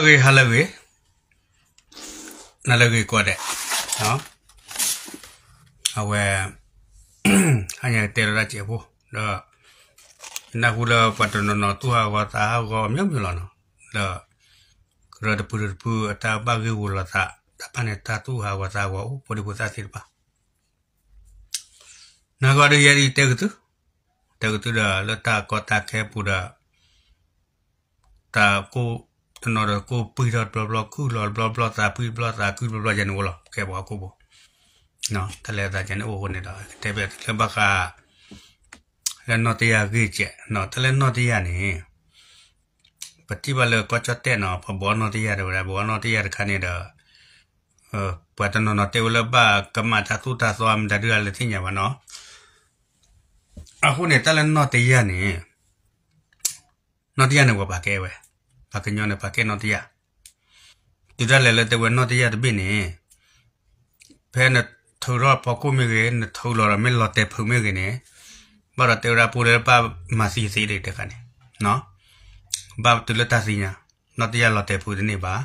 ဂ့ၤ ဟါလၢအဂ့ၤ, နၤလၢအဂ့ၤကိးဂၤဒဲး, အဝဲ ဟါညါကတဲလီၤတၢ်စဲးဖိ ဒီး နၢ်ဟူလၢပှၤတနီၤနီၤသူၣ်ဟးဂီၤသးဟးဂီၤမ့ၢ်မ့ၢ်လီၤနီၤ, ဒီး ကရၢတဖုတဖုအတၢ်ဘၣ်ဂ့ၢ်ဂီၤလိာ်သး တၢ်ပာ်န့ၣ်တၢ်သူၣ်ဟးဂီၤသးဟးဂီၤအိၣ် ဖိဒံဖိသၣ်သ့ၣ်တဖၣ် နဂီၢ်ဒီးယဲဒၣ်တဲကသု, တဲကသုဒီးလၢတၢ်ကီတၢ်ခဲပူၤဒီး တၢ်ကိၢ် တနီၤဒီးကိၢ်ပှံၢ်ထီၣ်တဘျီဘျီ ခုၣ်လီၤတဘျီဘျီ သးပှံၢ်တဘျီ သးခုၣ်တဘျီဘျီ ယဲန့ၣ်အိၣ်လီၤ ကဲပှၤဟီၣ်ခိၣ်ဖိ တၢ်လဲၤသးယဲန့ၣ်အိၣ်အဃိန့ၣ်ဒီး ကတဲဘၣ်လၢဘၣ်ဃး လၢနီၢ်တယၢ်ဂ့ၢ်ကဲး တၢ်လၢနီၢ်တယၢ်န့ၣ် ပထံၣ်ဘၣ်လၢကီၢ်ကၠီၣ်တဲၣ်နီၤ ပဘှီနီၢ်တယၢ်တဝဲဒၣ် ဘှီနီၢ်တယၢ်တခါန့ၣ်ဒီး ပှၤတနီၤနီၤတဲဝဲလၢဘၣ်ကမၣ်တၢ်သူၣ်တၢ်သီမတၤဒုးလၢသ့ၣ်ညါဘၣ်နီၤ. အဃိန့ၣ် တၢ်လၢနီၢ်တယၢ်န့ၣ် နီၢ်တယၢ်န့ၣ်ပှၤပာ်ကဲဝဲ, ပှၤကညီန့ၣ်ပာ်ကဲနီၢ်တယၢ်, တုၤဒၣ်လဲာ်လၢတဲဝဲနီၢ်တယၢ်တဘ့ၣ်န့ၣ် ဖဲနထုးထီၣ်ဖီခိၣ်မ့ၢ်ဂ့ၤ နထုးလီၤဒီးမ့ၢ်လီၤတဲာ်ဖုးမ့ၢ်ဂ့ၤန့ၣ် ဘၣ်ဒီးတဲဝဲဒၣ်ပူၤလၢဘၣ်မၤသံသ့ဒၣ်တခါန့ၣ် ဘၣ်တုၤလၢတၢ်သ့ၣ်ညါ, နီၢ်တယၢ်လီၤတဲာ်ဖုးတန့ၢ်ဘၣ်,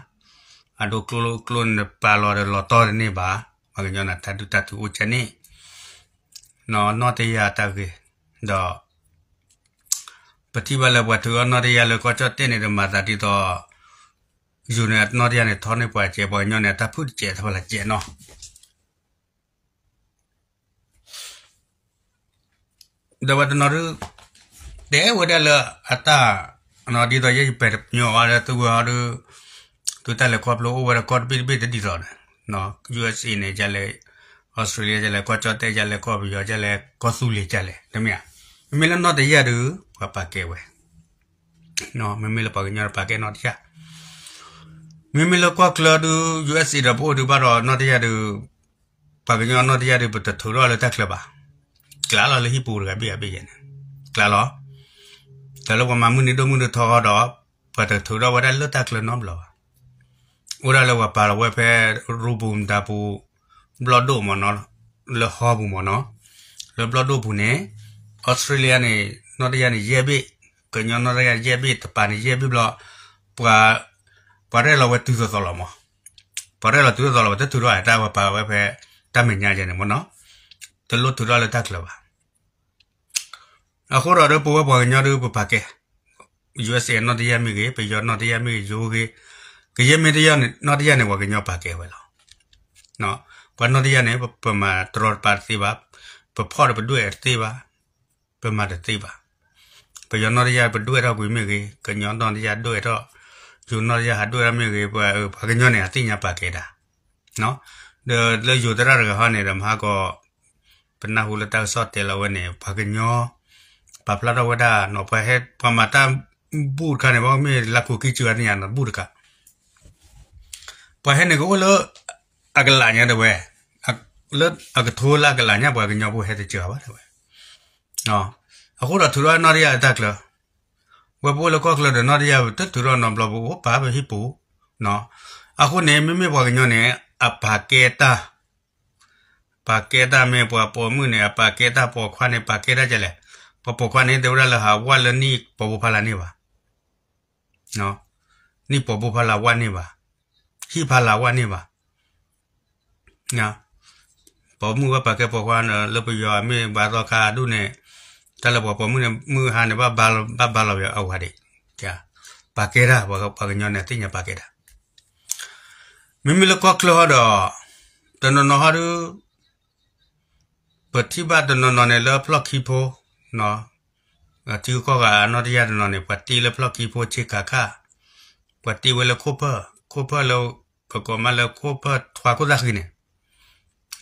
အဒိကျိကျိန့ၣ်ပာ်လီၤဒီးလီၤတီတန့ၢ်ဘၣ်, ပှၤကညီန့ၣ်တၢ်ဒုးတၢ်ထုးအိၣ်ကဲန့ၣ် နီၢ်တယၢ်တၢ်ဂ့ၢ်, ဒီး ပထံၣ်ဘၣ်လၢပှၤထုးထီၣ်နီၢ်တယၢ်လၢကီၢ်ကၠီၣ်တဲၣ်န့ၣ်ဒီးမၤသးဒ်သိး ယိၤန့ၣ်နီၢ်တယၢ်န့ၣ်ထီန့ၢ်ပှၤစဲး ပှၤကညီန့ၣ် အတၢ်ဖုၣ်တစဲး တဖၣ်လၢ်စဲးနီၤ ဒီးပှၤတနီၤဒုး တဲဝဲဒၣ်လၢအတၢ် ဒ်သိးယဲယပဲာ်တညီအီၤလၢသုဝဲဟီဒုး သုတၢ်လဲၤခီဖျိအိၣ်ဝဲဒၣ်ကီၢ်တဘ့ၣ်တဘ့ၣ်တဒ်သိးန့ၣ် ယူၢ်အ့စ့န့ၣ် ကလဲၣ် အီစထြ့လယါ ကလဲၣ် ကီၢ်ကၠီၣ်တဲၣ် ကလဲၣ် ကီၢ်ပယီၤ ကလဲၣ် ကီၢ်သူလ့ၤ ကလဲၣ် တမ့ၢ်ဧါ. မ့မ့ၢ်လၢနီၢ်တယၢ်ဒုး ပှၤပာ်ကဲဝဲ မ့မ့ၢ်လၢပှၤကညီပာ်ကဲနီၢ်တယၢ်, မ့မ့ၢ်လၢကီၢ်ချၢဒုး ယူၢ်အ့စ့ဒီးပအိၣ်ဒုးဘၣ်ဒီးနီၢ်တယၢ်ဒုး ပှၤကညီနီၢ်တယၢ်ဒုး ပတထုးထီၣ်လၢတၢ်ချၢဘၣ်. ကျးလီၤလၢဟံၣ်ပူၤတဂၤဘ့ၣ်အဘ့ၣ်ယဲန့ၣ်, ကျးလီၤ. တၢ်လၢပှၤမၤမုၢ်နံၤဒိၣ်မုၢ်နံၤထီဃီဒီး ပှၤတထုးထီၣ်ဝဲဒၣ်လၢတၢ်ချၢနီတဘျီဘၣ်. အိၣ်ဒၣ်လၢပှၤပာ်လီၤဝဲဖဲ ရူပူၤမတၤပူၤ ဘျီၣ်ဒိၣ်မ့ၢ်နီၤ, လၢဟီပူၤမ့ၢ်နီၤ, လၢဘျီၣ်ဒိၣ်ပူၤန့ၣ် အီစထြ့လယါန့ၣ် နီၢ်တယၢ်န့ၣ် ယဲၢ်ဘ့ၣ်, ကညီနီၢ်တယၢ်ယဲၢ်ဘ့ၣ် တပၤန့ၣ် ယဲၢ်ဘ့ၣ်ဘျီ, ပှၤ ပှၤရဲၣ်လီၤဝဲတုၤသိးသိးလီၤမး, ပှၤရဲၣ်လီၤတုၤသိးသိးလီၤ ပှၤတထုးထီၣ်တၢ် ပှၤပာ်ဝဲဖဲ တၢ်မဲာ်ညါယဲန့ၣ်မ့ၢ်နီၤ, တလိၣ်ထုးထီၣ်လၢတၢ်ချၢဘၣ်. အဃိဒီးဒုးပဝဲပှၤကညီဒုးပပာ်ကဲ ယူၢ်အ့စ့နီၢ်တယၢ်မ့ၢ်ဂ့ၤ ပယီၤနီၢ်တယၢ်မ့ၢ်ဂ့ၤ ယိၤဂ့ၤ ကယဲၢ်မ့ၢ်တယၢ်န့ၣ် နီၢ်တယၢ်န့ၣ် ပှၤကညီပာ်ကဲဝဲလီၤ. ပှၤနီၢ်တယၢ်န့ၣ် ပမၤတရီတပါတသ့ဘၣ်, ပဖီၣ်ဒီးပဒွဲၣ်တသ့ဘၣ်, ပမၤတသ့ဘၣ်. ပယီၤနီၢ်တယၢ်ပဒွဲၣ်ထီၣ်ကွံာ်မ့ၢ်ဂ့ၤ, ကညီနီၢ်တယၢ်ဒွဲၣ်ထီၣ်, ယိၤနီၢ်တယၢ်ဟးဒွဲၣ်ထီၣ်မ့ၢ်ဂ့ၤ, ပှၤကညီန့ၣ် အသ့ၣ်ညါပာ်ကဲတၢ် ဒီးလၢယိၤသရၣ်တဂၤဟီန့ၣ်ဒီး မဟါကီး ပနၢ်ဟူလၢတၢ်ကစီၣ်တဲလီၤဝဲန့ၣ် ပှၤကညီ ပာ်ဖျါထီၣ်ဝဲဒၣ်နီၤ ပှၤဟဲ ပှၤမၤတၢ်ဘူၣ်တခါန့ၣ် ဘၣ်မ့ၢ်လါခိၣ်ခံကၠူအါန့ၣ်ညါနီၤ ဘူၣ်တခါ ပှၤဟဲန့ၣ်ကအိၣ်လၢ အကလးညါတဝဲ လၢအကထိလၢအကလးညါ ပှၤကညီဖိဟဲတစှၤဘၣ်တဝဲ အဃိဒီးထုးထီၣ်နီၢ်တယၢ်အတၢ်ချၢ ဝဲပအိၣ်လၢကီၢ်ချၢဒီးနီၢ်တယၢ် ပတထုးထီၣ်နီတဘျီ ပအိၣ်ပာ်ပဟံၣ်ပူၤ အဃိန့ၣ် မ့မ့ၢ်ပှၤကညီန့ၣ် အပာ်ကဲတၢ် ပာ်ကဲတၢ်မ့ၢ်ပှၤပိာ်မုၣ်န့ၣ် အပာ်ကဲတၢ်ပိာ်ခွါန့ၣ် ပာ်ကဲတၢ်ဒ်လဲၣ်. ပှၤပိာ်ခွါန့ၣ် တဲဝဲဒၣ်လၢဟးဝဲလၢနံၣ်ပိာ်ဘိဖးလၢ်န့ၣ်ဘၣ်. နံၣ်ပိာ်ဘိဖးလၢ်ဝဲန့ၣ်ဘၣ်. ဟံၣ်ဖးလၢ်ဝဲန့ၣ်ဘၣ်. ပိာ်မုၣ်ဘၣ်ပာ်ကဲပိာ်ခွါလၢပယီၤမ့ၢ်ဘၣ်သီခါဒူၣ်န့ၣ် တၢ်လၢပှၤပိာ်မုၣ်န့ၣ် မုၢ်ဟါန့ၣ် ဘၣ်ဘါလီၤ ဘၣ်ဘါလီၤဝဲအဝၤဒံး ပာ်ကဲတၢ် ပှၤကညီန့ၣ် သ့ၣ်ညါပာ်ကဲတၢ် မ့မ့ၢ်လၢကီၢ်ချၢဟီဒီး တနီၤနီၤဟီဒုး ပထံၣ်ဘၣ်တနီၤနီၤန့ၣ်လၢဖျီၣ်ခံဖိ ထံဂုၤကီၢ်ဂၤအနီၢ်တယၢ်တနီၤန့ၣ် ပှၤတ့လၢဖျီၣ်ခံဖိဆ့ကၤခၣ် ပှၤတ့ဝဲလၢခိၣ်ဖၢၣ် ခိၣ်ဖၢၣ်လၢ ကကိးမးလၢခိၣ်ဖၢၣ်ထွါခိၣ်သၣ်ဃံန့ၣ်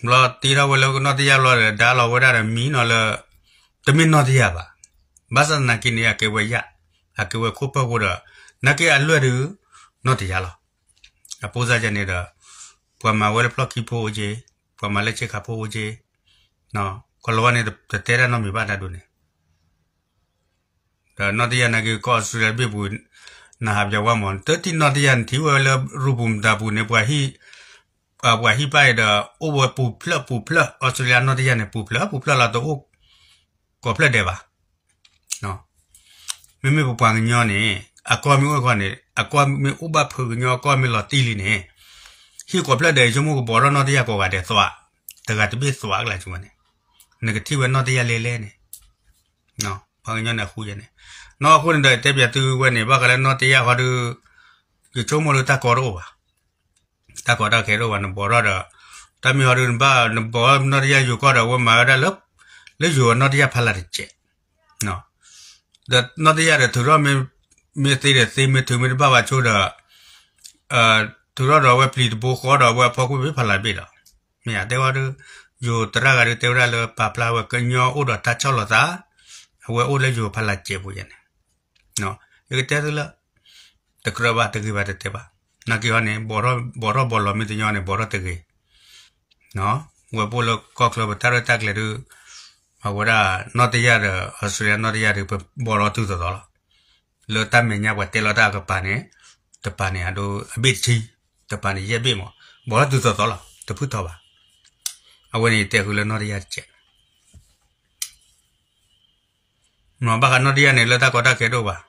ဘျီတ့ထီၣ်ဝဲလၢနီၢ်တယၢ်ဘျီဒီး ဒါလီၤဝဲဒၣ်ဒီးမံနီၤလၢ တမ့ၢ်နီၢ်တယၢ်ဘၣ်. ဘၣ်ဆၣ်သနာ်က့န့ၣ် အကဲဝဲယၣ် အကဲဝဲခိၣ်ဖၢၣ်ဃိဒီး နာ်က့အလွဲၢ်ဒုး နီၢ်တယၢ်လီၤ. အပိစၢ်ယဲန့ၣ်ဒီး ပှၤမၤဝဲလၢဖျီၣ်ခံဖိအိၣ်က့ ပှၤမၤလၢဆ့ကၤဖိအိၣ်က့ ကီၢ်လီၤဝါန့ၣ် တတဲတၢ်နီတမံၤဘၣ်တၢ်ဒိၣ်န့ၣ် ဒီးနီၢ်တယၢ်နာ်က့ ကီၢ်အီစထြ့လယါတဘ့ၣ်ပူၤ နဟးပၠးဝါမး တထံၣ်နီၢ်တယၢ်န့ၣ် ထံၣ်ဝဲလၢရူပူၤမတၤပူၤန့ၣ် ပှၤဟံၣ် ပှၤဟံၣ်ပၢ်အံၤဒီး အိၣ်ဝဲပူၤဖျဲးပူၤဖျဲး အီစထြ့လယါနီၢ်တယၢ်န့ၣ် ပူၤဖျဲးပူၤဖျဲးလီၤ တအိၣ်ကိးဖျၢၣ်ဒဲးဘၣ်. မ့မ့ၢ်ပပှၤကညီန့ၣ် အကီၢ်မ့ၢ်အိၣ်တခီန့ၣ် အကီၢ်မ့ၢ်အိၣ်ဘၣ်ဖုးကညီအကီၢ်မ့ၢ်လီၤတံၢ်လံန့ၣ်, ဟံၣ်ကိးဖျၢၣ်ဒီး ယဆိကမိၣ်ကဘီထီၣ်နီၢ်တယၢ်ကိးဂၤဒဲးသွး, တဂၤတဘ့ၣ်သွးကလါကၠိဝဲန့ၣ်, နကထံၣ်ဝဲနီၢ်တယၢ်လဲလဲၣ်န့ၣ်, ပှၤကညီန့ၣ်အဃိယဲန့ၣ်, နီၢ်အဃိန့ၣ်ဒီး တဲပၠးသုဝဲန့ၣ် ဘၣ်ဃးလၢနီၢ်တယၢ်ဃီဒီး ယဆိကမိၣ်လၢတၢ်ကီတအိၣ်ဘၣ်, တၢ်ကီတၢ်ခဲတအိၣ်ဘၣ် နဘီထီၣ်ဒီး, တၢ်မ့ၢ်ဟီဒုးနဘၣ် နဘီထီၣ်နီၢ်တယၢ်ယိၤကီၢ်ဒီး အဝဲမၤဝဲဒၣ်လၢ, လၢယိၤအနီၢ်တယၢ်ဖးလၢ်တစဲး, ဒီးနီၢ်တယၢ်ဒီးထုးထီၣ်မ့ၢ်သ့ဒီးသ့ မ့ၢ်ထုးမ့ၢ်တဘၣ်ဘၣ်ဆိဒီး, ထုးထီၣ်ဒီးအဝဲပျံၤတဘိဃီဒီးအဝဲအဖီခိၣ်မ့ၢ်ဖးလၢ်တဘ့ၣ်ဒီး, မ့ၢ်ဧါ တဲဝဲဒုး, ယိၤသရၣ်ဂၤဒုးတဲဝဲဒၣ်လၢပာ်ဖျါဝဲကညီအိၣ်ဒီးတၢ်ဆီၣ်လီၤသး, အဝဲအိၣ်လၢယိၤဖးလၢ်စဲးပူၤယဲန့ၣ်, ယကတဲသုလၢ တကြၢးဘၣ်တဂ့ၤဘၣ်တတဲဘၣ်, နာ်က့ဟီန့ၣ် ဘီထီၣ်ဘီလီၤမ့ၢ်တညီန့ၣ် ဘီထီၣ်တဂ့ၤ, ဝဲပအိၣ်လၢကီၢ်ချၢပတၢ်ရဲၣ်တၢ်ကျဲၤဒုး, အဝဲဒၣ်နီၢ်တယၢ်ဒီး Australia နီၢ်တယၢ်ဒုး ပဘီလီၤတုၤသိးသိးလီၤ, လၢတၢ်မဲာ်ညါပှၤတဲလီၤတၢ်အကပၤန့ၣ်, တပၤန့ၣ်အဒိအဘ့ၣ်တဆံ, တပၤန့ၣ်ယဲၢ်ဘ့ၣ်မး, ဘီထီၣ်တုၤသိးသိးလီၤ တဖုထီၣ်ဘၣ်, အဝဲန့ၣ်ယတဲဃုာ်လၢနီၢ်တယၢ်တစဲး မ့ၢ်ဘၣ်ဃးနီၢ်တယၢ်န့ၣ် လၢတၢ်ကီတၢ်ခဲတအိၣ်ဘၣ်,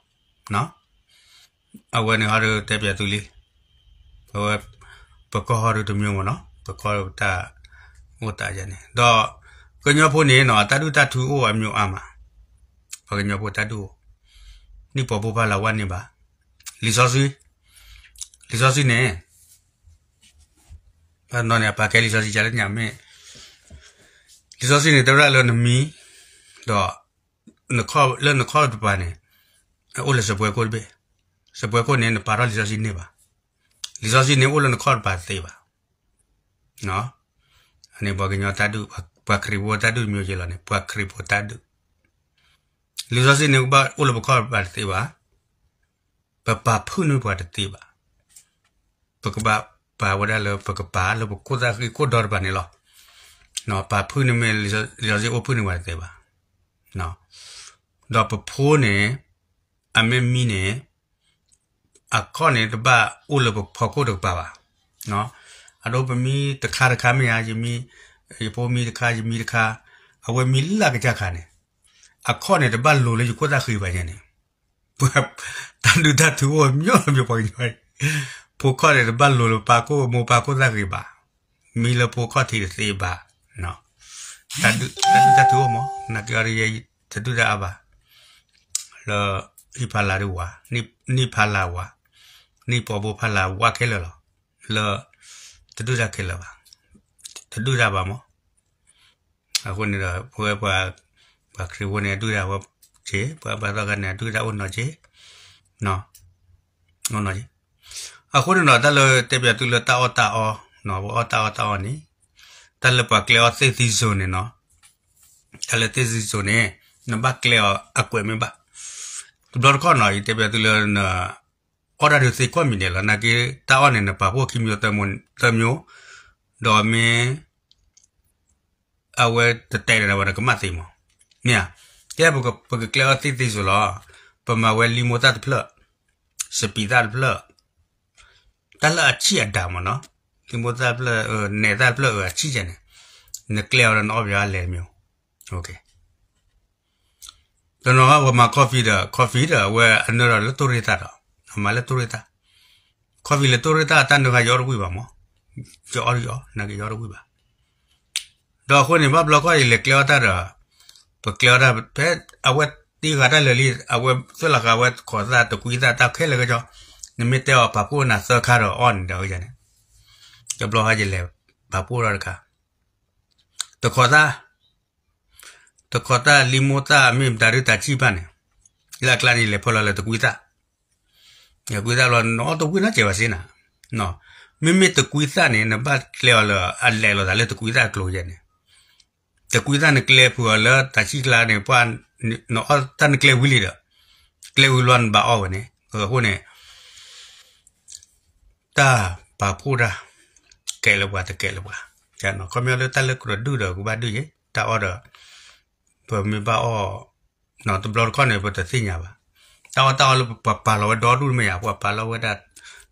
အဝဲန့ၣ်ဟီဒုးတဲပၠးသုလံ, အဝဲ, ပကီၢ်ဟီဒုးတမံၤမ့ၢ်နီၤ ပကီၢ်တၢ်, အိၣ်သးယဲန့ၣ် ဒီး, ကညီဖိန့ၣ်နီၤ အတၢ်ဒုၣ်တၢ်ထုအိၣ်အမျိုးအါမး, ပှၤကညီဖိတၢ်ဒုၣ်အိၣ်, နံၣ်ပှၤဘိဖးလၢ်ဝဲန့ၣ်ဘၣ်, လံာ်စီဆှံ, လံာ်စီဆှံန့ၣ် ဘၣ်နီၢ်န့ၣ် အပာ်ကဲလံာ်စီဆှံကလၢညါမ့ၢ်, လံာ်စီဆှံန့ၣ် တဲဝဲဒၣ်လၢနမံၤ, ဒီး, လၢနခီၣ်တပၤန့ၣ်, အိၣ်လၢစပွဲခိၣ်တဘ့ၣ်, စပွဲခိၣ်န့ၣ် နပာ်ထီၣ်လံာ်စီဆှံန့ၢ်ဘၣ်, လံာ်စီဆှံန့ၣ်အိၣ်လၢနခီၣ်တပၤတသ့ဘၣ်, အန့ၣ်ပှၤကညီတၢ်ဒုၣ်, ပှၤခရံာ်ဖိတၢ်ဒုၣ်တမျိုးက့လီၤန့ၣ် ပှၤခရံာ်ဖိတၢ်ဒုၣ်, လံာ်စီဆှံန့ၣ်ကဘၣ်အိၣ်လၢပခီၣ်တပၤတသ့ဘၣ်, ပပာ်ဖုၣ်န့ၢ်ပှၤတသ့ဘၣ်, ပကဘၣ်ပာ်ဝဲဒၣ်လၢပကပာ်လၢပခိၣ်သၣ်ဃံခိၣ်ဒီတပၤန့ၣ်လီၤ, ပာ်ဖုၣ်န့ၢ်မ့ၢ်လံာ်စီဆှံအိၣ်ဖုၣ်န့ၢ်ပှၤတသ့ဘၣ်, ဒီးပဖိန့ၣ်, အမ့ၢ်မံန့ၣ်, အခီၣ်န့ၣ်တဘၣ်အိၣ်လၢပဖီခိၣ်တကပၤဘၣ်, အဒိပမံတခါတခါမ့ၢ်ဧါ, ယဖိမံတခါ ယမံတခါ, အဝဲမံလၢကစၢ်ခါန့ၣ်, အခီၣ်န့ၣ်တဘၣ်လိၤလၢယခိၣ်သၣ်ဃံဘၣ်ယဲန့ၣ်, ပှၤတၢ်ဒုၣ်တၢ်ထုအိၣ်အမျိုးအမျိုးပှၤကညီ, ဖိခီၣ်န့ၣ်တဘၣ်လိၤလၢပၢ်ခိၣ်မိၢ်ပၢ်ခိၣ်သၣ်ဃံဘၣ်, မံလၢဖိခီၣ်ထံးတသ့ဘၣ်, တၢ်ဒုၣ်တၢ်ထုအိၣ်မး, နာ်က့အီၤဒ်ယဲတဒုၣ်တၢ်အါဘၣ်, လၢ, ဟံၣ်ဖးလၢ်ဒုးဝး, နံၣ်ဖးလၢ်ဝး, နံၣ်ပှၤဘိဖးလၢ်ဝးခဲလၢာ်လီၤ, လၢ, တဒုၣ်တၢ်ခဲလၢာ်ဘၣ်, တဒုၣ်တၢ်ဘၣ်မး အဃိန့ၣ်ဒီး ပဝဲပှၤ, ပှၤခရံာ်ဖိန့ၣ် အဒုၣ်တၢ်ဝဲက့ၤ, ပှၤဘါသီခါန့ၣ် အဒုၣ်တၢ်အိၣ်နီၤက့ၤ, အိၣ်နီၤက့ၤ, အဃိန့ၣ်ဒီး တၢ်လၢတဲပၠးသုလၢတၢ်အီၣ်တၢ်အီ, ပအီၣ်တၢ်အီၣ်တၢ်အီန့ၣ်, တၢ်လၢပှၤကျဲအီၣ်သ့ၣ်သံစိၤန့ၣ်နီၤ, တၢ်လၢသ့ၣ်သံစိၤန့ၣ်, နဘၣ်ကျဲအီၤအကွဲးမ့ၢ်ဘၣ်, တဘျီတခီၣ်နီၤ ယတဲပၠးသုလၢန အီၣ်တၢ်ဒုးသ့ကိးမံၤဒဲးလီၤ, နာ်က့ တၢ်အီၣ်န့ၣ် နပာ်ဖှိၣ်ခံမျိုးသၢမျိုး, ဒီးမ့ၢ် အဝဲတတဲာ်ဒီးဝဲနကမၣ်သ့မး, မ့ၢ်ဧါ, ကဲပကကျဲအီၣ်သ့ၣ်သ့ၣ်စိၤလီၤ, ပမၤဝဲလံမိၢ်သၣ်တဖျၢၣ်, စပံးသၣ်တဖျၢၣ်, တၢ်လၢအဆံၣ်အဒၣ်မးနီၤ, လံမိၢ်သၣ်တဖျၢၣ်, နဲၣ်သၣ်တဖျၢၣ်အဆံၣ်န့ၣ်, နကျဲအီၤဒီးနအီၣ်ပယီၤအလဲၤတမျိုး, တနီၤပှၤမၤ coffee ဒီး coffee ဒီး အဝဲအနၢဒီးလၢတိၢ်ရ့ၣ်သၣ်ဒီး, မၤလၢတိၢ်ရ့ၣ်သၣ်, coffee လၢတိၢ်ရ့ၣ်သၣ် တၢ်နၢခါယအီၣ်တဝံၣ်ဘၣ်မး, ယအီၣ်ယအီၣ် နာ်က့ယအီၣ်တဝံၣ်ဘၣ်, ဒီးအဃိန့ၣ် ဘၣ်ဘျီခီၣ်အံၤလဲၤကျဲအီၣ်တၢ်ဒီး, ပကျဲအီၣ်တၢ်ဖဲ, အဝဲတ့ဃာ်တၢ်လၢာ်လံ, အဝဲသွဲၣ်လီၤဃာ်ဝဲတခိးသၣ်တကွံသၣ်တၢ်ခဲလၢာ်ကစီ, နမ့ၢ်တဲအီၤပာ်ဖှိၣ်နၤသၢခါဒီးအီၣ်န့ၣ်ဒီးန့ၣ်, တဘျီခါယလဲၤပာ်ဖှိၣ်ထီၣ်တခါ, တခိးသၣ် တခိးသၣ်လံမိၢ်သၣ်မ့ၢ်မတၤဒုးတၢ်ဆံၣ်ဘၣ်န့ၣ်, လၢအကျါန့ၣ်လဲၤဖၢလီၤလၢတကွံသၣ်, တကွံသၣ်လီၤ နအီၣ်တဝံၣ်နီတစဲးဘၣ်စ့နၤ, မ့မ့ၢ်တကွံသၣ်န့ၣ် နဘၣ်ကျဲအီၤလၢအလဲၤလိာ်သးလၢတကွံသၣ်အကျိၤယဲန့ၣ်, တကွံသၣ်နကျဲဖုးအီၤလၢတၢ်ဆံၣ်ကျါန့ၣ် ပှၤ, နအီၣ်တၢ်နကျဲဝံၤလံဒီး, ကျဲဝံၤလီၤနဘၣ်အီၣ်ဝဲန့ၣ်, အဃိန့ၣ် တၢ်ပာ်ဖှိၣ်တၢ်, ကဲလၢပှၤတကဲလၢပှၤ, ခီပညီလၢတၢ်လၢကြၢးဒုၣ်ဒီးကဘၣ်ဒုၣ်ယဲ, တၢ်အီၣ်ဒီး, ပမ့ၢ်ဘၣ်အီၣ်, တဘျီတခီၣ်န့ၣ် ပတသ့ၣ်ညါဘၣ်, တၢ်အီၣ်တၢ်အီလၢပှၤပာ်လီၤဝဲဒီဒူၣ်မ့ၢ်ယါ ပှၤပာ်လီၤဝဲဒၣ်,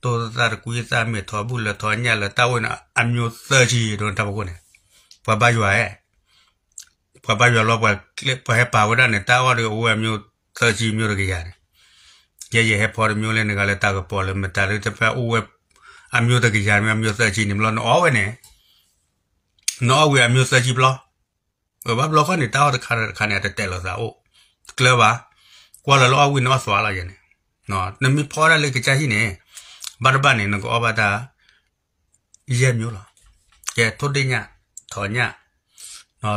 တိၢ်သၣ်တကွံသၣ်မ့ၢ်ထီဘူၣ်လၢထီညၣ်လၢတၢ်ဝဲန့ၣ် အမျိုးသၢဆံဒိၣ်န့ၣ်တၢ်ဖီခိၣ်န့ၣ်, ပှၤဘါယွၤဧၢ ပှၤဘါယွၤလီၤ ပှၤဟဲပာ်ဝဲဒၣ်န့ၣ် တၢ်အီၣ်ဒီးအိၣ်ဝဲအမျိုးသၢဆံမျိုးတကယၤန့ၣ်, ယဲယဟဲဖီတမံၤလၢနဂၤလၢတၢ်ကပီၤလၢမတၤဒ်တဖၣ်အိၣ်ဝဲ အမံၤတကယၤမ့ၢ်အမံၤသၢဆံန့ၣ် ဘျီနအီၣ်ဝဲန့ၣ် နအီၣ်ဝံၤအမံၤသၢဆံဘျီ, ဘၣ်ဘျီဃီန့ၣ် တၢ်အီၣ်တခါဒီးတခါန့ၣ် အတတဲာ်လိာ်သးအိၣ်, တကျၢၤဘၣ်, ကွၢ်လီၤလၢအီၣ်ဝံၤနအီၣ်သွးလီၤယဲန့ၣ်, နမ့ၢ်ဖီဒၣ်လၢကစၢ်ဟံၣ်န့ၣ်, ဘၣ်တဘၣ်န့ၣ် နကအီၣ်ဘၣ်တၢ် ယဲၢ်မံၤလီၤ. ကဲ ထိၣ်ဒ့ၣ်ညၣ်, ထိးညၣ်,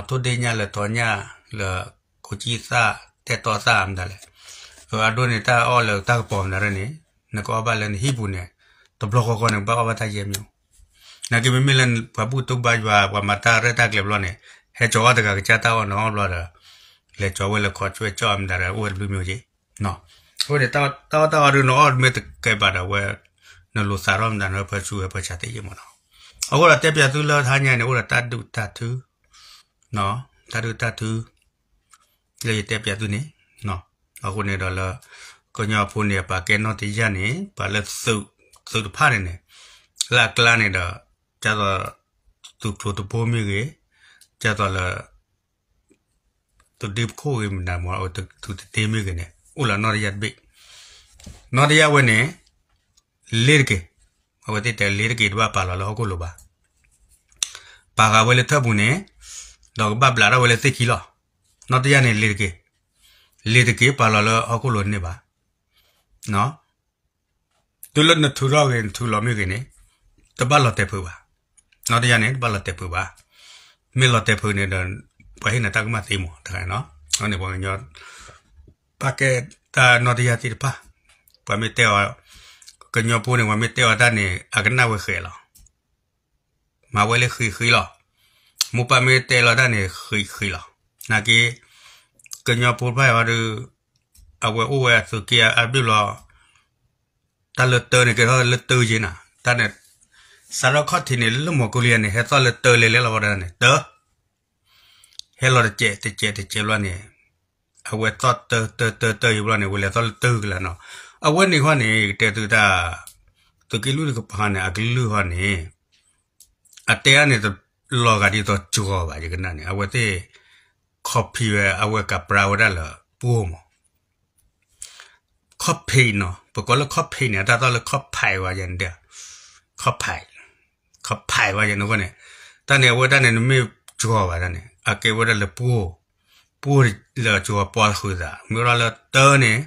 ထိၣ်ဒ့ၣ်ညၣ်လၢထိးညၣ်လၢ ကိးကံၣ်သၣ် တဲတီသၣ်မတၤလဲၣ်, အဒိန့ၣ် တၢ်အီၣ်လၢတၢ်ကပီၤမတၤဒ်န့ၣ် နကအီၣ်ဘၣ်လၢနဟံၣ်ပူၤန့ၣ် တဘျီဃီဃီန့ၣ် ဘၣ်အီၣ်ဘၣ်တၢ်ယဲၢ်မံၤ, နာ်က့မ့မ့ၢ်လၢပှၤဘူၣ်တူၢ်ဘါယွၤ ပှၤမၤတၢ်ရဲၣ်တၢ်ကျဲၤဘျီန့ၣ် ဟဲကၠီၤအီၣ်တဂၤကစၢ်တၢ်အီၣ်နအီၣ်ဘျီဒီး လဲၤကၠီၤဝဲလၢခီဆွဲကၠီၣ်မတၤဒီး အိၣ်ဝဲတဘျုးမံၤက့ၤ အဃိန့ၣ် တၢ်အီၣ်တၢ်အီဒုး နအီၣ်မ့ၢ်တကဲဘၣ်ဒီးဝဲ နလိာ်သးထီၣ်မတၤနဖၢဆူဝဲဖၢဆးသ့ၣ်ယဲၢ်မးနီၤ. အဃိဒီးတဲပၠးသုလၢတဟါညါန့ၣ် အိၣ်ဒီးတၢ်ဒုးတၢ်ထု, တၢ်ဒုးတၢ်ထု လၢယတဲပၠးသုန့ၣ်, အဃိန့ၣ်ဒီးလၢ ကညီဖိန့ၣ် ပာ်ကဲနီၣ်တယၢ်န့ၣ် ပှၤလၢသုးတဖၣ်န့ၣ်န့ၣ် လၢအကျါန့ၣ်ဒီး ဒ်သိး သုးကျိၤတဘိမ့ၢ်ဂ့ၤ, ဒ်သိးလၢ သုးဒ့ပခိၣ်ဂ့ၤမတၤမ့ၢ် သုးတဒ့မ့ၢ်ဂ့ၤန့ၣ် အိၣ်လၢနီၣ်တယၢ်တဘ့ၣ်, နီၣ်တယၢ်ဝဲန့ၣ် လ့တက့ၤ, အဝဲသ့ၣ်တဲလ့တက့ၤတဘၣ်ပာ်လီၤလၢဟီၣ်ခိၣ်လိၤဘၣ်, ပာ်ဃာ်ဝဲလၢထၢၣ်ပူၤန့ၣ်, ဒီးကဘၣ်ဘျးထီၣ်ဝဲလၢသ့ၣ်ခံလီၤ. နီၣ်တယၢ်န့ၣ် လ့တက့ၤ, လ့တက့ၤပာ်လီၤလၢဟီၣ်ခိၣ်လိၤန့ၣ်ဘၣ် တုၤလၢနထုးထီၣ်ဂ့ၤ နထုးလီၤမ့ၢ်ဂ့ၤန့ၣ် တဘၣ်လီၤတဲာ်ဖုးဘၣ်, နီၣ်တယၢ်န့ၣ် တဘၣ်လီၤတဲာ်ဖုးဘၣ်, မ့ၢ်လီၤတဲာ်ဖုးန့ၣ်ဒီး ပှၤဟ့ၣ်နၤတၢ်ကမၣ်သ့မး တခါန့ၣ်နီၤ, အန့ၣ်ပှၤကညီ ပာ်ကဲတၢ်နီၣ်တယၢ်သ့ၣ်တဖၣ်, ပှၤမ့ၢ်တဲအီၤ, ကညီဖိန့ၣ် ပှၤမ့ၢ်တဲအီၤတၢ်န့ၣ် အကနၣ်ဝဲဃဲးလီၤ. မၤဝဲလၢဃံးဃံးလီၤ. မိၢ်ပၢ်မ့ၢ်တဲလီၤတၢ်န့ၣ် ဃံးဃံးလီၤ. နာ်က့ ကညီဖိတဖၣ်အံၤဒီး အဝဲအိၣ်ဝဲအသုးက့အဘ့ၣ်ဘျီ, တၢ်လၢတၢ်န့ၣ် ကဲထီၣ်လၢတၢ်ယ့နၤ, တၢ်န့ၣ် စးထီၣ်ခီၣ်ထံးန့ၣ် လၢမီၤကိလံယါန့ၣ် ဟဲသီၣ်လၢတၢ်လဲၤလဲၤလီၤဝဲဒၣ်န့ၣ် တၢ် ဟဲလီၤတစဲးတစဲးတစဲးဘျီန့ၣ်, အဝဲသီၣ်တၢ်တၢ်တၢ်တၢ်ယံၤဘျီန့ၣ် ဝဲလဲၤသီၣ်လၢတၢ်ကလၢာ်နီၤ. အဝဲန့ၣ်ဃီန့ၣ် ကတဲသုတၢ်, သုးက့လွံၢ်တကပၤန့ၣ် အကလုၢ်ဃီန့ၣ်, အတဲအါန့ၣ် တလီၤဂာ်ဒ်သိးစှီၤဘၣ် ယကနၣ်န့ၣ် အဝဲသ့ၣ် copy ဝဲ အဝဲကပြးဝဲဒၣ်လၢပှိၢ်မး ခီၣ်ဖံးနီၤ, ပကိးလၢခီၣ်ဖံးန့ၣ် အတၢ်သီၣ်လၢခီၣ်ဖံးဝဲယဲန့ၣ်, ခီၣ်ဖံး, ခီၣ်ဖံးဝဲယဲန့ၣ်အဃိန့ၣ်, တၢ်န့ၣ်အဝဲဒၣ်န့ၣ် နမ့ၢ်စှီၤဘၣ်တၢ်န့ၣ် အကဲဝဲဒၣ်လၢပှိၢ်, ပှိၢ်လၢစှီၤပှီၢ်ဃုာ်သး မ့ၢ်ဝဲဒၣ်လၢတၢ်န့ၣ်,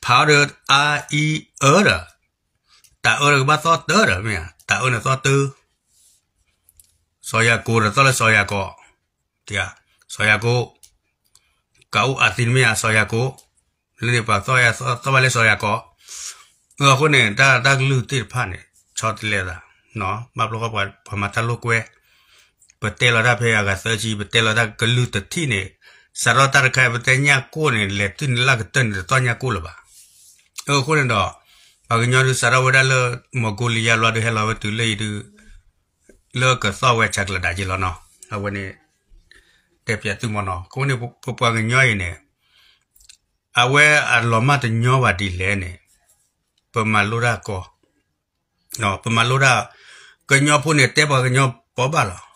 ဖးအီၤဒီး အါ အံ အၢဒီး, တၢ်အၢဒီးကဘၣ်သီၣ်တၢ်ဒီး မ့ၢ်ဧါ, တၢ်အၢန့ၣ်သီၣ်တၢ် စီၤယၤကိာ်ဒီးသီၣ်လၢစီၤယၤကိာ်, စီၤယၤကိာ်, ကအိၣ်အသံတမ့ၢ်ဧါ စီၤယၤကိာ်, လၢန့ၣ်ပှၤသီၣ်ယၤသီၣ်ဘၣ်လၢစီၤယၤကိာ်, အဃိန့ၣ် တၢ်တၢ်ကလုၢ်သ့ၣ်တဖၣ်န့ၣ် ဆီတလဲသး, ဘၣ်ဘျီဃီပှၤမၤတၢ်လိာ်ကွဲ, ပတဲလီၤတၢ်ဖဲအဂၤသၢဆံ ပတဲလီၤတၢ်ကလုၢ်တထံၣ်န့ၣ်, စးထီၣ်တၢ်တခါ ပတဲညၣ်ကိၢ်န့ၣ် လဲၤတုၤန့ၣ်လၢကတၢၢ်န့ၣ် တသီၣ်ညၣ်ကိၢ်လၢၤဘၣ် အဃိန့ၣ်ဒီး ပှၤကညီဒုးစးထီၣ်ဝဲဒၣ်လၢ မီၤကိလံယါဘျီဒုး ဟဲလီၤဝဲတုၤလၢအံၤဒုး လၢကသီၣ်ဝဲဆးကျၢဒၣ်က့လီၤနီၤ, အဝဲန့ၣ် တဲပၠးသုမ့ၢ်နီၤ, အဃိန့ၣ် ပပှၤကညီအံၤန့ၣ် အဝဲအလီၤမၢ်တညီဘၣ်ဒ်လဲၣ်န့ၣ်, ပမၤလိတၢ်ကီ, ပမၤလိတၢ်, ကညီဖိန့ၣ် တဲပှၤကညီပီဘၣ်လီၤ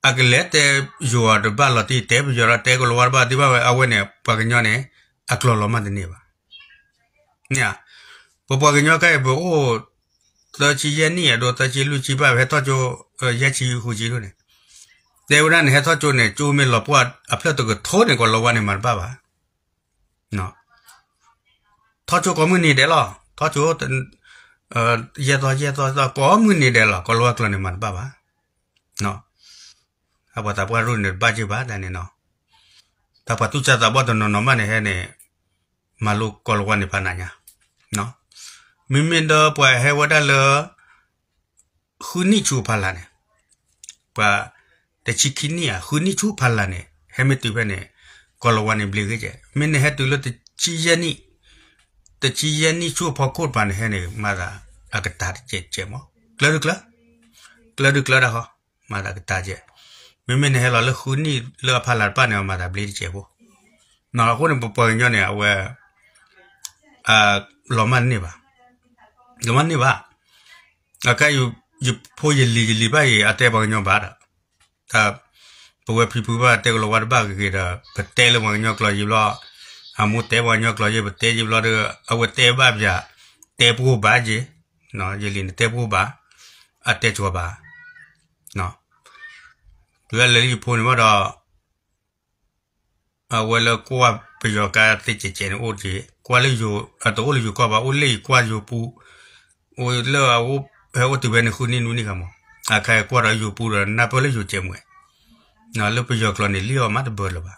အကလဲၤတဲယွၤတဘၣ်လီၤတံၢ် တဲပယီၤဒီးတဲကလၤဝါတဘၣ်သ့ၣ်ဘၣ်ဝဲ အဝဲန့ၣ် ပှၤကညီန့ၣ် အကျိၤလီၤမၢ်တန့ၢ်ဘၣ်. မ့ၢ်ဧါ, ပပှၤကညီခဲအံၤ ပအိၣ် သၢဆံယဲၢ်နံၣ်အဒိ သၢဆံလွံၢ်ဆံဘၣ် ဟဲထီၣ်ကၠိ ယဲၢ်ဆံဃုဆံဒိၣ်န့ၣ်, တဲဝဲဒၣ်န့ၣ် ဟဲထီၣ်ကၠိန့ၣ် ကၠိမ့ၢ်လီၤပှီၢ်အဖျၢၣ်တကထိန့ၣ် ကလၤဝါန့ၣ်မၤတဘၣ်ဘၣ် ထီၣ်ကၠိကိးမုၢ်နံၤဒဲးလီၤ, ထီၣ်ကၠိ ယဲၢ်သီ ယဲၢ်သီ ကိးမုၢ်နံၤဒဲးလီၤ ကလၤဝါကျိာ်န့ၣ်မၤတဘၣ်ဘၣ်. အပှၤသးပှၢ်ရိၣ်န့ၣ်တဘၣ်က့ၢ်ဘၣ်တၢ်န့ၣ်နီၤ, တၢ်ပှၤသူၣ်စၢ်သးဘီၣ်တနီၤနီၤမးန့ၣ်ဟဲန့ၣ် မၤလိကီၤလၤဝါန့ၣ်ဖးနးညါ, မ့မ့ၢ်ဒီးပှၤဟဲဝဲဒၣ်လၢ ဃုနံၣ်ဆူအဖီလာ်န့ၣ်, ပှၤ တဆံခံနံၣ်ဧါ ဃုနံၣ်ဆူအဖီလာ်န့ၣ် ဟဲမ့ၢ်တုၤဖဲန့ၣ် ကီၤလၤဝါန့ၣ်ဘျ့ဂ့ၤကဲ, မ့ၢ်နဟဲတုၤလၢတဆံယဲၢ်နံၣ်, တဆံယဲၢ်နံၣ်ဆူအဖီခိၣ်တပၤန့ၣ်ဟဲန့ၣ် မၤသးအကတၢၢ်တကဲးကဲးမး, ကျၢၤဒုးကျၢၤ, ကျၢၤဒုးကျၢၤဒၣ်ဃီ, မၤသးကတၢၢ်ကဲး, မ့မ့ၢ်နဟဲလီၤလၢဃုနံၣ်လၢအဖီလာ်တဖၣ်န့ၣ် မၤသးဘျ့တကဲးဖိ, အဃိန့ၣ် ပပှၤကညီန့ၣ် အဝဲ လီၤမၢ်တန့ၢ်ဘၣ်, လီၤမၢ်တန့ၢ်ဘၣ်, အခဲအံၤ ယဖိယလံၤယလံၤဘၣ်အံၤ အတဲပှၤကညီဘၣ်ဒီး, တၢ် ပဝဲဖံဖုဘၣ်တဲကလၤဝါတဘၣ်ဂ့ၤဂ့ၤဒီး ပတဲလၢပှၤကညီကျိာ်ယံၤဘျီ, အမိၢ်တဲပှၤကညီကျိာ်ယဲ ပတဲယဲဘျီဒီး အဝဲတဲဘၣ်ပၠး, တဲပှိၢ်ဘၣ်ယဲ, ယလံၤန့ၣ်တဲပှိၢ်ဘၣ်, အတဲကီဘၣ်, တုၤလၢလၢယဖိန့ၣ်ဘၣ်ဒီး အဝဲလၢကွၢ်ပယီၤကါသ့ၣ်ကဲးကဲးန့ၣ်အိၣ်က့ၤ, ကွၢ်လၢယိၤ, အတအိၣ်လၢယိၤကီၢ်ဘၣ်, အိၣ်လၢယကွၢ်ယိၤပူၤ, အိၣ်လၢအအိၣ်, ဟဲအိၣ်တုၤဖဲန့ၣ်ဃုနံၣ်နွံနံၣ်ခါမး, အခါကွၢ်ဒီးယိၤပူၤဒီးနၢ်ပၢၢ်လၢယိၤကဲးမး, လၢပယီၤကျိာ်န့ၣ် လံၣ်အီၤမးတဘၢလၢၤဘၣ်,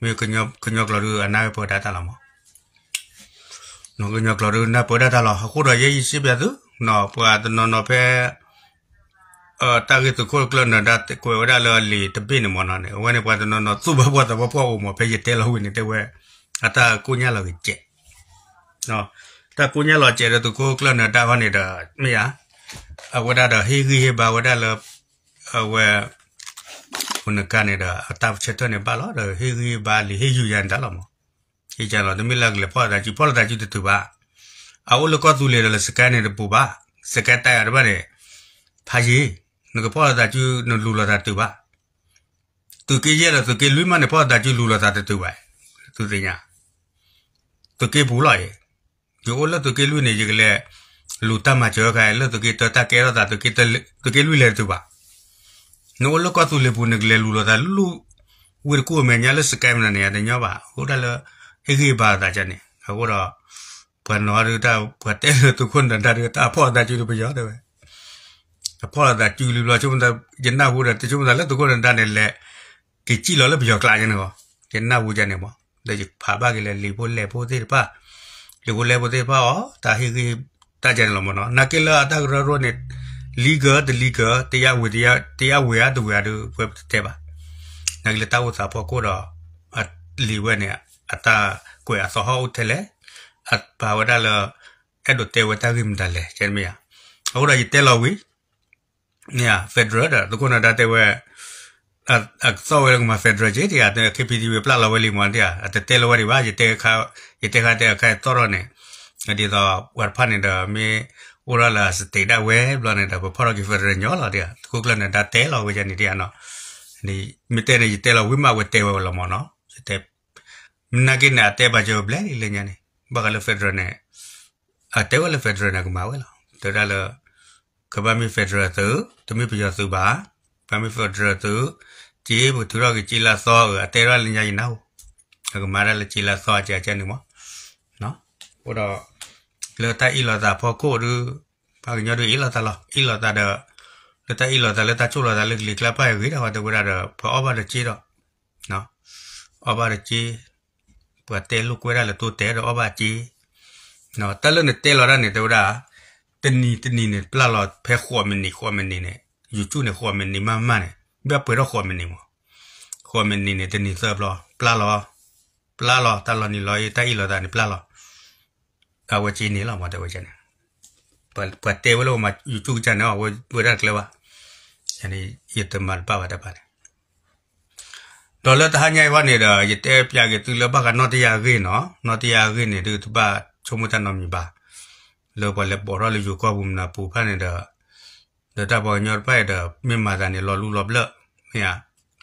မ့ၢ်ကညီကျိာ်ဒုးအနၢ်ပၢၢ်ဒၣ်တၢ်လီၤမး, ကညီကျိာ်ဒုးနၢ်ပၢၢ်ဒၣ်တၢ်လီၤ, အဃိဒီးယဲယစံးဘၣ်သု, ပှၤတနီၤနီၤဖဲ တၢ်ဂ့ၢ်သုးခိၣ်ကျၢၢ်နၢၤဒါကွဲးဝဲဒၣ်လၢလံာ်တဘ့ၣ်န့ၣ်မ့ၢ်နီၤန့ၣ်, အဝဲန့ၣ်ပှၤတနီၤနီၤသူၣ်ဘၣ်ပှၢ်သးဘၣ်ပှၢ်အိၣ်မး, ဖဲယတဲလီၤဝံၤန့ၣ်တဲဝဲ အတၢ်ကိၢ်ညါလီၤကဲး, တၢ်ကိၢ်ညါလီၤကဲးဒီးသုးခိၣ်ကျၢၢ်နၢၤဒါခီန့ၣ်ဒီး မ့ၢ်ဧါ, အဝဲဒၣ်ဒီးဟ့ၣ်ဂံၢ်ဟ့ၣ်ဘါဝဲဒၣ်လၢ အဝဲ ခိၣ်နကါန့ၣ်ဒီး အတၢ်ဆၢထၢၣ်န့ၣ်ဘၣ်လီၤ, ဒီးဟ့ၣ်ဂံၢ်ဟ့ၣ်ဘါလံာ်ဟ့ၣ်ယုၢ်ယါန့ၣ်တၢ်လီၤမး, ဟ့ၣ်ယါလီၤ, တမ့ၢ်လၢကလဲၤဖီၣ်လိာ်သးစု, ဖီၣ်လိာ်သးစုတတုၤဘၣ်, အအိၣ်လၢကီၢ်သူလ့ၤဒီးလၢစကဲန့ၣ်တပူၤဘၣ်, စကဲတၢ်ယၤတဘၣ်န့ၣ် ဖးယံၤ, နကဖီၣ်လိာ်သးစုနလူၤလိာ်သးတတုၤဘၣ်, သုးက့ယဲၢ်ဒီးသုးက့လွံၢ်မးန့ၣ် ဖီၣ်လိာ်သးစုလူၤလိာ်သးတတုၤဘၣ်, သုသ့ၣ်ညါ သုးက့ပူၤလီၤအံၤ, ယအိၣ်လၢသုးက့လွံၢ်န့ၣ် ယကလဲၤလူၤတၢ်မၤစၢၤခါလၢသုးက့တၢတၢ်ကဲထီၣ်သး သုးက့လွံၢ်လဲၤတတုၤဘၣ်, နအိၣ်လၢကီၢ်သူလ့ၤပူၤ နကလဲၤလူၤလိာ်သးလူၤ ဝ့ၢ်တကူၣ်အမဲာ်ညါလၢစကဲမနုၤန့ၣ် ယတညီဘၣ်, အဃိဒၣ်လၢ ဟ့ၣ်ဂံၢ်ဘါလိာ်သးန့ၣ် အဃိဒီး ပှၤနီၤဒုးတၢ် ပှၤတဲလၢသုးခိၣ်နၢၤဒါဒုးတၢ်ဖီၣ်လိာ်သးစုဒီးပယီၤတဲဝဲ အဖီၣ်လိာ်သးစုလံဘျီ ဆိကမိၣ်သး ယနၢ်ဟူဒီး တဆိကမိၣ်သးလၢသုးခိၣ်နၢၤဒါန့ၣ်လဲၤ က့ၤစံၣ်လီၤလၢပယီၤကျါယဲန့ၣ်ဂီၢ်, ယနၢ်ဟူယဲန့ၣ်မး, ဒီးယဖးဘၣ်က့ၤလၢလံာ်ဖိလဲၢ်ဖိသ့ၣ်တဖၣ်, လံာ်ဖိလဲၢ်ဖိသ့ၣ်တဖၣ်အီၤ တၢ်ဟ့ၣ်ဂံၢ်တၢ်ယဲန့ၣ်လီၤမးနီၤ, နာ်က့လၢအတၢ်ကရၢကရိန့ၣ် legal တ legal တယါဝ့ၤ တယါဝ့ၤဧါတဝ့ၤဧါဒီး ပှဲၤပတတဲဘၣ်, နာ်က့လၢတၢ်အိၣ်သးဖီခိၣ်ဒီး အလံာ်ဝဲန့ၣ် အတၢ်ကွဲးအသီဟီၣ်အိၣ်ထဲလဲၣ်, အပာ်ဝဲဒၣ်လၢ အဲၣ်ဒိးတဲဝဲတၢ်ဂ့ၢ်မတၤလဲၣ် ကဲမ့ၢ်ဧါ, အဃိဒီးယတဲလီၤဝံၤ မ့ၢ်ဧါ federal ဒီး သုးခိၣ်နၢၤဒါတဲဝဲ အကသီၣ်ဝဲလၢကမၤ federal က့ၤတယါ KPDP ပျၢ်လီၤဝဲလံမးတယါ အတတဲလီၤဝဲဒံးဘၣ် ယတဲခါ ယတဲခါတဲအခါသီၣ်ထီၣ်န့ၣ်, ဒ်သိးပှၤတဖၣ်န့ၣ်ဒီး မ့ၢ်အိၣ်ဒၣ်လၢအ state ဒၣ်ဝဲဘျီန့ၣ်ဒီး ပဖီၣ်ထီၣ်က့ၤ federal ညီလီၤတယါ သုးခိၣ်ကျၢၢ်နၢၤဒါတဲလီၤဝဲဒ်န့ၣ်တယါနီၤ, မ့ၢ်တဲန့ၣ် ယတဲလီၤဝံၤမး အဝဲတဲဝဲလီၤမးနီၤ, ယတဲ မနုၤက့န့ၣ် အတဲဘၣ်စၢၤဘျဲၣ်လံလၢညါန့ၣ် ဘၣ်ဃးလၢ federal န့ၣ် အတဲဝဲလၢ federal န့ၣ် ကမၤဝဲလီၤ. တဲဝဲဒၣ်လၢ ကဘၣ်မ့ၢ် federal သုး, တမ့ၢ်ပယီၤသုးဘၣ်, ဘၣ်မ့ၢ် federal သုး, က့ၤပကထုးထီၣ်က့ၤက့ၤလၢအသီအၢ အတဲဒၣ်လၢညါယနၢ်ဟူ, အကမၤဒၣ်လၢက့ၤလၢအသီအကကန့ၣ်မး. အဃိဒီး လၢတၢ်အ့ၣ်လိာ်သးဖီခိၣ်ဒုး ပှၤကညီဒုးအ့ၣ်လိာ်သးလီၤ, အ့ၣ်လိာ်သးဒီး လၢတၢ်အ့ၣ်လိာ်သးလၢတၢ်ဆိၣ်လိာ်သးလၢကလံၤကျါပၢ်အဂ့ၤဒီး တဲဝဲဒၣ်ဒီး ပှၤအီၣ်ဘၣ်တက့ဒီး အီၣ်ဘၣ်တက့, ပှၤတဲလိာ်ကွဲဒၣ်လၢတိတဲာ်ဒီးအီၣ်ဘၣ်က့, တၢ်လၢနတဲလီၤဒၣ်န့ၣ် တဲဝဲဒၣ် တနံၤတနံၤန့ၣ် ပျၢ်လီၤဖဲဃိးမံးနံး ဃိးမံးနံးန့ၣ်, YouTube န့ၣ်ဃိးမံးနံးမးမးန့ၣ် ဘၣ်ပှဲၤထီၣ်ဃိးမံးနံးမး, ဃိးမံးနံးန့ၣ် တနံၤသၢဘျီ ပျၢ်လီၤ, ပျၢ်လီၤ တၢ်လီၤနံၤလီၤအ့ တၢ်အ့ၣ်လိာ်သးန့ၣ်ပျၢ်လီၤ အဝဲက့န့ၣ်လီၤ မ့ၢ်တဲဝဲန့ၣ်, ပှၤတဲဝဲလၢပမၤ YouTube ကန့ၣ် အဝဲဝဲဒၣ်တကျၢၤဘၣ်, ယတမၤတဘၣ်ဘၣ်တၢ်ဘၣ်န့ၣ်, ဒီးလၢတဟါညါအံၤဃီန့ၣ်ဒီး ယတဲပၠးက့ၤသုလၢဘၣ်ဃးနီၢ်တယၢ်အဂ့ၢ်နီၤ, နီၢ်တယၢ်အဂ့ၢ်န့ၣ် ဒုးတဘၣ်ဆိကမိၣ်တၢ်နီတမံၤဘၣ်, လၢပှၤလဲၤပိာ်ထီၣ်လၢယိၤကီၢ်ပူၤမနုၤပူၤဖၣ်န့ၣ်ဒီး ဒီးတၢ်ပှၤကညီတဖၣ်အံၤဒီး မ့ၢ်မၤသးန့ၣ် လီၤလူလီၤဘျၢၣ်, မ့ၢ်ဧါ,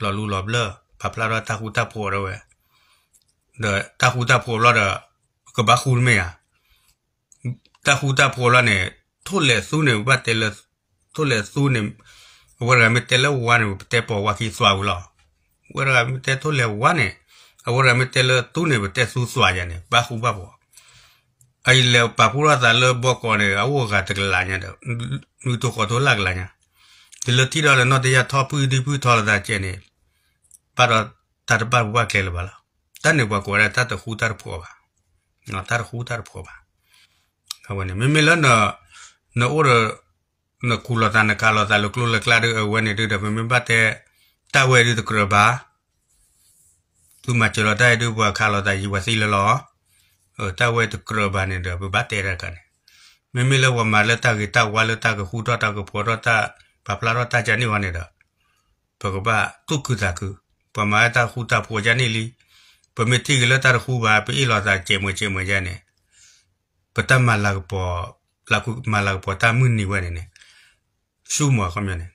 လီၤလူလီၤဘျၢၣ် ပာ်ဖျါထီၣ်တၢ်ဃူတၢ်ဖိးဒီးဝဲ, ဒီးတၢ်ဃူတၢ်ဖိးဘျီဒီး ကဘၣ်ဃူတမ့ၢ်ဧါ, တၢ်ဃူတၢ်ဖိးဘျီန့ၣ် ထိၣ်လဲၤသူန့ၣ် ပဘၣ်တဲလၢ ထိၣ်လဲၤသူန့ၣ်, အဝဲတဂၤမ့ၢ်တဲလၢဝါန့ၣ် ပတဲပိာ်ဝါခံသွါဝံၤလီၤ, အဝဲတဂၤမ့ၢ်တဲထိၣ်လဲၤဝါန့ၣ်, အဝဲတဂၤမ့ၢ်တဲလၢသူန့ၣ် ပတဲသူသွါယၤန့ၣ် ဘၣ်ဃူဘၣ်ဖိး အအံၤလဲၤပာ်ဖှိၣ်ထီၣ်သးလၢဘီကီးန့ၣ် အအိၣ်အဂၤတကလးညါဒီး နုၤတိၢ်ဃီၤတိၢ်လၢ်ကလးညါ, တုၤလၢထံၣ်ဒီးလၢနီၢ်တယၢ်ထီၣ်ဖုဒံဖုထီလီၤသးကဲန့ၣ်, ဘၣ်ဒီးတၢ်တဘၣ်ပူၤဘၣ်ကျဲလၢၤဘၣ်လီၤ. တၢ်န့ၣ်ပှၤကိးဝဲဒၣ်တၢ်တဃူတၢ်တဖိးဘၣ်, တၢ်တဃူတၢ်တဖိးဘၣ်. အဝဲန့ၣ် မ့မ့ၢ်လၢ နအိၣ်ဒီး နခူၣ်လိာ်သး နခးလိာ်သးလၢကျိလၢကျါဒီး အဝဲန့ၣ်ဒုးဒီး ပမ့ၢ်ဘၣ်တဲ တၢ်ဝဲဒုးတကြၢးဘၣ် သုမၤစၢၤလီၤတၢ်အံၤဒုး ပှၤခးလိာ်သးယံၤပှၤသံလၢလီၤ. တၢ်ဝဲတကြၢးဘၣ်န့ၣ်ဒီး ပဘၣ်တဲတၢ်တခါန့ၣ်, မ့မ့ၢ်လၢပှၤမၤလၢတၢ်ဂ့ၤတၢ်ဝါလၢတၢ်ကဃူထီၣ်တၢ်ကဖိးထီၣ်တၢ် ပာ်ဖျါထီၣ်တၢ်ကန့ၣ်ဝဲန့ၣ်ဒီး ပကဘၣ်သူၣ်ခုသးခု, ပှၤမၤလၢတၢ်ဃူတၢ်ဖိးယါန့ၣ်လံ, ပမ့ၢ်ထံၣ်က့ၤလၢတၢ်တဃူဘၣ် ပအ့ၣ်လိာ်သးစဲးမွဲးစဲးမွဲးယါန့ၣ် ပတၢ်မၤလၤကပီၤ, လၤမၤလၤကပီၤတၢ်မုၢ်နံၤဝဲန့ၣ်န့ၣ်, ဆူမီၤခီပညီန့ၣ်,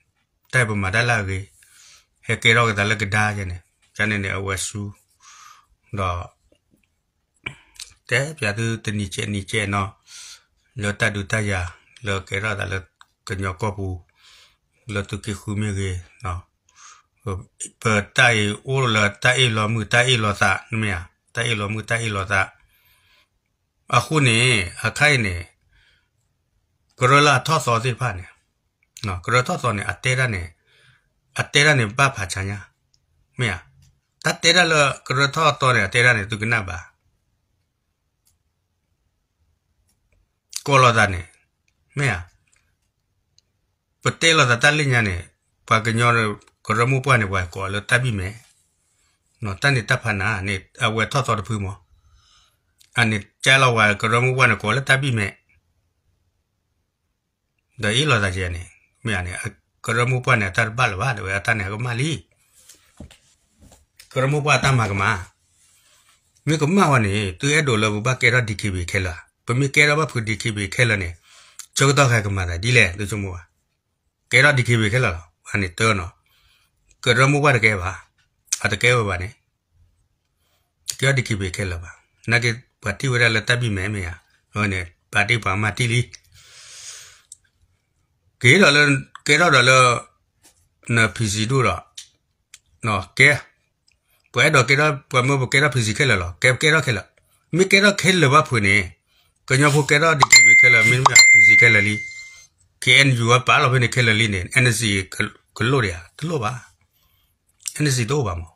တၢ်အံၤပမၤတၢ်လၢအဂ့ၤ, ဟဲကဲထီၣ်က့ၤသးလၢကဒါယဲန့ၣ်, ယန့ၣ်န့ၣ် အဝဲဆူ, ဒီး တဲပၠးသုတနံၤကဲးနံၤကဲးနီၤ, လၢတၢ်ဒုးတၢ်ယၤ လၢကဲထီၣ်သးလၢကညီကီၢ်ပူၤ, လၢသုးက့ဃုမ့ၢ်ဂ့ၤ, ပတၢ်အံၤအိၣ်လၢတၢ်အ့ၣ်လိာ်မုာ်တၢ်အ့ၣ်လိာ်သး နမ့ၢ်ဧါ, တၢ်အ့ၣ်လိာ်မုာ်တၢ်အ့ၣ်လိာ်သး, အဃိန့ၣ် အခါအံၤန့ၣ် ကရၢလၢအထီၣ်သီသ့ၣ်တဖၣ်န့ၣ်, ကရၢထီၣ်သီန့ၣ် အတဲဒၣ်န့ၣ်, အတဲဒၣ်န့ၣ်ဘၣ်ဖးဆါညါ, မ့ၢ်ဧါ, တၢ်တဲဒၣ်လၢကရၢထီၣ်သီန့ၣ် အတဲဒၣ်န့ၣ် သုကနၣ်ဘၣ် ကိးလိာ်သးန့ၣ်, မ့ၢ်ဧါ, ပတဲလိာ်သးတၢ်လၢညါန့ၣ်, ပှၤကညီ ကရၢမိၢ်ပှၢ်န့ၣ် ပှၤကိးလၢတၢ်ဘံၣ်မဲာ်, တၢ်န့ၣ်တၢ်ဖးနၤန့ၣ် အဝဲထီၣ်သီတဖုမး, အန့ၣ်ကဲလီၤဝဲကရၢမိၢ်ပှၢ်န့ၣ် ကိးလၢတၢ်ဘံၣ်မဲာ် ဒီးအ့ၣ်လိာ်သးယဲန့ၣ်, မ့ၢ်ဧါန့ၣ်, ကရၢမိၢ်ပှၢ်န့ၣ် အတၢ်တဘၣ်လၢၤဘၣ် တဲဝဲအတၢ်န့ၣ် အကမၣ်လံ, ကရၢမိၢ်ပှၢ်အတၢ်မၤကမၣ်, မ့ၢ်ကမၣ်ဝဲန့ၣ် သုအဲၣ်ဒိးလၢပဘၣ်ကဲထီၣ် DKBA ခဲလၢာ်, ပမ့ၢ်ကဲထီၣ်ဘၣ်ဖုး DKBA ခဲလၢာ်န့ၣ်, ဆၢကတီၢ်ခဲအံၤကမၤသးဒ်လဲၣ် သုဆိကမိၣ်ဘၣ်, ကဲထီၣ် DKBA ခဲလၢာ်လီၤ, အန့ၣ်တၢ်နီၤ, ကရၢမိၢ်ပှၢ်တကဲဘၣ်, အတကဲဝဲဘၣ်န့ၣ် တကဲထီၣ် DKBA ခဲလၢာ်ဘၣ်, နာ်က့ ပှၤထံၣ်ဝဲဒၣ်လၢတၢ်ဘံၣ်မဲာ်မ့ၢ်ဧါ, အဝဲန့ၣ် ပှၤထံၣ်ပှၤမၤတံၢ်လံ, ကဲထီၣ်လၢ, ကဲထီၣ်ဒီးလၢ န PC ဒိၣ်ဒီး, ကဲ, ပှၤအဲၣ်ဒိးကဲထီၣ် ပှၤမၢပကဲထီၣ် PC ခဲလၢာ်လီၤ, ကဲပကဲထီၣ်ခဲလၢာ်, မ့ၢ်ကဲထီၣ်ခဲလၢာ်ဘၣ်ဖုးန့ၣ်, ကညီဖိကဲထီၣ် DKBA ခဲလၢာ် မ့တမ့ၢ် PC ခဲလၢာ်လံ, KNU ဝဲပာ်လီၤဖဲန့ၣ်ခဲလၢာ်လံန့ၣ် NCA ကလိၣ်ဒံးဧါ, တလိၣ်ဘၣ်, NCA တအိၣ်ဘၣ်မး,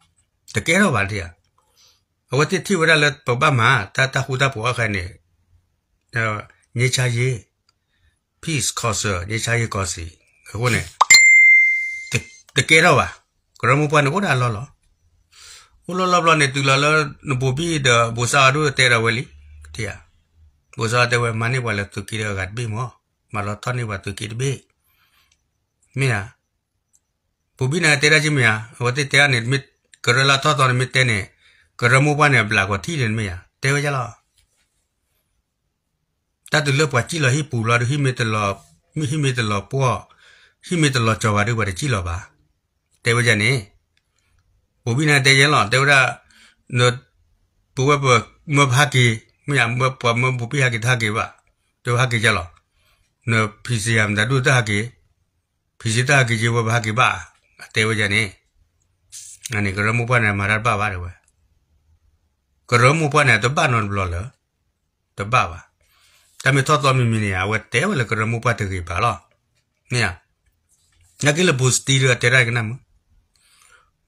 တကဲထီၣ်ဘၣ်ဒံးဧါ, အဝဲသ့ၣ်ထံၣ်ဝဲဒၣ်လၢပဘၣ်မၤ တၢ်တၢ်ဃူတၢ်ဖိးအခါန့ၣ်, ငြိမ်းချမ်းရေး, Peace Council, ငြိမ်းချမ်းရေးကောင်စီ, အဃိန့ၣ်, တကဲထီၣ်ဘၣ်, ကရၢမိၢ်ပှၢ်န့ၣ်အိၣ်ဒၣ်အလီၢ်လီၤ, အိၣ်လီၢ်လီၢ်ဘျီန့ၣ် တုၤလီၤလၢ နဘိးဘံၣ်ဒီး ဘိးစါအီၤဒိၣ်တဲဒီးဝဲလံ, ကထံၣ်ဧါ, ဘိးစါအီၤတဲဝဲ မၤန့ၢ်ပှၤလၢသုးက့ဒီးအဂၤတဘ့ၣ်မး, မၤလီၤထီၣ်န့ၢ်ပှၤသုးက့တဘ့ၣ်, မ့ၢ်ဧါ ဘိးဘံၣ်န့ၣ်တဲဒၣ်က့မ့ၢ်ဧါ, အဝဲသ့ၣ်တဲအန့ၣ် ကရၢလၢထီၣ်သီန့ၣ်မ့ၢ်တဲန့ၣ်, ကရၢမိၢ်ပှၢ်န့ၣ် အဘျးကီးထံၣ်န့ၣ်မ့ၢ်ဧါ, တဲဝဲဒ်လီၤ, တၢ်တုၤလၢပှၤစံၣ်လီၤဟံၣ်ပူၤဘျီဒီး ဟံၣ်မ့ၢ်တလီၤပှီၢ်, ဟံၣ်မ့ၢ်တလီၤကၠီၤဘၣ်ဒီး ပှၤတစံၣ်လီၤဘၣ်, တဲဝဲဒ်န့ၣ်, ဘိးဘံၣ်န့ၣ်တဲယဲလီၤ, တဲဝဲဒၣ် ပဝဲပမၢပဟးက့ၤ, မ့ၢ်ပှၤမၢဘိးဘံၣ်ဟးက့ၤတဟးက့ၤဘၣ်, တဲဝဲဟးက့ၤကလီၤ, န PC မတၤဒိၣ်တဟးက့ၤ, PC တဟးက့ၤက့ၤ ဝဲပဟးက့ၤဘၣ်, အတဲဝဲဒ်န့ၣ်, အန့ၣ်ကရၢမိၢ်ပှၢ်န့ၣ် မၤတၢ်တဘၣ်ဘၣ်တဲဝဲ, ကရၢမိၢ်ပှၢ်န့ၣ် တဘၣ်နီတဘျီလၢၤ, တဘၣ်ဘၣ်, တၢ်မ့ၢ်ထီၣ်သီမံၤမံၤန့ၣ် အဝဲတဲဝဲလၢကရၢမိၢ်ပှၢ်တဂ့ၤဘၣ်လီၤ, မ့ၢ်ဧါ, နာ်က့လၢဘိးစတံဒီးအတဲဒၣ်ကနၣ်မုာ်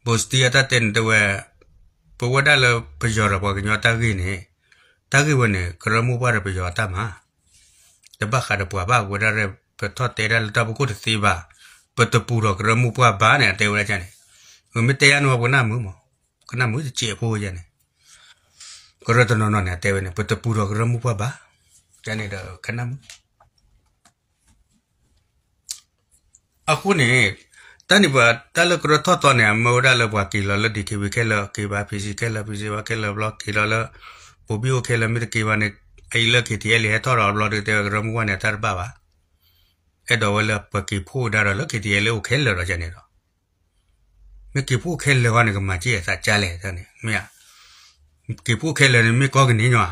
ဘိးစတံအတၢ်တဲန့ၣ်တဲဝဲ, ပဝဲဒၣ်လၢပယီၤဒီးပှၤကညီတၢ်ဂ့ၢ်န့ၣ်, တၢ်ဂ့ၢ်ဝဲန့ၣ် ကရၢမိၢ်ပှၢ်ဒီးပယီၤအတၢ်မၤ, တဘၣ်ဃးဒီးပှၤဘၣ်ဝဲဒၣ်ရဲၣ် ပထီၣ်တဲဒၣ်လၢတၢ်ဖီခိၣ်တသ့ဘၣ်, ပတပူၤထီၣ်ကရၢမိၢ်ပှၢ်ဘၣ်န့ၣ် အတဲဝဲဒၣ်န့ၣ်, မ့ၢ်တဲယါန့ၣ်ဝဲပကနၣ်မုာ်မး, ကနၣ်မုာ်တစဲးဖိယါန့ၣ်, ကရၢတနီၤနီၤန့ၣ် အတဲဝဲန့ၣ် ပတပူၤထီၣ်ကရၢမိၢ်ပှၢ်ဘၣ်, ယါန့ၣ်ဒီးကနၣ်မုာ် အဃိန့ၣ်, တၢ်န့ၣ်ပှၤတၢ်လၢကရၢထီၣ်သီန့ၣ် အမၢဝဲဒၣ်လၢပှၤက့ၤလီၤလၢ DKBA ခဲလၢာ် က့ၤဘၣ် PC ခဲလၢာ် PC ဘၣ်ခဲလၢာ်ဘျီ က့ၤလီၤလၢ ဘိးဘံၣ်အိၣ်ခဲလၢာ် မ့ၢ်တက့ၤဘၣ်န့ၣ် အအံၤလၢ KTLA ဟဲထီၣ်ဒီးဘျီဒုးတဲဝဲကရၢမိၢ်ပှၢ်န့ၣ် အတၢ်တဘၣ်ဘၣ်, အဲၣ်ဒိးဝဲလၢပှၤက့ၤဖှိၣ်ကဒါဒီးလၢ KTLA အိၣ်ခဲလၢာ်ဒီးယါန့ၣ်ဒီး မ့ၢ်က့ၤဖှိၣ်ခဲလၢာ်ဃီန့ၣ် ကမၤက့ၤအသးကါလဲၣ်န့ၣ် မ့ၢ်ဧါ, က့ၤဖှိၣ်ခဲလၢာ်န့ၣ် မ့ၢ်ကီကန့ၢ်ညီဧါ,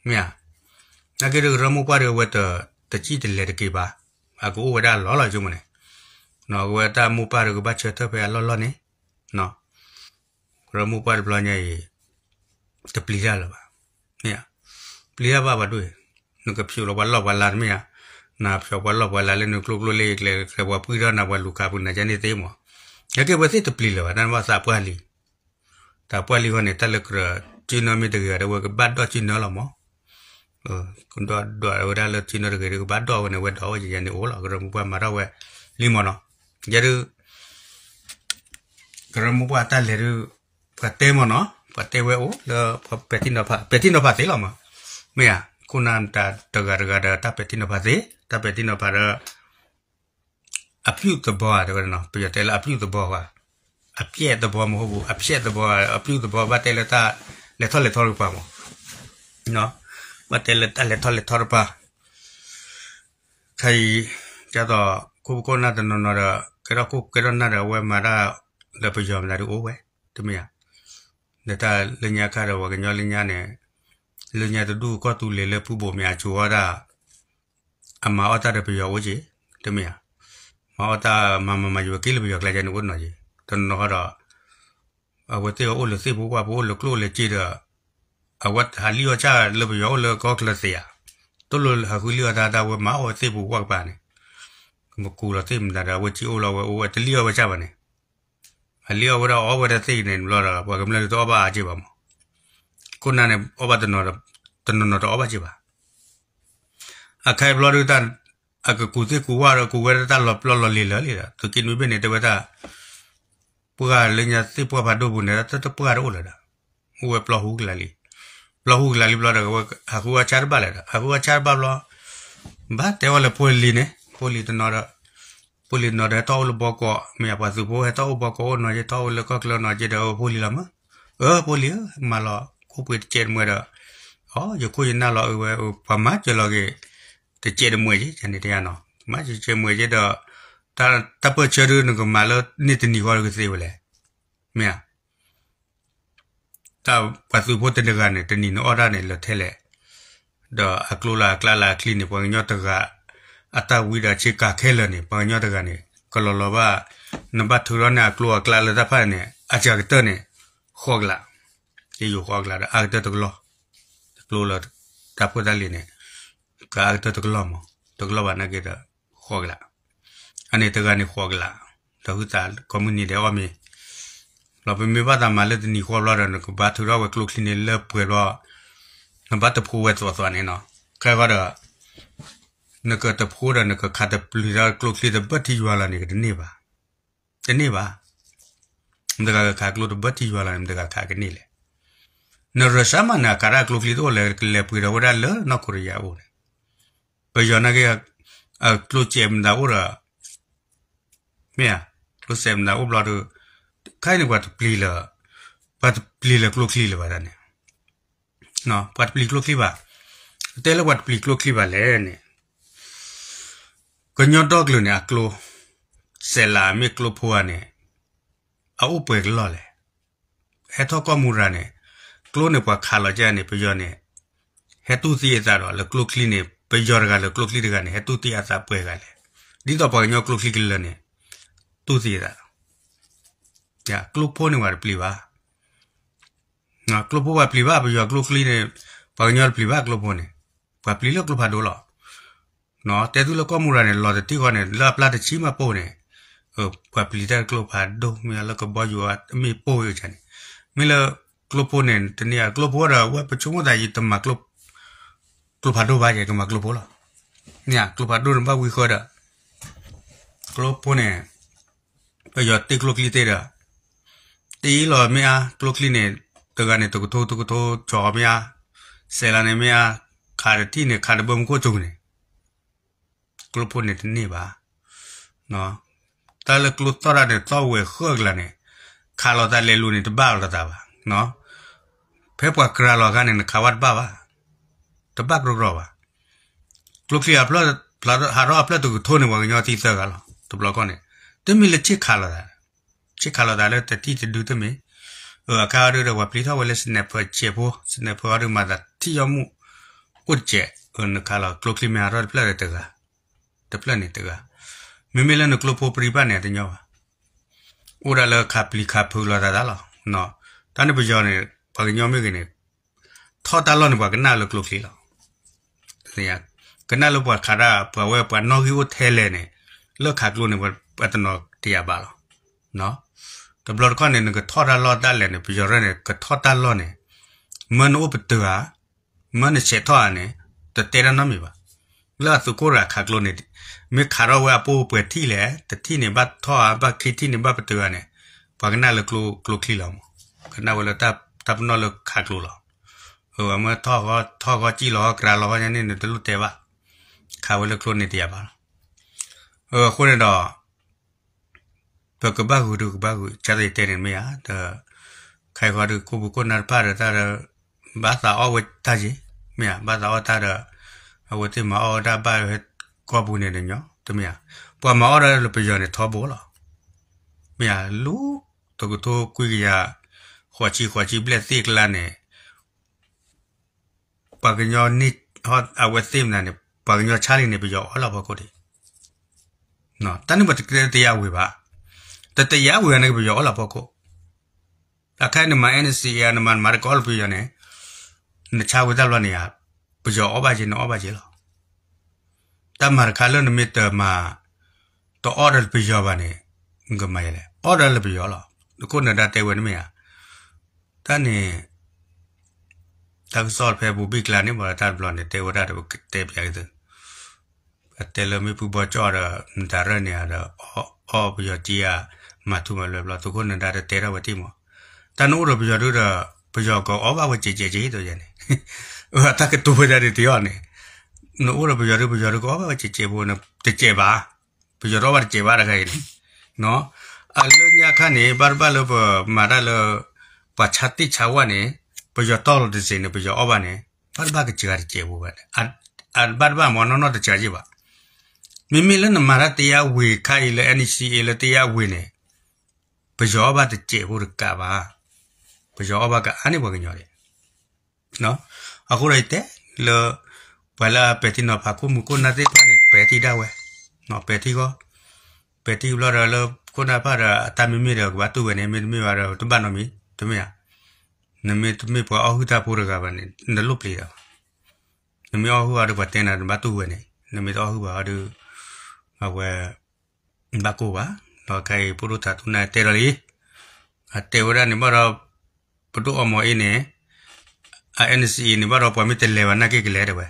မ့ၢ်ဧါ, နာ်က့ဒီးကရၢမိၢ်ပှၢ်ဒီးအဝဲတစံၣ်တလဲၤတက့ၤဘၣ်, အကအိၣ်ဝဲဒၣ်အလီၢ်လီၤဆိကမိၣ်န့ၣ်, အဝဲတၢ်မိၢ်ပၢ်ဒီးကဘၣ်ဆၢထၢၣ်ဖဲအလီၢ်လီၢ်န့ၣ်, ကရၢမိၢ်ပှၢ်တဘျီညါအံၤ တပျံၤတၢ်လၢၤဘၣ်, မ့ၢ်ဧါ, ပျံၤတၢ်ဘၣ်ပှၤဒိၣ်, နကဖျိးလီၤပှၤလီၢ်ပှၤလၤတမ့ၢ်ဧါ, နဖျိးပှၤလီၢ်ပှၤလၤလၢနကျိကျိလၢကျဲကျဲပှၤပှံၢ်ထီၣ်နၤပှၤလူၤခးပူၤနၤကန့ၣ်သ့မး, နာ်က့အဝဲသ့ၣ်တပျံၤလၢၤဘၣ် တၢ်ဘၣ်သးပှၢ်လံ တၢ်ပှၢ်လံဃီန့ၣ် တၢ်လၢကရၢစုနၢမ့ၢ်တဂ့ၤဒီး ဝဲကဘၣ်ဒိးစုနၢလီၤမး, ကဒိးဒိးဝဲဒၣ်လၢစုနၢတဂ့ၤဒီး ကဘၣ်ဒိးဝဲန့ၣ် ဝဲဒိးဝဲယါန့ၣ်အိၣ်လီၤ ကရၢမိၢ်ပှၢ်မၤထီၣ်ဝဲလံမးနီၤ, ယဲဒုး ကရၢမိၢ်ပှၢ်တၢ်လဲၤဒုး ပှၤတဲမးနီၤ ပှၤတဲဝဲအိၣ်လၢ ပဲာ်ထံနီၤဖး ပဲာ်ထံနီၤဖးသ့လီၤမး, မ့ၢ်ဧါ, ခိၣ်နၢ်တဂၤတဂၤဒီး တၢ်ပဲာ်ထံနီၤဖးသ့ တၢ်ပဲာ်ထံနီၤဖးဒီး အပြုသဘော တဲဝဲနီၤ ပယီၤတဲလၢ အပြုသဘော ကွၢ် အဖျက်သဘောမဟုတ်ဘူး အဖျက်သဘော အပြုသဘော ဘၣ်တဲလၢတၢ်လဲၤထီၣ်လဲၤထီတကပၤမး, ဘၣ်တဲလၢတၢ်လဲၤထီၣ်လဲၤထီတကပၤ, ခဲအံၤ ဒ်သိး ခိၣ်ဖိခိၣ်နၢ်တနီၤနီၤဒီး ကဲထီၣ်ခိၣ်ကဲထီၣ်နၢ်ဒီး အဝဲမၤတၢ်လၢပယီၤမတၤဒုးအိၣ်ဝဲ တမ့ၢ်ဧါ, ဒီးတၢ်လၢညါခါဒီး ပှၤကညီလၢညါန့ၣ် လၢညါတဒူၣ်ကီၢ်သူလ့ၤလၢဖုဘိၣ်မ့ၢ်အစိၤဝဲဒၣ် အမၤအီၣ်တၢ်ဒီးပယီၤအိၣ်က့ၤ, တမ့ၢ်ဧါ, မၤအီၣ်တၢ်မၤမၤမၤယိၤက့ၤလၢပယီၤကျါယဲန့ၣ်အိၣ်နီၤက့ၤ, တနီၤနီၤဒီး အဝဲသ့ၣ်အိၣ်လၢသ့ၣ်ပူၤဝၣ်ပူၤအိၣ်လၢကျိၣ်လၢစ့ဒီး အဝဲဟးလံၣ်အီၣ်ဆၣ်လၢပယီၤအိၣ်လၢကီၢ်ချၢသ့ဧါ, တလိၣ်ဟးဃုလံၣ်အီၣ်တၢ်တၢ်ဝဲမၤအီၣ်ဝဲသ့ၣ်ပူၤဝၣ်ကပၤန့ၣ်, မ့ၢ်ကူလီၤသ့ၣ်မတၤဒီး အဝဲစ့အိၣ်လီၤဝဲအိၣ်ဝဲတလံၣ်အီၣ်ဝဲဆၣ်ဘၣ်န့ၣ် အလံၣ်အီၣ်ဝဲဒၣ်အီၣ်ဝဲဒၣ်သ့ၣ်န့ၣ်ဘျီဒီး ပှၤကမျၢၢ်ဒုးတအီၣ်ဘၣ်အါက့ၢ်ဘၣ်မး, ခိၣ်နၢ်န့ၣ် အီၣ်ဘၣ်တနီၤနီၤ တအီၣ်ဘၣ်က့ၢ်ဘၣ်, အခဲအံၤဘျီဒုး အကကူးသ့ၣ်ကူးဝၣ်ဒီး ကူးဝဲဒၣ်တၢ်လီၤပျီလီၤလံၤလၢာ်လံဒီး သုးက့နွံဘ့ၣ်န့ၣ် တဲဝဲဒၣ် ပှၢ်လၢညါသ့ၣ်ပှၢ်ဖးဒိၣ်ပူၤန့ၣ် တပှၢ်တအိၣ်လၢၤဒီး အိၣ်ဝဲပျီဟူကလၤလံ, ပျီဟူကလၤလံဘျီဒီး အဝဲဟးဃုအီၣ်ဆၣ်တဘၣ်လၢၤဒီး ဟးဃုအီၣ်ဆၣ်တဘၣ်ဘျီ ဘၣ်တဲဝဲလၢဖိလံၤန့ၣ် ဖိလံၤတနီၤဒီး ဖိလံၤတနီၤဒီးဟဲထီၣ်အိၣ်လၢဘီကီး မ့ၢ်ပှၤသုးဖိဟဲထီၣ်အိၣ်ဘီကီးအိၣ်နီၤက့ ထီၣ်အိၣ်လၢကီၢ်ချၢနီၤက့ဒီး ဖိလံၤလီၤမး, အၢ ဖိလံၤဧၢ မၤလီၤခိၣ်ပှ့ၤတစဲးတမှဲဒီး အိ ယခိၣ်ယနၢ်လီၤအၢဝဲ ပှၤမၤစၢၤလီၤက့ၤ တစဲးတမှဲက့ န့ၣ်တယါနီၤ မၤစၢၤတစဲးတမှဲက့ဒီး တၢ်ပၢၢ်ဆၢဒုး နကမၤလၢန့ၢ်တနံၤဃီဒီးကသ့ဝဲလဲၣ်, မ့ၢ်ဧါ တၢ်ပှၤသုးဖိတဂၤန့ၣ် တနံၤနအီၣ်တၢ်န့ၣ်လၢာ်ထဲလဲၣ်, ဒီးအကျိလၢအကျါလၢအချံန့ၣ် ပှၤကညီတဂၤ အတၢ်ဝံဒီးဆ့ကၤခဲလၢာ်န့ၣ် ပှၤကညီတဂၤန့ၣ် ကလီၤလီၤဘၣ်, နဘၣ်ထုးထီၣ်န့ၢ်အကျိအကျါလၢတၢ်ဖၣ်န့ၣ် အစှၤကတၢၢ်န့ၣ် ဃိးကလး, ယယိၤဃိးကလးဒီးအါကတၢၢ်တကလီၢ်, တကျိလၢတၢ်ဖိတၢ်လံၤန့ၣ် ကအါကတၢၢ်တကလီၢ်မး, တကလီၢ်ဘၣ်နာ်က့ဒီး ဃိးကလး အန့ၣ်တဂၤန့ၣ်ဃိးကလး, ဒီးဟုသးကိးမုၢ်နံၤဒဲးအီၣ်မ့ၤ, လီၤပမ့ၢ်ဘၣ်သးမၤလၢတနံၤဃီဘျီဒီး နကဘါထုးထီၣ်ဝဲကျိချံန့ၣ်လၢပှဲၤဘျီ, နဘၣ်တဖိဝဲသွးသွးန့ၣ်နီၤ, ခဲဃီဒီး နကတဖိဒီးနကခးတပျုၤဒီးကျိချံတဘၢထံယွၤလီၤန့ၣ် ကတန့ၢ်ဘၣ်, တန့ၢ်ဘၣ်, မတဂၤကခးကျိတဘၢထံယွၤလီၤန့ၣ် မတဂၤခးကန့ၢ်လဲၣ်, နရၢၡါမးန့ၣ် အကးတၢ်ကျိချံတအိၣ်လဲၣ် ကလဲၤပှ့ၤဒီးဝဲဒၣ်လၢနီၢ်ခိရံယါအအိၣ်န့ၣ်, ပယီၤနာ်က့ အကျိစဲးမတၤအိၣ်ဒီး မ့ၢ်ဧါ, ကျိစဲးမတၤအိၣ်ဘျီဒီး ခဲအံၤန့ၣ် ပှၤတပျံၤလၢၤ, ပှၤတပျံၤလၢၤကျိချံလၢၤဘၣ်ဒၣ်န့ၣ်, ပှၤတပျံၤကျိချံဘၣ်, တဲလၢပှၤတပျံၤကျိချံဘၣ်လဲၣ်န့ၣ်, ကညီဒီကလုာ်န့ၣ် အကျိ, စဲးလးမ့ၢ်ကျိဖိဧါန့ၣ်, အအိၣ်ပှဲၤကလီၢ်လဲၣ် ဟဲထီၣ်ကီၢ်မူရၤန့ၣ်, ကျိန့ၣ်ပှၤခးလီၤကဲန့ၣ် ပယီၤန့ၣ်, ဟဲတူၢ်သံအသးဒီးလၢကျိချံန့ၣ် ပယီၤတဂၤလၢကျိချံတဂၤန့ၣ် ဟဲတူၢ်သံအသးပှဲၤဂၤလဲၣ်, ဒ်သိးပှၤကညီကျိချံကလၢာ်န့ၣ်, တူၢ်သံအသး, ကျိဖိန့ၣ်ပှၤတပျံၤဘၣ် ကျိဖိပှၤပျံၤဘၣ် ပယီၤကျိချံန့ၣ်, ပှၤကညီတပျံၤဘၣ်ကျိဖိန့ၣ်, ပှၤပျံၤလၢကျိဖးဒိၣ်လီၤ. တဲသုလၢကီၢ်မူရၤန့ၣ် လီၤတထံၣ်ဃီန့ၣ် လၢအပျၢ်တဆံမးပိၢ်န့ၣ်, ပှၤပျံၤတၢ်ကျိဖးဒိၣ် မ့ၢ်လၢကဘီယူၤအမ့ၢ်ပိၢ်ဝဲန့ၣ်, မ့ၢ်လၢကျိဖိန့ၣ် တန့ၢ်အကျိဖိဒီး ဝဲပဆိကမိၣ်သးယံၤတမၤကျိဖးဒိၣ်ဘၣ်ယဲ ကမၤကျိဖိလီၤ. မ့ၢ်ကျိဖးဒိၣ်န့ၣ်ဘၣ်ဝံဃၢဒီး ကျိဖိန့ၣ် ပယီၤတ့ကျိချံသ့ဒီး တ့လီၤမ့ၢ်အါ ကျိချံန့ၣ် တဂၤန့ၣ် တကထိတကထိ ကၠီၤမ့ၢ်အါ, စဲးလးန့ၣ်မ့ၢ်အါ, ခးတထံၣ်န့ၣ် ခးတဘၢမူခိၣ်ကၠိန့ၣ်, ကျိဖိန့ၣ်တန့ၢ်ဘၣ်. တၢ်လၢကျိသီၣ်တၢ်န့ၣ် သီၣ်ဝဲဃၢကလးန့ၣ်, ခးလိာ်သးလဲၤလူၤန့ၣ် တဘၣ်လိာ်သးဘၣ်. ဖဲပှၤကြၤလီၤအခါန့ၣ် နခးဝဲတဘၣ်ဘၣ်, တဘၣ်ကြီကြီဘၣ်. ကျိချံအဖျၢၣ်, ဟးထီၣ်အဖျၢၣ်တကထိန့ၣ် ပှၤကညီသံသၢဂၤလီၤ တဘျီကီၢ်န့ၣ်, တမ့ၢ်လၢဆ့ၣ်ခးလိာ်သး, ဆ့ၣ်ခးလိာ်သးလၢတထံၣ်တဒုတမ့ၢ်, အခါအီၤဒုဒီး ပှၤပျံၤထီၣ်ဝဲလၢ sniper စဲးဖိ, sniper အီၤဒုမၤသးထံၣ်ယီၢ်မူး, အိၣ်တစဲး, နခးလီၤကျိချံမ့ၢ်ဟးထီၣ်တဖျၢၣ်ဒီးတဂၤ, တဖျၢၣ်န့ၣ်တဂၤ, မ့မ့ၢ်လၢနကျိဖိပြံဘၣ်န့ၣ် တညီဘၣ်. အိၣ်ဒၣ်လၢခးပျံၤခးဖုးလိာ်သးတၢ်လီၤ. တၢ်န့ၣ်ပယီၤန့ၣ် ပှၤကညီမ့ၢ်ဂ့ၤန့ၣ် ထီၣ်တၢ်လီၢ်န့ၣ် ပှၤကနၣ်လၢကျိချံလီၤ. ကနၣ်လၢပှၤခးတၢ် ပှၤဝဲပှၤနီၣ်ဂံၢ်အိၣ်ထဲလဲၣ်န့ၣ်, လၢခးကျိန့ၣ် ပှၤတနီၤတယာ်ဘၣ်လီၤ. တဘျီတခီၣ်န့ၣ် နကထီၣ်တၢ်လီၢ်ဒၣ်လဲာ်န့ၣ် ပယီၤရဲၣ်န့ၣ် ကထီၣ်တၢ်လီၢ်န့ၣ်, မၢနအိၣ်ပတုာ်ဧါ, မၢနဆဲးထီၣ်ဧါန့ၣ်, တတဲတၢ်နီတမံၤဘၣ်. လၢအသုးခိၣ်တဂၤခးကျိန့ၣ်, မ့ၢ်ခးထီၣ်ဝဲအပိၢ်ပှဲၤထံၣ်လဲၣ်, တထံၣ်န့ၣ်ဘၣ်ထီၣ်ဧါ, ဘၣ်ခံထံၣ်န့ၣ်ဘၣ်ပတုာ်ဧါန့ၣ်, ပှၤကနၣ်လၢကျိချံလီၤမး. ကနၣ်ဝဲလၢတၢ်ပနီၣ်လၢခးကျိလီၤ. အမ့ၢ်ထီၣ်ဃီထီၣ်ဃီစံၣ်လီၤဃီကြၤလီၤဃီညါန့ၣ် နတလိၣ်တဲဘၣ်. ခးဝဲလၢကျိန့ၣ်တယာ်ဘၣ်လီၤ. အဃိန့ၣ်ဒီး ပကဘၣ်ဂုာ်ဒုးကဘၣ်ဂုာ် ကၢ်သ့ၣ်တဲန့ၣ်မ့ၢ်ဧါ, ဒီး ခဲအံၤဃီဒီး ခိၣ်ပူၤခိၣ်နၢ်တဖၣ်ဒီးတၢ်ဒီး ဘၣ်သးအီၣ်ဝဲတၢ်ယ့ၢ်, မ့ၢ်ဧါ, ဘၣ်သးအီၣ်တၢ်ဒီး အဝဲသ့ၣ်မၤအီၣ်ဝဲဒၣ်ဘၣ်ဝဲကီၢ်ပူၤန့ၣ်ဒီးညီ, တမ့ၢ်ဧါ, ပှၤမၤအီၣ်ဒၣ်လၢပယီၤန့ၣ်ထီဘိလီၤ. မ့ၢ်ဧါ, လူၤ တကထိခွံကယၤ ဃိးဆံ ဃိးဆံဘျဲၣ်သ့ၣ်ကျါန့ၣ် ပှၤကညီန့ၢ် အဝဲသ့ၣ်မနုၤန့ၣ် ပှၤကညီဆါလံန့ၣ် ပယီၤအီၣ်လၢအဖီခိၣ်ဒံး, တၢ်န့ၣ်ပတတဲတယါဝံၤဘၣ်, တတယါဝံၤန့ၣ် ပယီၤအီၣ်လၢအဖီခိၣ်, အခါနမၤ NCA နမၤနမၤတကအီၣ်လၢပယီၤန့ၣ်, နဆါဝဲတၢ်ဘျီန့ၣ်ဧါ, ပယီၤအီၣ်ဘၣ်က့ၤ နအီၣ်ဘၣ်က့ၤလီၤ. တၢ်မၤတခါလၢနမ့ၢ်တမၤ တအီၣ်ဒီးပယီၤဘၣ်န့ၣ်, နကမၤယလဲၣ်, အီၣ်ဒီးလၢပယီၤလီၤ. နခိၣ်နဒါတဲဝဲန့ၣ်မ့ၢ်ဧါ, တၢ်န့ၣ် တၢ်ကစီၣ်ဖဲပူၤဘံၣ်ကျါန့ၣ် ဘၣ်တၢ်တဘျီန့ၣ် တဲဝဲဒၣ်ဒီးပကတဲပျးက့ၤသု, ပတဲလၢမ့ၢ်ဖုဘီကၠီၣ်ဒီး နတၢ်ရၢၢ်န့ၣ်ဒီး အီၣ်ပယီၤက့ၤဧါ, မၤထူမၤလွဲဘျီ သုးခိၣ်နဒါတတဲထီၣ်ဝဲတ့ၢ်မး, တၢ်နအိၣ်ဒီးပယီၤဒုဒီး ပယီၤကအီၣ်ဘၣ်ဝဲကဲးကဲးက့ၤ တယဲန့ၣ်, တၢ်ကတိၤဝဲဒၣ်ဒ်တယီန့ၣ်, နအိၣ်ဒီးပယီၤဒု ပယီၤဒုကအီၣ်ဘၣ်ဝဲကဲးကဲးဖိန့ၣ် တကဲးဘၣ်, ပယီၤတအီၣ်ဘၣ်တကဲးဘၣ်တခါအံၤန့ၣ်, အလၢညါခါန့ၣ် ဘၣ်တဘၣ်လၢပမၤတၢ်လၢ ပှၤဆါသ့ၣ်ဆါဝၣ်န့ၣ် ပယီၤတီၢ်လီၤတစ့ၢ်န့ၣ် ပယီၤအီၣ်ဘၣ်န့ၣ် ဘၣ်တဘၣ်ကစှၤတစဲးဖိဘၣ်, အဘၣ်တဘၣ်မ့ၢ်နီၢ်နီၢ်တစှၤက့ၤဘၣ်. မ့မ့ၢ်လၢနမၤတၢ်တယါဝံၤခါအံၤလၢ NCA လၢတယါဝံၤန့ၣ် ပယီၤအီၣ်ဘၣ်တစဲးဖိတကးဘၣ်, ပယီၤအီၣ်ဘၣ်ကအါန့ၢ်ပှၤကညီဒံး အဃိဒီးယတဲလၢ ပှၤလၢအပဲာ်ထံနီၤဖးခိၣ်မူခိၣ်နၢ်သ့ၣ်တဖၣ်န့ၣ် ပဲာ်ထံဒၣ်ဝဲ, ပဲာ်ထံဂီၢ်, ပဲာ်ထံဘျီဒီးလၢခိၣ်နၢ်တဖၣ်ဒီး အတၢ်မ့မ့ၢ်ဒီးကဘၣ်တူၢ်ဝဲန့ၣ် မ့တမ့ၢ်ဘၣ်ဒီးတဘၣ်နီတမံၤ, တမ့ၢ်ဧါ. နမ့ၢ်တမ့ၢ်ပှၤအီၣ်ဟုၣ်တၢ်ဖိတဂၤဘၣ်န့ၣ် နလိၣ်ပျံၤဒီး, နမ့ၢ်အီၣ်ဟုၣ်အီၤဒီးပှၤတဲနၤနဘၣ်တူၢ်ဝဲန့ၣ် နမ့ၢ်တအီၣ်ဟုၣ်ဘၣ်အီၤဒီး အဝဲ ဘၣ်ကိၢ်ဘၣ်, ဒီးခဲအံၤဖိဒိၣ်ထးသူၣ်နၢ်တဲဒီးလံ, အတဲဝဲဒၣ်န့ၣ်ဘၣ်ဒီး ပဒိၣ်အီမီၤအ့န့ၣ် အ NCA န့ၣ်ဘၣ်ဒီးပှၤမ့ၢ်တလဲၤဘၣ်နာ်က့ကလဲၤဒၣ်ဝဲ,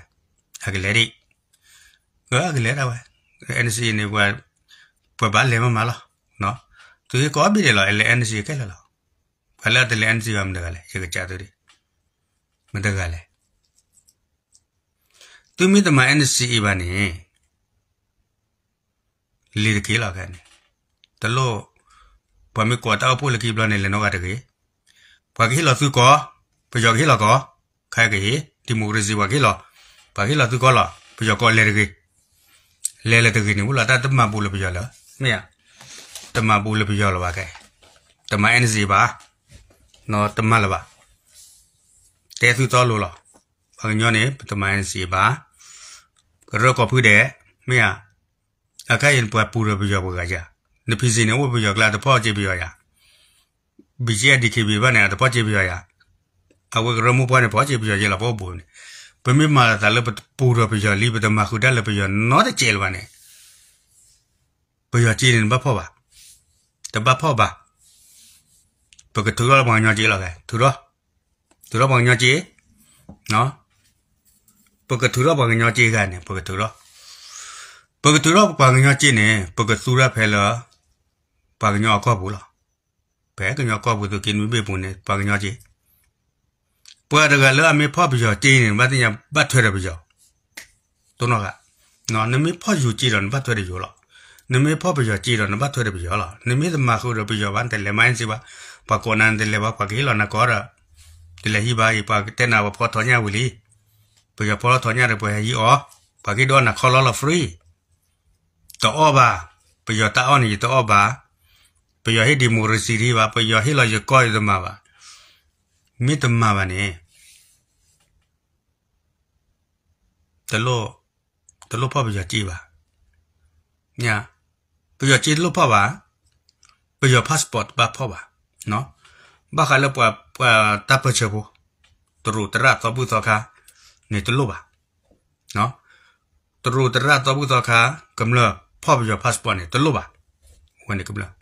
အကလဲၤဒံး, အကလဲၤဒၣ်ဝဲ, NCA န့ၣ် ပှၤဘၣ်လဲၤမးမးလီၤ, သုဟ့ၣ်ကိးဘ့ၣ်ဒဲးလီၤ လဲၤ NCA ခဲလၢာ်လီၤ, ပှၤလၢအတလဲၤ NCA ဘၣ်မတဂၤလဲၣ် ယကစးသုဒံး, မတဂၤလဲၣ် သုမ့ၢ်တမၤ NCA ဘၣ်န့ၣ် လ့ၤတက့ၢ်လီၤခဲန့ၣ်, တလိၣ်, ပှၤမ့ၢ်ကိးတၢ်အိၣ်ဖှိၣ်လၢခံဘျီန့ၣ် လဲၤနီၣ်ဂၤတဂ့ၤ, ပှၤကဟ့ၣ်လီၤသုကီၢ်, ပယီၤကဟ့ၣ်လီၤကီၢ်, ခဲကဟ့ၣ် democracy ပှၤကဟ့ၣ်လီၤ, ပှၤကဟ့ၣ်လီၤသုကီၢ်လီၤ ပယီၤကီၢ်လဲၤတဂ့ၤ, လဲၤလၢတဂ့ၤန့ၣ် အိၣ်လီၤတၢ်တမၤဘူးလၢပယီၤလၢၤ, မ့ၢ်ဧါ, တမၤဘူးလၢပယီၤလၢၤဘၣ်ခဲ, တမၤ NCA ဘၣ်, တမၤလၢၤဘၣ်, တဲသုတီလိၤလီၤ, ပှၤကညီန့ၣ် ပတမၤ NCA ဘၣ်, ကရၢကီၢ်ဖုဒဲး, မ့ၢ်ဧါ, အခါအံၤပှၤပူၤဒီးပယီၤပှၤဂၤယၤ, န PC န့ၣ် အိၣ်ပယီၤကျါတဖီၣ်က့ၤပယီၤယၤ, BGF DKBA ဘၣ်န့ၣ် အတဖီၣ်က့ၤပယီၤယၤ, အဝဲကရၢမိၢ်ပှၢ်န့ၣ် ဖီၣ်က့ၤပယီၤယဲလီၤ ပအိၣ်ဘူးန့ၣ်, ပမ့ၢ်မၤလီၤသးလၢပပူၤဒီးပယီၤလံ ပတမၤဃုာ်တၢ်လၢပယီၤနီတစဲးလၢၤဘၣ်န့ၣ် ပယီၤက့န့ၣ် နဘၣ်ဖီၣ်ဘၣ်, တဘၣ်ဖီၣ်ဘၣ်, ပကထုးထီၣ်လၢပှၤကညီက့လီၤခဲ, ထုးထီၣ်, ထုးထီၣ်ပှၤကညီက့, ပကထုးထီၣ်ပှၤကညီက့ဂၤန့ၣ် ပကထုးထီၣ်, ပကထုးထီၣ်ပှၤကညီက့န့ၣ် ပကသူတၢ်ဖဲလၢ ပှၤကညီအကီၢ်ပူၤလီၤ, ဖဲကညီကီၢ်ပူၤသုးက့နွံဘ့ၣ်ပူၤန့ၣ် ပှၤကညီက့ ပှၤတဂၤလၢအမ့ၢ်ဖီၣ်ပယီၤက့န့ၣ် ဘၣ်သ့ၣ်ညါဘၣ်ထွဲဒီးပယီၤ, တိၢ်နီၣ်ဃာ်, နမ့ၢ်ဖီၣ်ယိၤက့ဒီးနဘၣ်ထွဲဒီးယိၤလီၤ, နမ့ၢ်ဖီၣ်ပယီၤက့ဒီးနဘၣ်ထွဲဒီးပယီၤလီၤ, နမ့ၢ်တမၤဃုာ်ဒီးပယီၤဘၣ် နတလဲၤမၤ NCA ဘၣ်, ပှၤကိးနၤနတလဲၤဘၣ် ပှၤကဟ့ၣ်လီၤနၤကီၢ်ဒီး, တလဲၤဟံၣ်ဘၣ်အံၤ ပှၤကတဲနၤပှၤဖီၣ်ထီၣ်ညၣ်ဝံၤလံ, ပယီၤဖီၣ်ထီၣ်ထီၣ်ညၣ်ဒီးပှၤဟဲဟံးအီၤ, ပှၤကဟ့ၣ်ဒုးအီၣ်နၤခီလီလီၤ free တအီၣ်ဘၣ်, ပယီၤတၢ်အီၣ်န့ၣ် ယတအီၣ်ဘၣ်, ပယီၤဟ့ၣ် democracy တဟ့ၣ်ဘၣ်, ပယီၤဟ့ၣ်လီၤယကီၢ်ယတမၤဘၣ်, မ့ၢ်တမၤဘၣ်န့ၣ်, တလိၣ်ဖီၣ်ပယီၤက့ဘၣ်, ပယီၤက့တလိၣ်ဖီၣ်ဘၣ်, ပယီၤ passport တဘၣ်ဖီၣ်ဘၣ်, ဘၣ်ဃးလၢပှၤတၢ်ပၢၢ်ဆၢဖိ, တရူးတရၣ်သီဘူၣ်သီခါန့ၣ်တလိၣ်ဘၣ် တရူးတရၣ်သီဘူၣ်သီခါ ကမျၢၢ်ဖီၣ်ပယီၤ passport န့ၣ် တလိၣ်ဘၣ်, ဝဲန့ၣ်ကမျၢၢ်,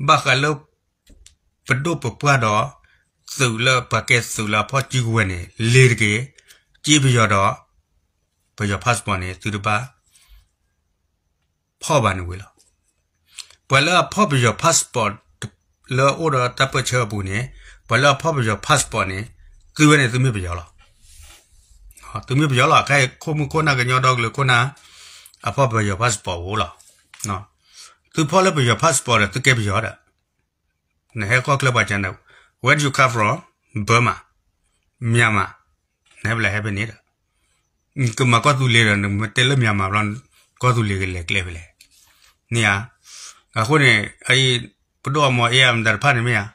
ဘၣ်ဃးလၢ ပဒိၣ်ပပှၢ်ဒီး သုးလၢပှၤကဲသုးလၢအဖီၣ်စုကဝဲၤန့ၣ် လ့ၤတက့ၢ်, က့ပယီၤဒီး ပယီၤ passport န့ၣ် သုတဘၣ် ဖီၣ်ဘၣ်န့ၣ်ဝံၤလီၤ. ပှၤလၢအဖီၣ်ပယီၤ passport လၢအအိၣ်ဒီးတၢ်ပၢၢ်ဆၢအပူၤန့ၣ်, ပှၤလၢအဖီၣ်ပယီၤ passport န့ၣ် သုဝဲန့ၣ်သုမ့ၢ်ပယီၤလီၤ. သုမ့ၢ်ပယီၤလီၤ. ခဲအံၤ ခိၣ်မူခိၣ်နၢ်ကညီဒီကလုာ်ခိၣ်နၢ် အဖီၣ်ပယီၤ passport အိၣ်လီၤ. သုဖီၣ်လၢပယီၤ passport ဒီးသုကဲပယီၤဒီး နဟဲကီၢ်ချၢပှၤကညီန့ၣ် Where do you come from? Burma, Myanmar. နဟဲဖဲလဲၣ် ဟဲဖဲန့ၣ်ဒီး ကမၤကီၢ်သူလ့ၤဒီး နမ့ၢ်တဲလၢ Myanmar ဘျီ ကီၢ်သူလ့ၤကလဲၤကျဲဖဲလဲၣ်. န့ၣ်ဧါ. အဃိန့ၣ် အအံၤ ပဒိၣ်အမီၤအ့အမတၤတဖၣ်န့ၣ်မ့ၢ်ဧါ.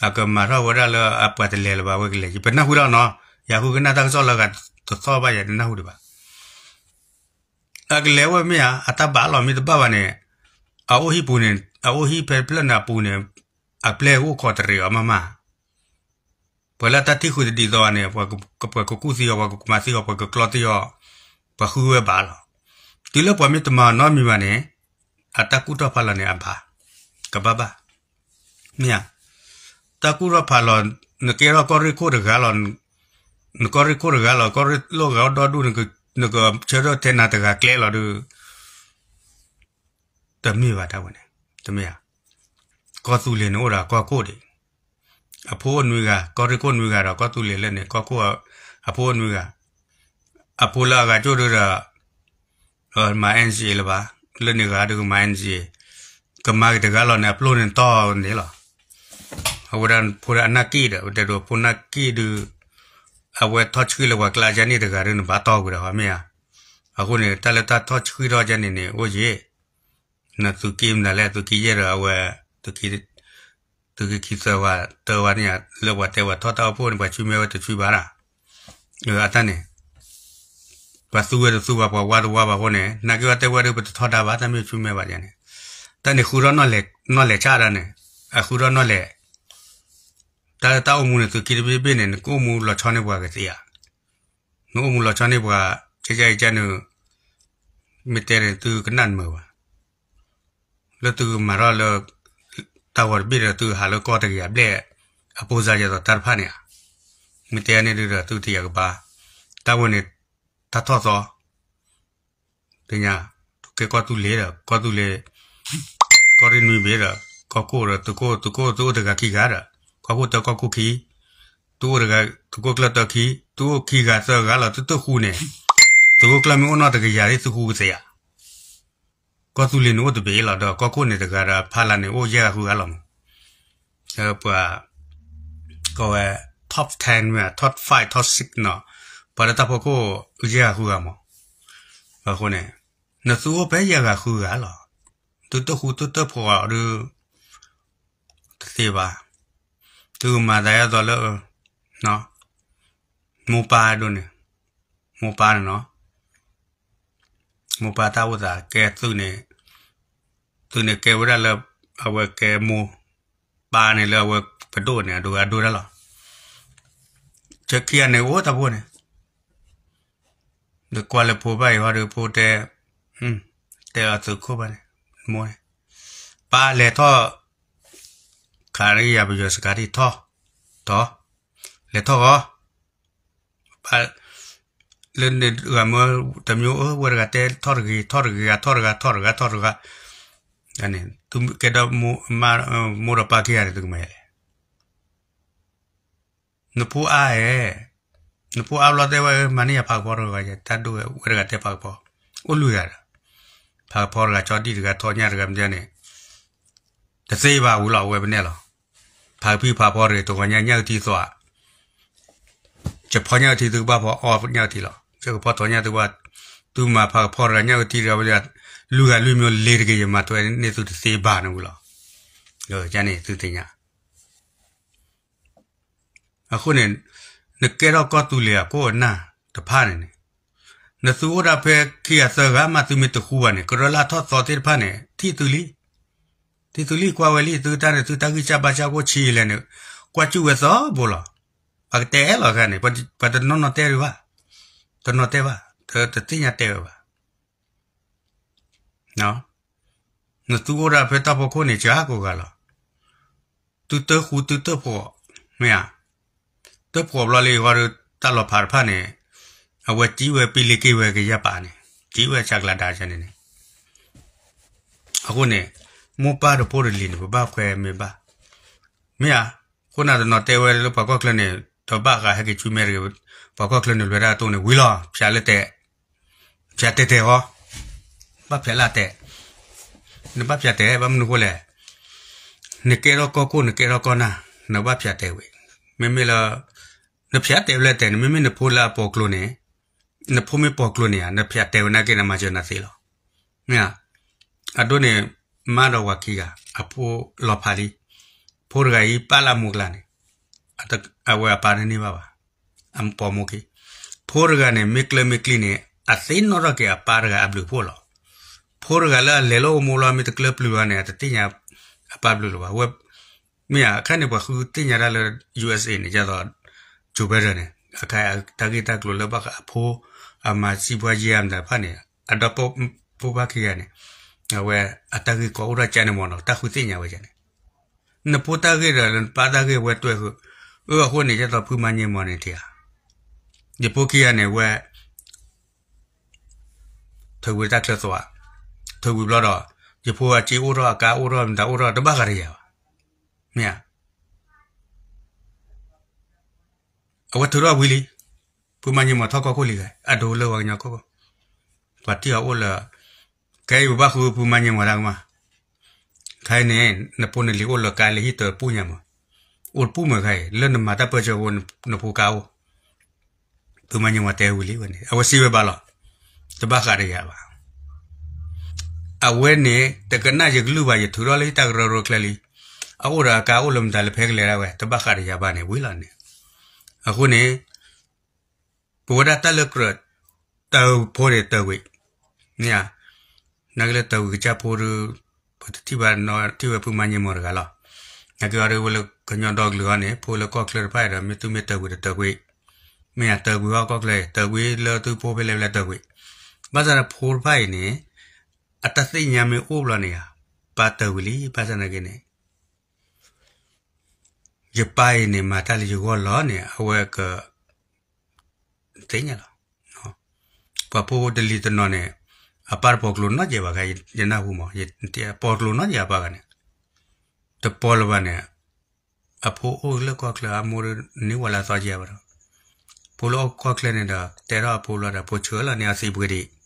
အကမၤထီၣ်ဝဲဒၣ်လၢအပှၤတလဲၤလၢၤဘၣ်ဝဲကလဲၤ ယပနၢ်ဟူထီၣ်နီၤ. ယဃုကနၣ်တၢ်ကစီၣ်လၢအဂၤတသီၣ်ဘၣ် ယတနၢ်ဟူဒံးဘၣ်. အကလဲၤဝဲမ့ၢ်ဧါ, အတၢ်ဘၣ်လီၤမ့ၢ်တဘၣ်ဘၣ်န့ၣ်, အအိၣ်ဟံၣ်ပူၤန့ၣ်, အအိၣ်ဟံၣ်ဖဲတဖျၢၣ်န့ၣ်အပူၤန့ၣ်, အပျဲၢ်အိၣ်ခိးတရံးအီၤမးမး. ပှၤလၢတၢ်ထံၣ်ဃုာ်တဒ်သိးဘၣ်န့ၣ်, ပှၤကကူၣ်သံအီၤ, ပှၤကမၤသံအီၤ, ပှၤကကျီသံအီၤ, ပှၤဃုဝဲဘၣ်လီၤ. တုၤလၢပှၤမ့ၢ်တမၤနီတမံၤဘၣ်န့ၣ်, အတၢ်ကူၣ်ထီၣ်ဖးလီၤန့ၣ်အဘၣ်, ကဘၣ်ဘၣ်. မ့ၢ်ဧါ, တၢ်ကူၣ်ထီၣ်ဖးလီၤ, နကဲထီၣ်ကီၢ်ရ့ၣ်ခိၣ်တဂၤလီၤ, နကီၢ်ရ့ၣ်ခိၣ်တဂၤလီၤ, ကီၢ်ရ့ၣ်လိၣ်ဂၤအိၣ်ဒီဒူၣ်, နကဆၢထၢၣ်ထဲနၤတဂၤကျဲလီၤဒီး တမ့ၢ်ဘၣ်တၢ်ဝဲန့ၣ်, တမ့ၢ်ဧါ. ကီၢ်သူလ့ၤန့ၣ်အိၣ်ဒီးကီၢ်ခိၣ်ဒံး, အဖိအိၣ်နွံဂၤ, ကီၢ်ရ့ၣ်ခိၣ်နွံဂၤဒီးကီၢ်သူလ့ၤလၢန့ၣ် ကီၢ်ခိၣ်အဖိအိၣ်နွံဂၤ, အဖိလၢအဂၤကၠိၣ်ဒုဒီး မၤ N C A လၢၤဘၣ်, လၢန့ၣ်ဂၤဒုကမၤ N C A, ကမၤက့ၤတဂၤလီၤန့ၣ် အပျိၢ်န့ၣ်တီၢ်န့ၣ်လီၤ. အဝဲဒၣ်ဖိဒၣ်အနၢ်က့ၣ်ဒီး ပတဲဒိးဖိနၢ်က့ၣ်ဒု, အဝဲထီၣ်ဆှံလၢပှၤကျါကန့ၣ်တဂၤဒုန့ၣ် ဘၣ်တီၢ်ကွံာ်ဒီးမ့ၢ်ဧါ. အဃိန့ၣ် တၢ်လၢတၢ်ထီၣ်ဆှံထီၣ်ကန့ၣ်န့ၣ် အိၣ်ယ့ၣ်, နသုးက့မနုၤလဲၣ်, သုးက့ယဲၢ်ဒီးအဝဲ, သုးက့ခံသၢဝါ, တၢဝါန့ၣ် လၢပှၤတဲပှၤထီၣ်တၢ်အိၣ်ဖှိၣ်န့ၣ် ပှၤဆှံမဲဝဲတဆှံဘၣ်ဒၣ်, အတၢ်န့ၣ် ပှၤသူဝဲတသူဘၣ်, ပှၤဝါတဝါဘၣ်အဃိန့ၣ် နာ်က့ဝဲတဲဝဲဒုး ပတထီဒါဘၣ်, တၢ်မ့ၢ်ဆှံမဲဘၣ်န့ၣ်, တၢ်န့ၣ်ဃုထီၣ်နီၣ်လဲၤဆၣ်ဒၣ်န့ၣ်, အဃုထီၣ်နီၣ်လဲၤ, တၢ်လၢတၢ်အိၣ်မူန့ၣ် သုးက့တဘ့ၣ်ဘ့ၣ်န့ၣ် နကအိၣ်မူလီၤဆီန့ၢ်ပှၤကသ့ဧါ, နအိၣ်မူလီၤဆီန့ၢ်ပှၤ, ကဲကဲအံၤကဲန့ၣ်, မ့ၢ်တဲန့ၣ် သုကနၣ်နမုာ်ဘၣ် လၢသုကမၤထီၣ်လၢ တၢ်ဂီၤတဘ့ၣ်ဒီး သုဟးလၢကီၢ်တကယၤဘျဲၣ် အပိစါယဲၢ်သိးတၢ်တဖၣ်န့ၣ်ဧါ, မ့ၢ်တဲန့ၣ်ဒုးဒီး သုတယာ်ကဘါ, တၢ်ဝဲန့ၣ် တၢ်ထီၣ်သီ, သ့ၣ်ညါ, ကဲကီၢ်သူလ့ၤဒီး ကီၢ်သူလ့ၤ, ကီၢ်ရ့ၣ်နွံဘ့ၣ်ဒီး ကီၢ်ခိၣ်ဒီး သုးခိၣ်, သုးခိၣ်, သုးအိၣ်တဂၤခံဂၤဒီး ကီၢ်ခိၣ်တၢ ကီၢ်ခိၣ်ခံ, သုးအိၣ်တဂၤ, သုးခိၣ်ကျၢၢ်တၢခံ, သုးအိၣ်ခံဂၤသၢဂၤလီၤ သုတဃူန့ၣ်, သုးခိၣ်ကျၢၢ်မ့ၢ်အိၣ်နီၢ်တကယၤ သုဃူကသ့ဧါ. ကီၢ်သူလ့ၤန့ၣ်အိၣ်တဘ့ၣ်လီၤ ဒီးကီၢ်ခိၣ်န့ၣ်တဂၤဒီး ဖးလၢ်န့ၣ်အိၣ်ယဲၢ်ဂၤဃုဂၤလီၤမး, ပှၤ, ကီဝဲ, top ten, top five, top six နီၤ, ပှၤလၢတၢ်ဖီခိၣ်ယဲၢ်ဂၤဃုဂၤမး, အဃိန့ၣ်, နသုအိၣ်ဖဲယဲၢ်ဂၤဃုဂၤလီၤ, သုတဃူသုတဖိးအီၤဒုး တသ့ဘၣ်, သုကမၤသးဒ်သိးလၢ, မိၢ်ပၢ်ဒိၣ်န့ၣ်, မိၢ်ပၢ်န့ၣ်နီၤ, မိၢ်ပၢ်တၢ်အိၣ်သးကဲသုးန့ၣ်, သုးန့ၣ်ကဲဝဲဒၣ်လၢ, အဝဲကဲမိၢ်, ပၢ်န့ၣ်လၢအဝဲပဒိၣ်န့ၣ် အဒိၣ်အဒိၣ်ဒၣ်လီၤ, ဆၢခံဂၤန့ၣ်အိၣ်တၢ်ဖိန့ၣ် ဒီးကွၢ်လၢဖိဘၣ်အံၤဟီဒီးဖိတဲ, တဲအသုးခိၣ်ဘၣ်န့ၣ်, မိၢ်န့ၣ်, ပၢ်လဲၤထီၣ်, ခးရံယၤပယီၤစကၤဒံၣ်ထီၣ်, ထီၣ်, လဲၤထီၣ်ဂီၤ, ပၢ်, လၢန့ၣ်ဂၤမၢတမံၤအိၣ် ဝဲတဂၤတဲထီၣ်တဂ့ၤ ထီၣ်တဂ့ၤ ဂၤထီၣ်တဂၤ ထီၣ်တဂၤ ထီၣ်တဂၤ, န့ၣ်, သုကဲဒီး, မိၢ်ဒီးပၢ်ခံဂၤန့ၣ် သုကမၤယၤလဲၣ် နဖိအါဧါ, နဖိအါဘျီတဲဝဲ မၤန့ၢ်ယၤဖးကဖီတဂၤ တၢ်ဒိၣ်ဝဲ ဝဲတဂၤတဲဖးကဖီ, အိၣ်လွံၢ်ဂၤဒီး, ဖးကဖီတဂၤ ကၠီဒံၣ်တဂၤ ထီၣ်ညၣ်တဂၤ မ့ၢ်န့ၣ်, တသ့ဘၣ်ဝံၤလီၤ ဝဲပနဲၣ်လီၤ, ဖးကဖီဖးကဖီတဂၤ တဂီၤညါညၣ်အုၣ်ထံသွး, ယဖီညၣ်အုၣ်ထံသုကဘၣ်ဖီအီၣ်ညၣ်အုၣ်ထံလီၤ, ယကဖီထီၣ်ညၣ်သုဘၣ်, သုမၤဖးကဖီတဂၤညၣ်အုၣ်ထံတဂၤ လွံၢ်ဂၤလွံၢ်မ့ၢ်လ့ၤတက့ၤ ယမၤထွဲန့ၢ်သုတသ့ဘၣ်န့ၣ်ဝံၤလီၤ, ယန့ၣ်သုသ့ၣ်ညါ အဃိန့ၣ်, နကဲထီၣ်ကီၢ်သူလ့ၤအခိၣ်အနၢ်တဖၣ်န့ၣ်န့ၣ်, နသုအိၣ်ဒၣ်ဖဲခံဂၤသၢဂၤမး သုမ့ၢ်တဃူဘၣ်န့ၣ် ကရၢလၢထီၣ်သီသ့ၣ်တဖၣ်န့ၣ် ထံၣ်သုလံ, ထံၣ်သုလံ ကွၢ်ဝဲလံ သုတၢ်န့ၣ် သုတၢ်ဂံၢ်စၢ်ဘါစၢ်အိၣ်ဆံးလဲၣ်န့ၣ်, ကွၢ်စူၣ်ဝဲသီဘိလီၤ, ပှၤကတဲအဲၣ်လီၤခါန့ၣ် ပှၤတနီၢ်နီၢ်တဲဒံးဘၣ်, တနီၢ်တဲဘၣ်, တသ့ၣ်ညါတဲဝဲဘၣ် နသုအိၣ်ဒၣ်ဖဲတၢ်ဖီခိၣ်န့ၣ် ကကိးဂၤလီၤ, သုတဃူသုတဖိး, မ့ၢ်ဧါ, တဖိးဘျီလံဃီဒီး တၢ်လီၤဖးတဖၣ်န့ၣ်, အဝဲစံးဝဲပံလ့ၤက့ၤဝဲကယၢ်ပာ်န့ၣ်, စံးဝဲဆးကျးဒါကန့ၣ်န့ၣ် အဃိန့ၣ်, မိၢ်ပၢ်တဖိတလံၤန့ၣ် ပဘၣ်ခွဲးမ့ၢ်ဘၣ်, မ့ၢ်ဧါ, အဃိန့ၣ်တနီၤတဲဝဲလၢပှၤကီၢ်ချၢန့ၣ် တဘၣ်ဃးဟဲက့ၤဆူမဲတဂ့ၤ, ပှၤကီၢ်ချၢန့ၣ်လွဲၤဒၣ်အတိၢ်န့ၣ် ဝံၤလီၤ ဖၠးလၢတဲ ဖၠးတဲာ်တဲာ်ဃီ, ဘၣ်ဖၠးလၢအတဲာ်, နဘၣ်ဖၠးတဲာ် ဘၣ်မနုၤဃိလဲၣ်, နကဲထီၣ်ကီၢ်ခိၣ် နကဲထီၣ်ကီၢ်နၢ်, နဘၣ်ဖၠးတဲာ်ဝံၤ, မ့မ့ၢ်လၢ နဖၠးတဲာ်ဝဲလၢတဲာ်န့ၣ် မ့မ့ၢ်နဖိလၢအပိာ်ကျိၤန့ၣ်, နဖိမ့ၢ်ပိာ်ကျိၤန့ၣ်ဧါ နဖၠးတဲာ်ဝဲနာ်က့ နမၤစၢၤနၤသ့လီၤ, မ့ၢ်ဧါ, အဒိန့ၣ် မါဒီးဝၤခံဂၤ အဖိလီၤဖးလံ, ဖိတဂၤအံၤပၢ်လၢအမိၢ်ကျါန့ၣ်, အဝဲအပၢ်တန့ၢ်ဘၣ်ဘၣ်, အပိာ်မူခံ, ဖိတဂၤန့ၣ် မ့ၢ်ကျၢၢ်မ့ၢ်ကျံန့ၣ် အသ့ၣ်နီၣ်ထီၣ်က့ၤအပၢ်တဂၤအဘျုးအဖှိၣ်လီၤ. ဖိတဂၤလၢအလဲၤလၢအအိၣ်မူလီၤ မ့ၢ်တကျၢၢ်ပျုၢ်ဘၣ်န့ၣ် အတသ့ၣ်ညါအပၢ်ဘျုးလၢၤဘၣ်. ဝဲ မ့ၢ်အခါန့ၣ် ပှၤဃုသ့ၣ်ညါတၢ်လၢ ယူၢ်အ့းအ့းန့ၣ် ဒ်သိး Joe Biden န့ၣ် အခါတၢ်ဂ့ၢ်တၢ်ကျိၤလၢဘၣ်ဃးအဖိ အမၤစံးပှၤယဲၢ်မတၤတဖၣ်န့ၣ် အဒီဖိဘၣ်ခံဂၤန့ၣ် အဝဲအတၢ်ဂ့ၢ်ကီအိၣ်ထီၣ်ကၠၢန့ၣ်မ့ၢ်နီၤ တၢ်ဃုသ့ၣ်ညါဝဲန့ၣ် နဖိတၢ်ဂ့ၢ်ဒီးနပၢ်တၢ်ဂ့ၢ်ဝဲတွဲဃုာ်, အၢ အဃိန့ၣ် ဒ်သိးဖုမၤန့ၢ်မီၢ်န့ၣ်ထံဧါ, ယဖိခံဂၤန့ၣ်ဝဲ ထုးဝံၤတၢ်ချၢသွး, ထုးဝံၤဘျီဒီး ယဖိအစ့အိၣ်ထီၣ်အကါအိၣ်ထီၣ်မတၤအိၣ်ထီၣ် တဘၣ်ဃးတယၤဘၣ်, မ့ၢ်ဧါ. အဝဲထုးထီၣ်ဝံၤလံ, ဖုမၤန့ၢ်မီၢ်ထီၣ်ကီၢ်ခိၣ်လံဂၤ အဒိလၢပှၤကညီကီၢ်ခိၣ်, ပှၤထံၣ်အီၤအိၣ်လၢ ခဲအံၤပဘၣ်ဃုဖုမၤန့ၢ်မီၢ်တၢ်ကမၣ်, ခဲအံၤန့ၣ် နဖိနလံၤအိၣ်လၢကါလၢဟံၣ်တပူၤညါမး, အိၣ်တပူၤမးခဲအံၤ လၢနမၤတၢ်ပၢဆှၢဖိ နဖိကါအိၣ် ဖုမၤန့ၢ်မီၢ်တဲဝံၤလံဝဲန့ၣ် အဝဲစံးဝဲဘၣ်လီၤ, တဘၣ်ဃးတယၤဘၣ်. အဝဲန့ၣ် တကနၣ်ယကလုၢ်ဘၣ် ယထုးထီၣ်လၢယတၢ်ကရၢကရိချၢလံ, အအိၣ်ဒီးအကါအိၣ်လၢမတၤလၢဖဲကလဲၤဒၣ်ဝဲ တဘၣ်ဃးတယၤဘၣ်န့ၣ်ဝံၤလီၤန့ၣ်, အဃိန့ၣ် ပဝဲဒၣ်တၢ်လၢကြၢး တၢ်ဖိန့ၣ်တၢ်ဝံၤ, မ့ၢ်ဧါ, နာ်က့လၢတၢ်ဝံၤကစၢ်ဖိဒီး ပတထံၣ်ဘၣ်နီၤ ထံၣ်ဝဲဖုမၤန့ၢ်မီၢ်တဂၤလီၤ. နာ်က့အီၤဒ်ဝဲလၢကညီဒီကလုာ်အီၤန့ၣ် ဖိလၢကီၢ်ချၢတဖၣ်အံၤဒီး မ့ၢ်သုမ့ၢ်တၢ်ဝံၤဒီးတၢ်ဝံၤ, မ့ၢ်ဧါ တၢ်ဝံၤဟီၣ်ကီၢ်ချၢအံၤ တၢ်ဝံၤလၢသုဖိဖဲလဲၣ်ဖဲလဲၣ်တၢ်ဝံၤ, ဘၣ်ဆၣ်ဒီးဖိတဖၣ်အံၤန့ၣ် အတၢ်သ့ၣ်ညါမ့ၢ်အိၣ်ဘျီန့ၣ်ဧါ, ပၢ်တၢ်ဝံၤလံ ဘၣ်ဆၣ်နာ်က့န့ၣ် ယပၢ်အံၤန့ၣ် မၤတၢ်လၢယဂီၢ်လီၤန့ၣ် အဝဲက သ့ၣ်ညါလီၤ. ပှၤဖိတလံၤတနီၤန့ၣ် အပၢ်တပိာ်ကျိၤနီတစဲးဘၣ်ခါ ယနၢ်ဟူမး, ပိာ်ကျိၤနီတစဲးအပၢ်ဂၤန့ၣ်, တပိာ်လၢၤဘၣ်န့ၣ်, အဖိအိၣ်လၢကီၢ်ချၢအမိၢ်ဒ်န့ၣ်ဝဲလၢအသီကဲဘၣ်ဒီး, ဖိလၢအိၣ်ကီၢ်ချၢန့ၣ်ဒီး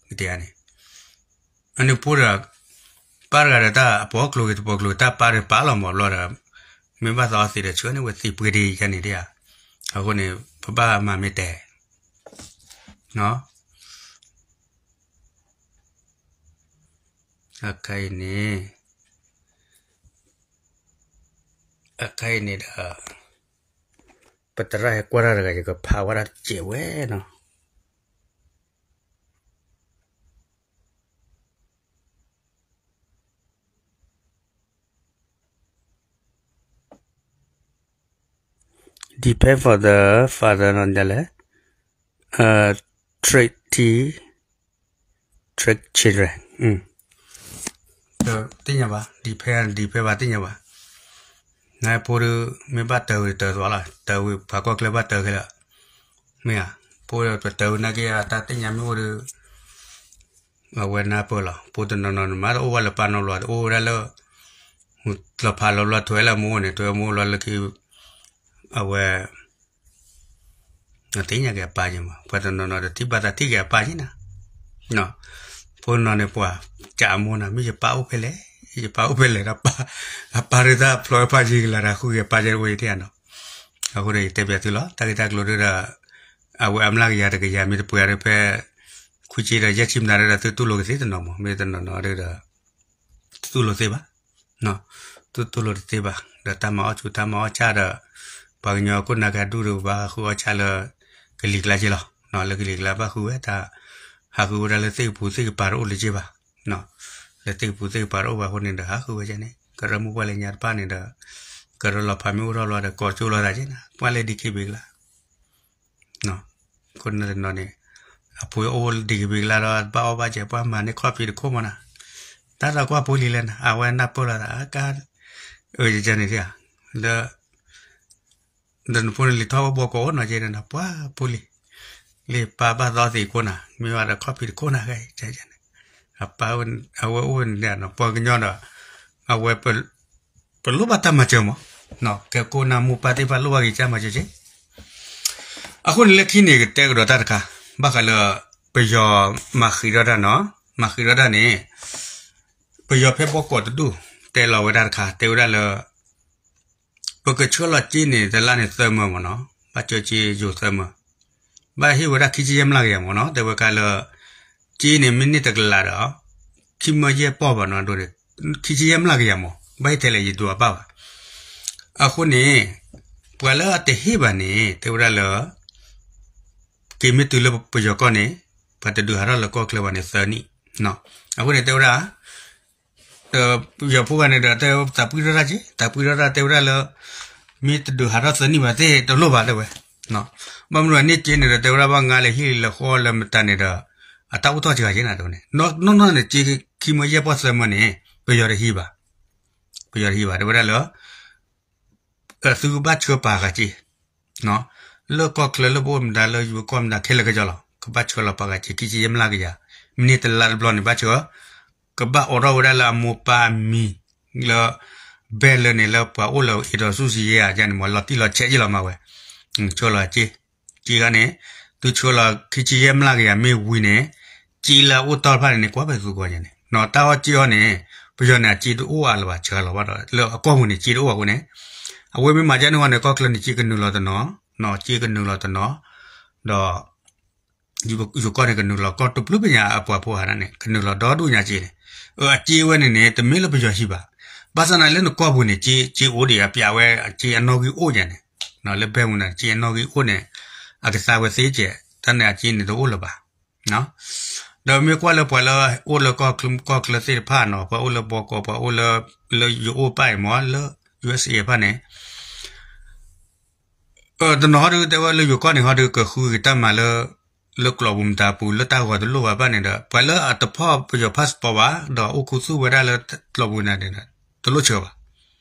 တဲထီၣ်အဖိလီၤဒီး ဖိဆှၢလီၤန့ၢ်အသံးပှ့ၤဒံး ကတဲဧါန့ၣ် အန့ၣ်ဖိဒီး ပၢ်တဂၤဒီးတၢ်အပိာ်ကျိၤဂ့ၤတပိာ်ကျိၤ တၢ်ပၢ်တပၢ်လီၤမးဘျီဒီး မ့ၢ်ဘၣ်သးအီသံးဒီးဆှၢန့ၢ်ဝဲသံးပှ့ၤဒံးယါန့ၣ်ဒ်ဧါ, အဃိန့ၣ် ပဘၣ်မၤမ့ၢ်တဲ အခါအံၤန့ၣ် အခါအံၤန့ၣ်ဒီး ပသရၣ်ဟဲကွၢ်တၢ်တဂၤ ယကဖးဝဲဒၣ်တစဲးဝဲနီၤ. Depend for the father နီၤ ဒ်လဲၣ်, trick, trick children သ့ၣ်ညါဘၣ်, depend, depend ဘၣ်သ့ၣ်ညါဘၣ်, နဖိဒီး မ့ၢ်ဘၣ်တၢ်ဝံၤတၢ်သွးလီၤ, တၢ်ဝံၤပှၤကီၢ်ချၢဘၣ်တၢ်ခဲလၢာ်, မ့ၢ်ဧါ, ဖိဒီးပတၢ်ဝံၤနာ်က့ အတၢ်သ့ၣ်ညါမ့ၢ်အိၣ်ဒီး အဝဲနၢ်ပၢၢ်လီၤ, ဖိတနီၤနီၤန့ၣ် မ့ၢ်တအိၣ်ဘၣ်လၢပၢ်နီတဘျီ တအိၣ်ဝဲဒၣ်လၢ လီၤဖးလီၤဘျီထွဲလၢအမိၢ်န့ၣ် ထွဲအမိၢ်လီၤလၢခံ အဝဲ အသ့ၣ်ညါက့ၤအပၢ်က့ၤမး, ပှၤတနီၤနီၤဒီးထံၣ်ဘၣ်သးထံၣ်က့ၤအပၢ်က့ၤနၤ, ဖိတနီၤန့ၣ် ပှၤကးအမိၢ်နၤ မ့ၢ်ယပၢ်အိၣ်ဖဲလဲၣ်, ယပၢ်အိၣ်ဖဲလဲၣ်ဒီး အပၢ်ဒုးတၢ်ဖျီဖးယံၤကလၤဒီး ဃုက့ၤအပၢ်က့ၤတအိၣ်ယထံၣ်ဧါနီၤ, အဃိဒီးယတဲပၠးသုလီၤ တၢ်ဂ့ၢ်တၢ်ကျိၤဒုဒီး အဝဲအမျးကယၤတကယၤမ့ၢ်တပှဲၤဒီးဖဲ ခွံဆံဒီးယဲၢ်ဆံမနုၤဒီး သုတူၢ်လိာ်ကသ့တနီၤမး, မ့ၢ်တနီၤနီၤဒုဒီး တတူၢ်လိာ်သ့ဘၣ်, သုတူၢ်လိာ်တသ့ဘၣ်, ဒီးတၢ်မၤအီၣ်ဆူၣ်တၢ်မၤအီၣ်ဆၣ်ဒီး ပှၤကညီခိၣ်နၢ်ကဒူၣ်ဒီးဘၣ်ဃုအီၣ်ဆၣ်လၢ ကလံၤကျါက့ၤလီၤ, လၢကလံၤကျါဘၣ်ဃုဝဲတၢ် ဟးဃုဝဲဒၣ်လၢသ့ၣ်ကပူၤသ့ၣ်ကပၤတအိၣ်လၢၤက့ၤဘၣ်, လၢသ့ၣ်ကပူၤသ့ၣ်ကပၤတအိၣ်ဘၣ်အဃိန့ၣ်ဒီး ဟးဃုဝဲကန့ၣ် ကရၢမိၢ်ပှၢ်လၢညါတဖၣ်န့ၣ်ဒီး ကရၢလီၤဖးမ့ၢ်အိၣ်ထီၣ်ဘျီဒီး ကိးကၠိလိာ်သးက့ၤနၤ ပှၢ်လၢဒံးခ့ဘ့ကလါ ခိၣ်နၢ်တနီၤန့ၣ် အဖိအိၣ်ဒံးကဘ့ၣ်ကလါဒီး ဘၣ်အီၣ်ဘၣ်စဲး ပှၤမၤန့ၢ်ခီၣ်ဖံးတခိၣ်မးနၤ, တၢ်သးကွၢ်ဖိလံၤလဲၣ်နၤ အဝဲနၢ်ပၢၢ်လိာ်သး ကါ အၢ ယကန့ၣ် လၢ ဒီးနဖိန့ၣ်လံၤထီၣ်ဝဲဘီကီးအိၣ်နီၤကဲန့ၣ် ပှၤဖိလံၤ လံၤပၢ်ဘၣ်သီသံးခိၣ်နၤ မ့ၢ်ဝဲဒီးခီၣ်ဖံးတခိၣ်နၤဂ့ၤ အပၢ် အဝဲအိၣ်န့ၣ် ပှၤကညီဒီး အဝဲ ပလိၣ်ဘၣ်တၢ်မၤစၢၤမး, ကဲခိၣ်နၢ်မိၢ်ပၢ်သ့ၣ်တဖၣ်လိၣ်ဘၣ်ဂ့ၤတၢ်မၤစၢၤက့ၤ, အဃိန့ၣ်လၢခံန့ၣ် ကတဲကဒီးတၢ်တခါ ဘၣ်ဃးလၢ ပယီၤမၤဃံးထီၣ်တၢ်နီၤ, မၤဃံးထီၣ်တၢ်န့ၣ် ပယီၤဖဲဘီကီးတဒူၣ် တဲလီၤဝဲဒၣ်တခါ တဲဝဲဒၣ်လၢ ပကဆှၢလီၤစ့န့ၣ် တလါန့ၣ်သၢမၢမ့ၢ်နီၤ, ဘၣ်ကၢစ့ယိၤသၢမၢ, ဘၣ်ဟ့ၣ်ဝဲဒၣ်ခံဆံယဲၢ်မျးကယၤမ့ၢ်နီၤ, တဲဝဲခါလၢ စ့န့ၣ်မ့ၢ်န့ၢ်တကလးဒီး ခံမၢယဲၢ်ပီၢ်ဘၣ်နီၤ, ဒ်န့ၣ် ခံဆံယဲၢ်မျးကယၤမ့ၢ် ဘၣ်ဟ့ၣ်ထဲလဲၣ်ယဒိးအဘၣ်ဘၣ်. အဃိန့ၣ် ပှၤလၢအတဟ့ၣ်ဘၣ်န့ၣ် တဲဝဲဒၣ်လၢ က့ၤမ့ၢ်တုၤလၢပယီၤကီၢ်န့ၣ် ပှၤတဒုးဟးထီၣ်လၢကီၢ်ချၢဘၣ်န့ၣ်သၢနံၣ်. အဃိန့ၣ်တဲဝဲဒၣ် ဒီးပယီၤဖိဂၤန့ၣ်ဒီး တဲသးပှံၢ်ထီၣ်တၢ်က့, သးပှံၢ်ထီၣ်တၢ်တဲဝဲဒၣ်လၢ မ့ၢ်တဒုးဟးထီၣ်သၢနံၣ်ဘၣ်သ့ၣ်တလိၣ်ဘၣ်တဲဝဲ. ဘၣ်မနုၤန့ၣ်က့န့ၣ်ဒီး တဲဝဲဒၣ်ဘၣ်ငါလဲၤဟံၣ်လၢဃီလၢမတၤန့ၣ်ဒီး အတၢ်အိၣ်ထီၣ်စှၤက့နၤတဲဝဲန့ၣ် နီၢ်နီၢ်န့ၣ် က့ခံမၢယဲၢ်ပီၢ်သၢမၢန့ၣ် ပယီၤတဟံးဘၣ်, ပယီၤတဟံးဘၣ် တဲဝဲဒၣ်လၢ သုကဘၣ်ဆှၢပာ်ဃာ်က့ လၢကီၢ်ချၢလၢပအိၣ်မတၤ လၢယိၤကီၢ်မတၤခဲလၢာ်ခဲဆ့လီၤ ကဘၣ်ဆှၢလီၤပာ်ဃာ်က့ ခံဆံယဲၢ်မျးကယၤ, မ့ၢ်န့ၢ်တလါတဘျီန့ၣ် ဘၣ်ဆှၢ ကဘၣ်အိးထီၣ်ဝဲဒၣ်လၢအမိၢ်ပၢ်အမံၤ လၢ ဘဲလၢန့ၣ် လၢပှၤအိၣ်လၢအ့ၣ်ဒီးဆူၣ်စံယဲၢ်ဧါန့ၣ် မ့ၢ်လီၤတံၢ်လီၤဆဲးက့လီၤမၤဝဲ, ဆှၢလီၤက့ က့ခါန့ၣ် သုဆှၢလီၤခံဆံယဲၢ်မျးကယၤမ့ၢ်ဝံၤန့ၣ် က့လၢအအိၣ်တီၢ်တဖၣ်န့ၣ်န့ၣ် ကွၢ်ဖဲသုသကိးညါန့ၣ် တၢ်အီၣ်က့အီၣ်န့ၣ် ပယီၤန့ၣ် အက့တအိၣ်အါလၢၤဘၣ် ဆှၢလီၤဘၣ်ဒီး လၢအကီၢ်ပူၤန့ၣ် က့တအိၣ်ဘၣ်အဃိန့ၣ် အဝဲမ့ၢ်မၤဒ်န့ၣ်ဃီန့ၣ် ကီၢ်ချၢန့ၣ် က့ကနုာ်လီၤတနီၤ, က့ကနုာ်လီၤတနီၤ, ဒီး ယိၤကီၢ်န့ၣ် ကနုာ်လီၤကီၢ်တဘျုးဘ့ၣ်ညါ အပှၤဖိဟးန့ၣ် ကနုာ်လီၤဒီဒူၣ်ညါက့န့ၣ်, အက့ဝဲန့ၣ်န့ၣ် တမ့ၢ်လၢပယီၤဟံးဘၣ်, ဘၣ်ဆၣ်သနာ်က့လၢနကီၢ်ပူၤန့ၣ် က့ က့အိၣ်ဒံးအပျးဝဲ အက့အနီၣ်ဂံၢ်အိၣ်ညါန့ၣ်, လၢဘဲပူၤန့ၣ် က့အနီၣ်ဂံၢ်အိၣ်န့ၣ် အကသါဝဲသ့ကဲး တၢ်န့ၣ်အက့န့ၣ်တအိၣ်လၢၤဘၣ် ဒီးမ့ၢ်ကွၢ်လၢပှၤလၢအိၣ်လၢကီၢ်ချၢသ့ၣ်တဖၣ်နီၤ ပှၤအိၣ်လၢဘီကီး ပှၤအိၣ်လၢ လၢယအိၣ်ပၢ်အံၤမ့ၢ်လၢ ယူၢ်အ့ၣ်စ့ၣ် တဖၣ်န့ၣ် တနီၤဟီဒုးတဲဝဲလၢယိၤကီၢ်န့ၣ်ဟီဒုး ကဃုက့ၤတၢ်မၤလၢ လၢကျိာ်ပူၤမတၤပူၤ လၢတၢ်ဂီၤတလိၣ်ဘၣ်ဘၣ်န့ၣ်ဒီး ပှၤလၢအတဖီၣ်ပယီၤ passport ဘၣ် ဒီးအိၣ်ခူသူၣ်ဝဲဒၣ်လၢကျိာ်ပူၤန့ၣ် တလိၣ်ဆှၢဘၣ်,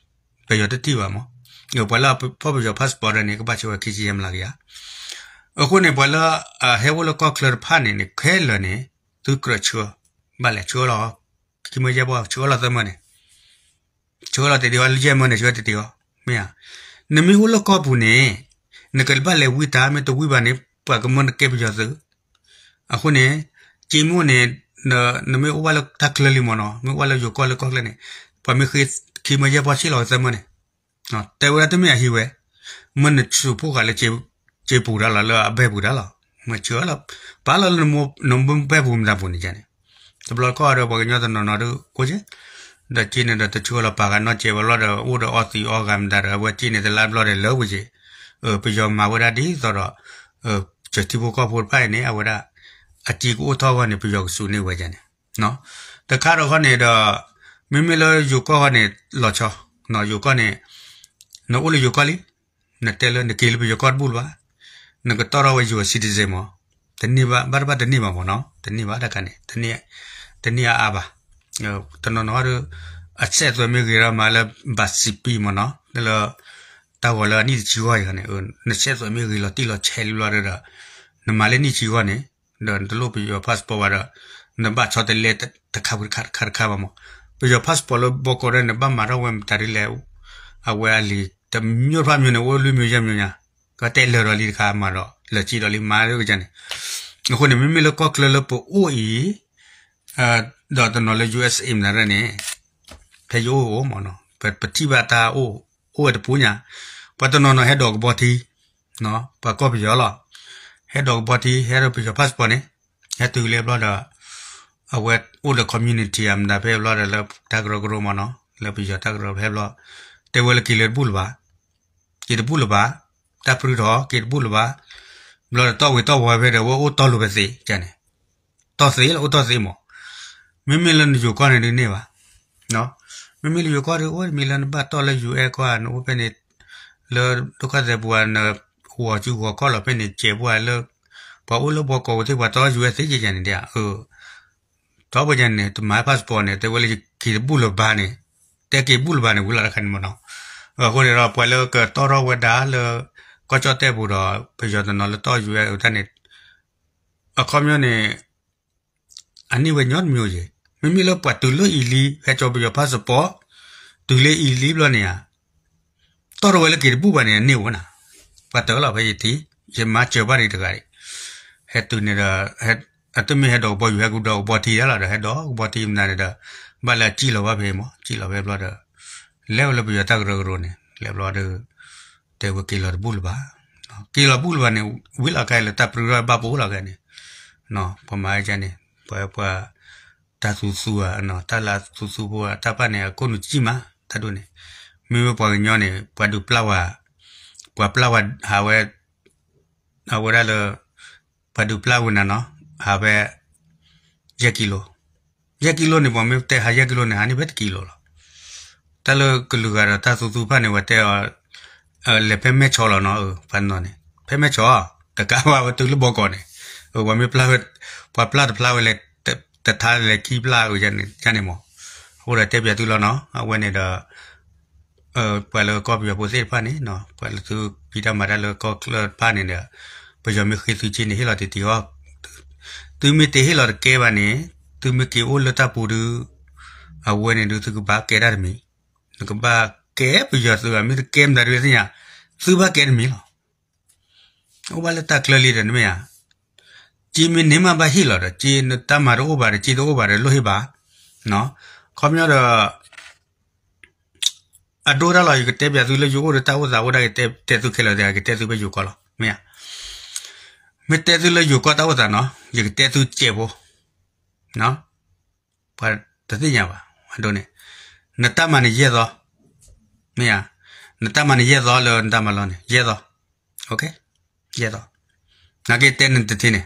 ပယီၤတထံၣ်ဘၣ်မ့ၢ်, ပှၤလၢအဖီၣ်ပယီၤ passport န့ၣ် ကဘၣ်ဆှၢဝဲခံဆံယဲၢ်မျးကယၤ, အဃိန့ၣ် ပှၤလၢ ဟဲအိၣ်လၢကီၢ်ချၢတဖၣ်န့ၣ်န့ၣ် ခဲလၢာ်န့ၣ် သုကြၢးဆှၢ, ဘၣ်လဲၤဆှၢလီၤ ခံမၢယဲၢ်ပီၢ် ဆှၢလီၤသၢမၢန့ၣ် ဆှၢလီၤတ့ၢ်တ့ၢ်အီၤ ယဲၢ်မၢန့ၣ် ဆှၢတ့ၢ်တ့ၢ်အီၤ, မ့ၢ်ဧါ, နမ့ၢ်အိၣ်လၢကီၢ်ပူၤန့ၣ် နကဘၣ်လဲၤဝံတၢ် မ့ၢ်တဝံဘၣ်န့ၣ် ပှၤကမၢနကဲပယီၤသုး, အဃိန့ၣ် က့မ့ၢ်အိၣ်န့ၣ် နမ့ၢ်အိၣ်ဘၣ်လၢတၢ်ချၢလံမ့ၢ်နီၤ မ့ၢ်အိၣ်ဘၣ်လၢယိၤကီၢ်လၢကီၢ်ချၢန့ၣ် ပှၤမ့ၢ်ဃ့ခံမၢယဲၢ်ပီၢ်ဆ့ၣ်လီၤဝဲသၢမၢန့ၣ် တဲဝဲဒၣ်တမ့ၢ်အဟံးဝဲ, မၢနဆူးဖိဃာ်လၢ က့ပူၤတၢ်လီၤ လၢအဘဲပူၤတၢ်လီၤ, မ့ၢ်ဆှၢလီၤ ပာ်လီၤလၢနဘဲပူၤမတၤပူၤန့ၣ်န့ၣ်, တဘျီတခီၣ်ဒီးပှၤကညီတနီၤနီၤဒုးကိးက့, ဒီးက့န့ၣ်ဒီးတဆှၢလီၤပာ်ဃာ်နီတစဲးဝဲဘျီဒီး အိၣ်ဒီးအီသံးအီဂၤမတၤဒီး အဝဲက့န့ၣ်တလါဘျီဒီးလၢဝံၤက့, ပယီၤမၤဝဲဒၣ်ဒ်သိးဒီး စၢၤထံဖိကီၢ်ဖိတဖၣ်အံၤန့ၣ် အဝဲဒၣ် အက့ကအိၣ်ထီၣ်အဂီၢ်န့ၣ် ပယီၤကစူးန့ၢ်ဝဲန့ၣ် တခါဒီးခီန့ၣ်ဒီး မ့မ့ၢ်လၢယိၤကီၢ်ဃီန့ၣ် လီၤဆီ, ယိၤကီၢ်န့ၣ် နအိၣ်လၢယိၤကီၢ်လံ, နတဲလၢနက့ၤလၢပယီၤကီၢ်တဘူၣ်လၢၤဘၣ်, နကတီၢ်ထီၣ်ဝဲယိၤ citizen မ့ၢ်, တန့ၢ်ဘၣ် ဘၣ်တဘၣ်တန့ၢ်ဘၣ်မ့ၢ်နီၤ, တန့ၢ်ဘၣ်တခါန့ၣ်, တန့ၢ်အါအါဘၣ်, တနီၤနီၤဒီး အဆဲးသွဲးမ့ၢ်ဂ့ၤဒီးမၤလၢ ဘၣ်စံးပံမ့ၢ်နီၤ, လၢ တၢ်ဂီၤလၢအနံၣ်တဆံဂီၢ်န့ၣ် နဆဲးသွဲးမ့ၢ်ဂ့ၤလီၤတံၢ်လီၤဆဲးလံဘျီဒီး နမၤလၢနံၣ်ဆံဂီၢ်န့ၣ် ဒီးနတလိၣ်ပယီၤ passport ဘၣ်ဒီး နဘၣ်ဆီတလဲတခါတခါတခါတခါဘၣ်မ့ၢ်, ပယီၤ passport လၢဘီကီးဒီး နဘၣ်မၤထီၣ်ဝဲမတၤဒ်လဲၣ်, အဝဲအလံာ်တမျိုးတဖၣ်မျိုးန့ၣ် အိၣ်လွံၢ်မျိုးယဲၢ်မျိုးညါ, ကတဲလၢာ်ဒီးလံတခါမၤဒီး လၢာ်စံးဒီးလံမၤဒ်ကန့ၣ်, အဃိန့ၣ် မ့မ့ၢ်လၢကီၢ်ချၢလၢပအိၣ်အံၤ ဒီးတနီၤလၢ ယူၢ်အ့ၣ်စ့ၣ် မတၤရဲၣ်န့ၣ် ဖဲယအိၣ်အိၣ်မ့ၢ်နီၤ, ပထံၣ်ဘၣ်တၢ်အိၣ် အိၣ်ဝဲတပူၤညါ, ပှၤတနီၤနီၤဟဲဒိးကဘီထံ, ပှၤကီၢ်ပယီၤလီၤ, ဟဲဒိးကဘီထံ ဟဲဒီးပယီၤ passport န့ၣ်, ဟဲတုၤလၢဘျီဒီး အဝဲအိၣ်ဒီး community အမတၤဖဲဘျီဒီးလၢတၢ်ကရၢကရိမ့ၢ်နီၤ, လၢပယီၤတၢ်ကရၢဖဲဘျီ, တဲဝဲလၢက့ၤလၢတဘူၣ်လၢၤဘၣ်, က့ၤတဘူၣ်လၢၤဘၣ်, တၢ်ပြူထီၣ်က့ၤတဘူၣ်လၢၤဘၣ်, ဘျီဒီးတီၢ်ဝံၤတီၢ်ဝီၤဖဲဒီး အဝဲအိၣ်တီၢ်လိၤဖဲသ့ကန့ၣ် တီၢ်သ့လၢအိၣ်တီၢ်သ့မ့ၢ်, မ့မ့ၢ်လၢနယိၤကီၢ်န့ၣ်ဒုးန့ၢ်ဘၣ်, မ့မ့ၢ်လၢယိၤကီၢ်ဒုး အိၣ်တမံၤလၢနဘၣ်တီၢ်လၢ ယူၢ်အ့ၣ် ကီၢ် နအိၣ်ဖဲန့ၣ်, လၢဒုက္ခသည်ပူၤ နဂီၤစုဂီၤခီၣ်လီၤဖဲန့ၣ် ကဲးပှၤလၢ ပှၤအိၣ်လၢဘီကီးပူၤသ့ၣ် ပှၤတီၢ် ယူၢ်အ့ၣ် သ့ကန့ၣ်ဒ် တီၢ်ပှၤကန့ၣ် တမၤ passport န့ၣ် တဲဝဲလၢက့ၤတဘူၣ်လၢၤဘၣ်န့ၣ်, တဲက့ၤဘူၣ်လၢၤဘၣ်န့ၣ် ဝံၤလီၤတခါန့ၣ်မ့ၢ်နီၤ, အဃိန့ၣ်ဒီး ပှၤလၢကတီၢ်ထီၣ်ဝဲဒၣ်လၢ ကီၢ်ကၠီၣ်တဲၣ်ပူၤဒီး ပယီၤတနီၤလၢတီၢ် ယူၢ်အ့ၣ် အတၢ်န့ၣ် အခီပညီန့ၣ် အန့ၢ်ဝဲညီတမံၤယဲၢ်, မ့မ့ၢ်လၢပှၤတုၤလၢအံၤလံ ဟဲကၠီပယီၤ passport တုၤလၢအံၤလံဘျီန့ၣ်ဧါ, တီၢ်ထီၣ်ဝဲလၢက့ၤတဘူၣ်ဘၣ်န့ၣ် အန့ၢ်ဝဲနၤ, ပှၤတၢၢ်လီၤဖဲယထံၣ်, ယမၤစၢၤဘၣ်ဒံးတဂၤဒံး, ဟဲတုၤန့ၣ်ဒီး အတမ့ၢ်ဟဲဒိးကဘီယူၤ ဟဲကဒီးကဘီထံဒၣ်လီၤဒီး ဟဲဒိးကဘီထံမနုၤန့ၣ်ဒီး ဘၣ်လၢအစံၣ်လီၤဘၣ်ဖဲမ့ၢ် စံၣ်လီၤဖဲဘျီဒီး လဲၤဝဲလၢပယီၤတၢ်ကရၢကရိန့ၣ် လဲၤဘျီဒီး တဲဝဲက့ၤလီၤတဘူၣ်လၢၤဘၣ်, က့ၤလီၤဘူၣ်လၢၤဘၣ်န့ၣ် ဝံၤလီၤခဲအံၤလၢတၢ်ပြၢထီၣ်ဘၣ်ပအိၣ်လီၤခဲအံၤန့ၣ်, ပှၤမၤကန့ၣ် ပှၤ ပှၤ တၢ်သူသူဧါ တၢ်လၢသူသူဖိဧါ တၢ်ဖၣ်န့ၣ် အခိၣ်နူာ်စံၣ်မး တၢ်ဒိၣ်န့ၣ်, မ့မ့ၢ်ပှၤကညီန့ၣ် ပှၤဒုးပျၢ်ဝဲ, ပှၤပျၢ်ဝဲဟးဝဲ အဝဲဒၣ်လၢ ပှၤဒုးပျၢ်ဝဲနၤနီၤ, ဟးဖဲ ယဲၢ်ကံလိ, ယဲၢ်ကံလိန့ၣ် ပှၤမ့ၢ်တဲဟးယဲၢ်ကံလိန့ၣ် ဟးန့ၢ်ဖဲတကံလိလီၤ. တၢ်လၢကလုာ်ဂၤဒီးတၢ်သူသူတဖၣ်န့ၣ် ဝဲတဲအီၤ လဲၤဖဲမဲၢ်ဆီလီၤနီၤ, ပှၤနီၤန့ၣ် ဖဲမဲၢ်ဆီ, တကးဘၣ်ဝဲတုၤလၢဘီကီးန့ၣ်, ပှၤမ့ၢ်ပျၢ်ဝဲ, ပှၤပျၢ်တဖျါဝဲလဲၤ တထါလဲၤခံဖျါ ယန့ၣ်မး, အဃိဒီးတဲပၠးသုလီၤနီၤ, အဝဲန့ၣ်ဒီး ပှၤလၢကီၢ်ပယီၤဖိသ့ၣ်တဖၣ်န့ၣ်, ပှၤလၢသုဖံးတၢ်မၤတၢ်လၢကီၢ်ချၢတဖၣ်န့ၣ်ဒီး, ပယီၤမ့ၢ်ဃ့သုက့န့ၣ် ဟ့ၣ်လီၤတံၢ်တံၢ်အီၤ, သုမ့ၢ်တဟ့ၣ်လီၤတကဲဘၣ်န့ၣ်, သုမ့ၢ်က့ၤအိၣ်လၢတၢ်ပူၤဒုး, အဝဲန့ၣ်ဒုးသုကဘၣ်ကဲတၢ်တမံၤ, နကဘၣ်ကဲပယီၤသုးဘၣ်, မ့ၢ်တကဲမတၤဒုးသ့ၣ်ညါ, သုဘၣ်ကဲတမံၤလီၤ. အိၣ်ဘၣ်လၢတၢ်ချၢလံဒီးနမ့ၢ်ဧါ, က့မ့ၢ်န့ၢ်မးဘၣ်ဟ့ၣ်လီၤဒီး က့တၢ်မၤတအိၣ်ဘၣ်ဒီး က့တအိၣ်ဘၣ်ဒီး လိၣ်ဟ့ၣ်ဘၣ်, ခီပညီဒီး အဒိတၢ်လီၤ ယကတဲပၠးသုလၢယအိၣ်ဒီးတၢ်အိၣ်သးအိၣ်ဒၣ် ယတဲသုခဲလၢာ်သ့ ယကတဲသုဖဲယိၤကီၢ်လီၤ, မ့ၢ်ဧါ, မ့ၢ်တဲသုလၢယိၤကီၢ်တၢ်အိၣ်သးနီၤ ယကတဲသုစဲးဖိ, ပှၤတသ့ၣ်ညါဘၣ်, အဒိန့ၣ်, နတၢ်မၤန့ၣ်ယဲၢ်သီ, မ့ၢ်ဧါ, နတၢ်မၤန့ၣ်ယဲၢ်သီလၢနတၢ်မၤလီၤန့ၣ် ယဲၢ်သီ, ယဲၢ်သီ, နာ်က့တဲနတထံၣ်န့ၣ်,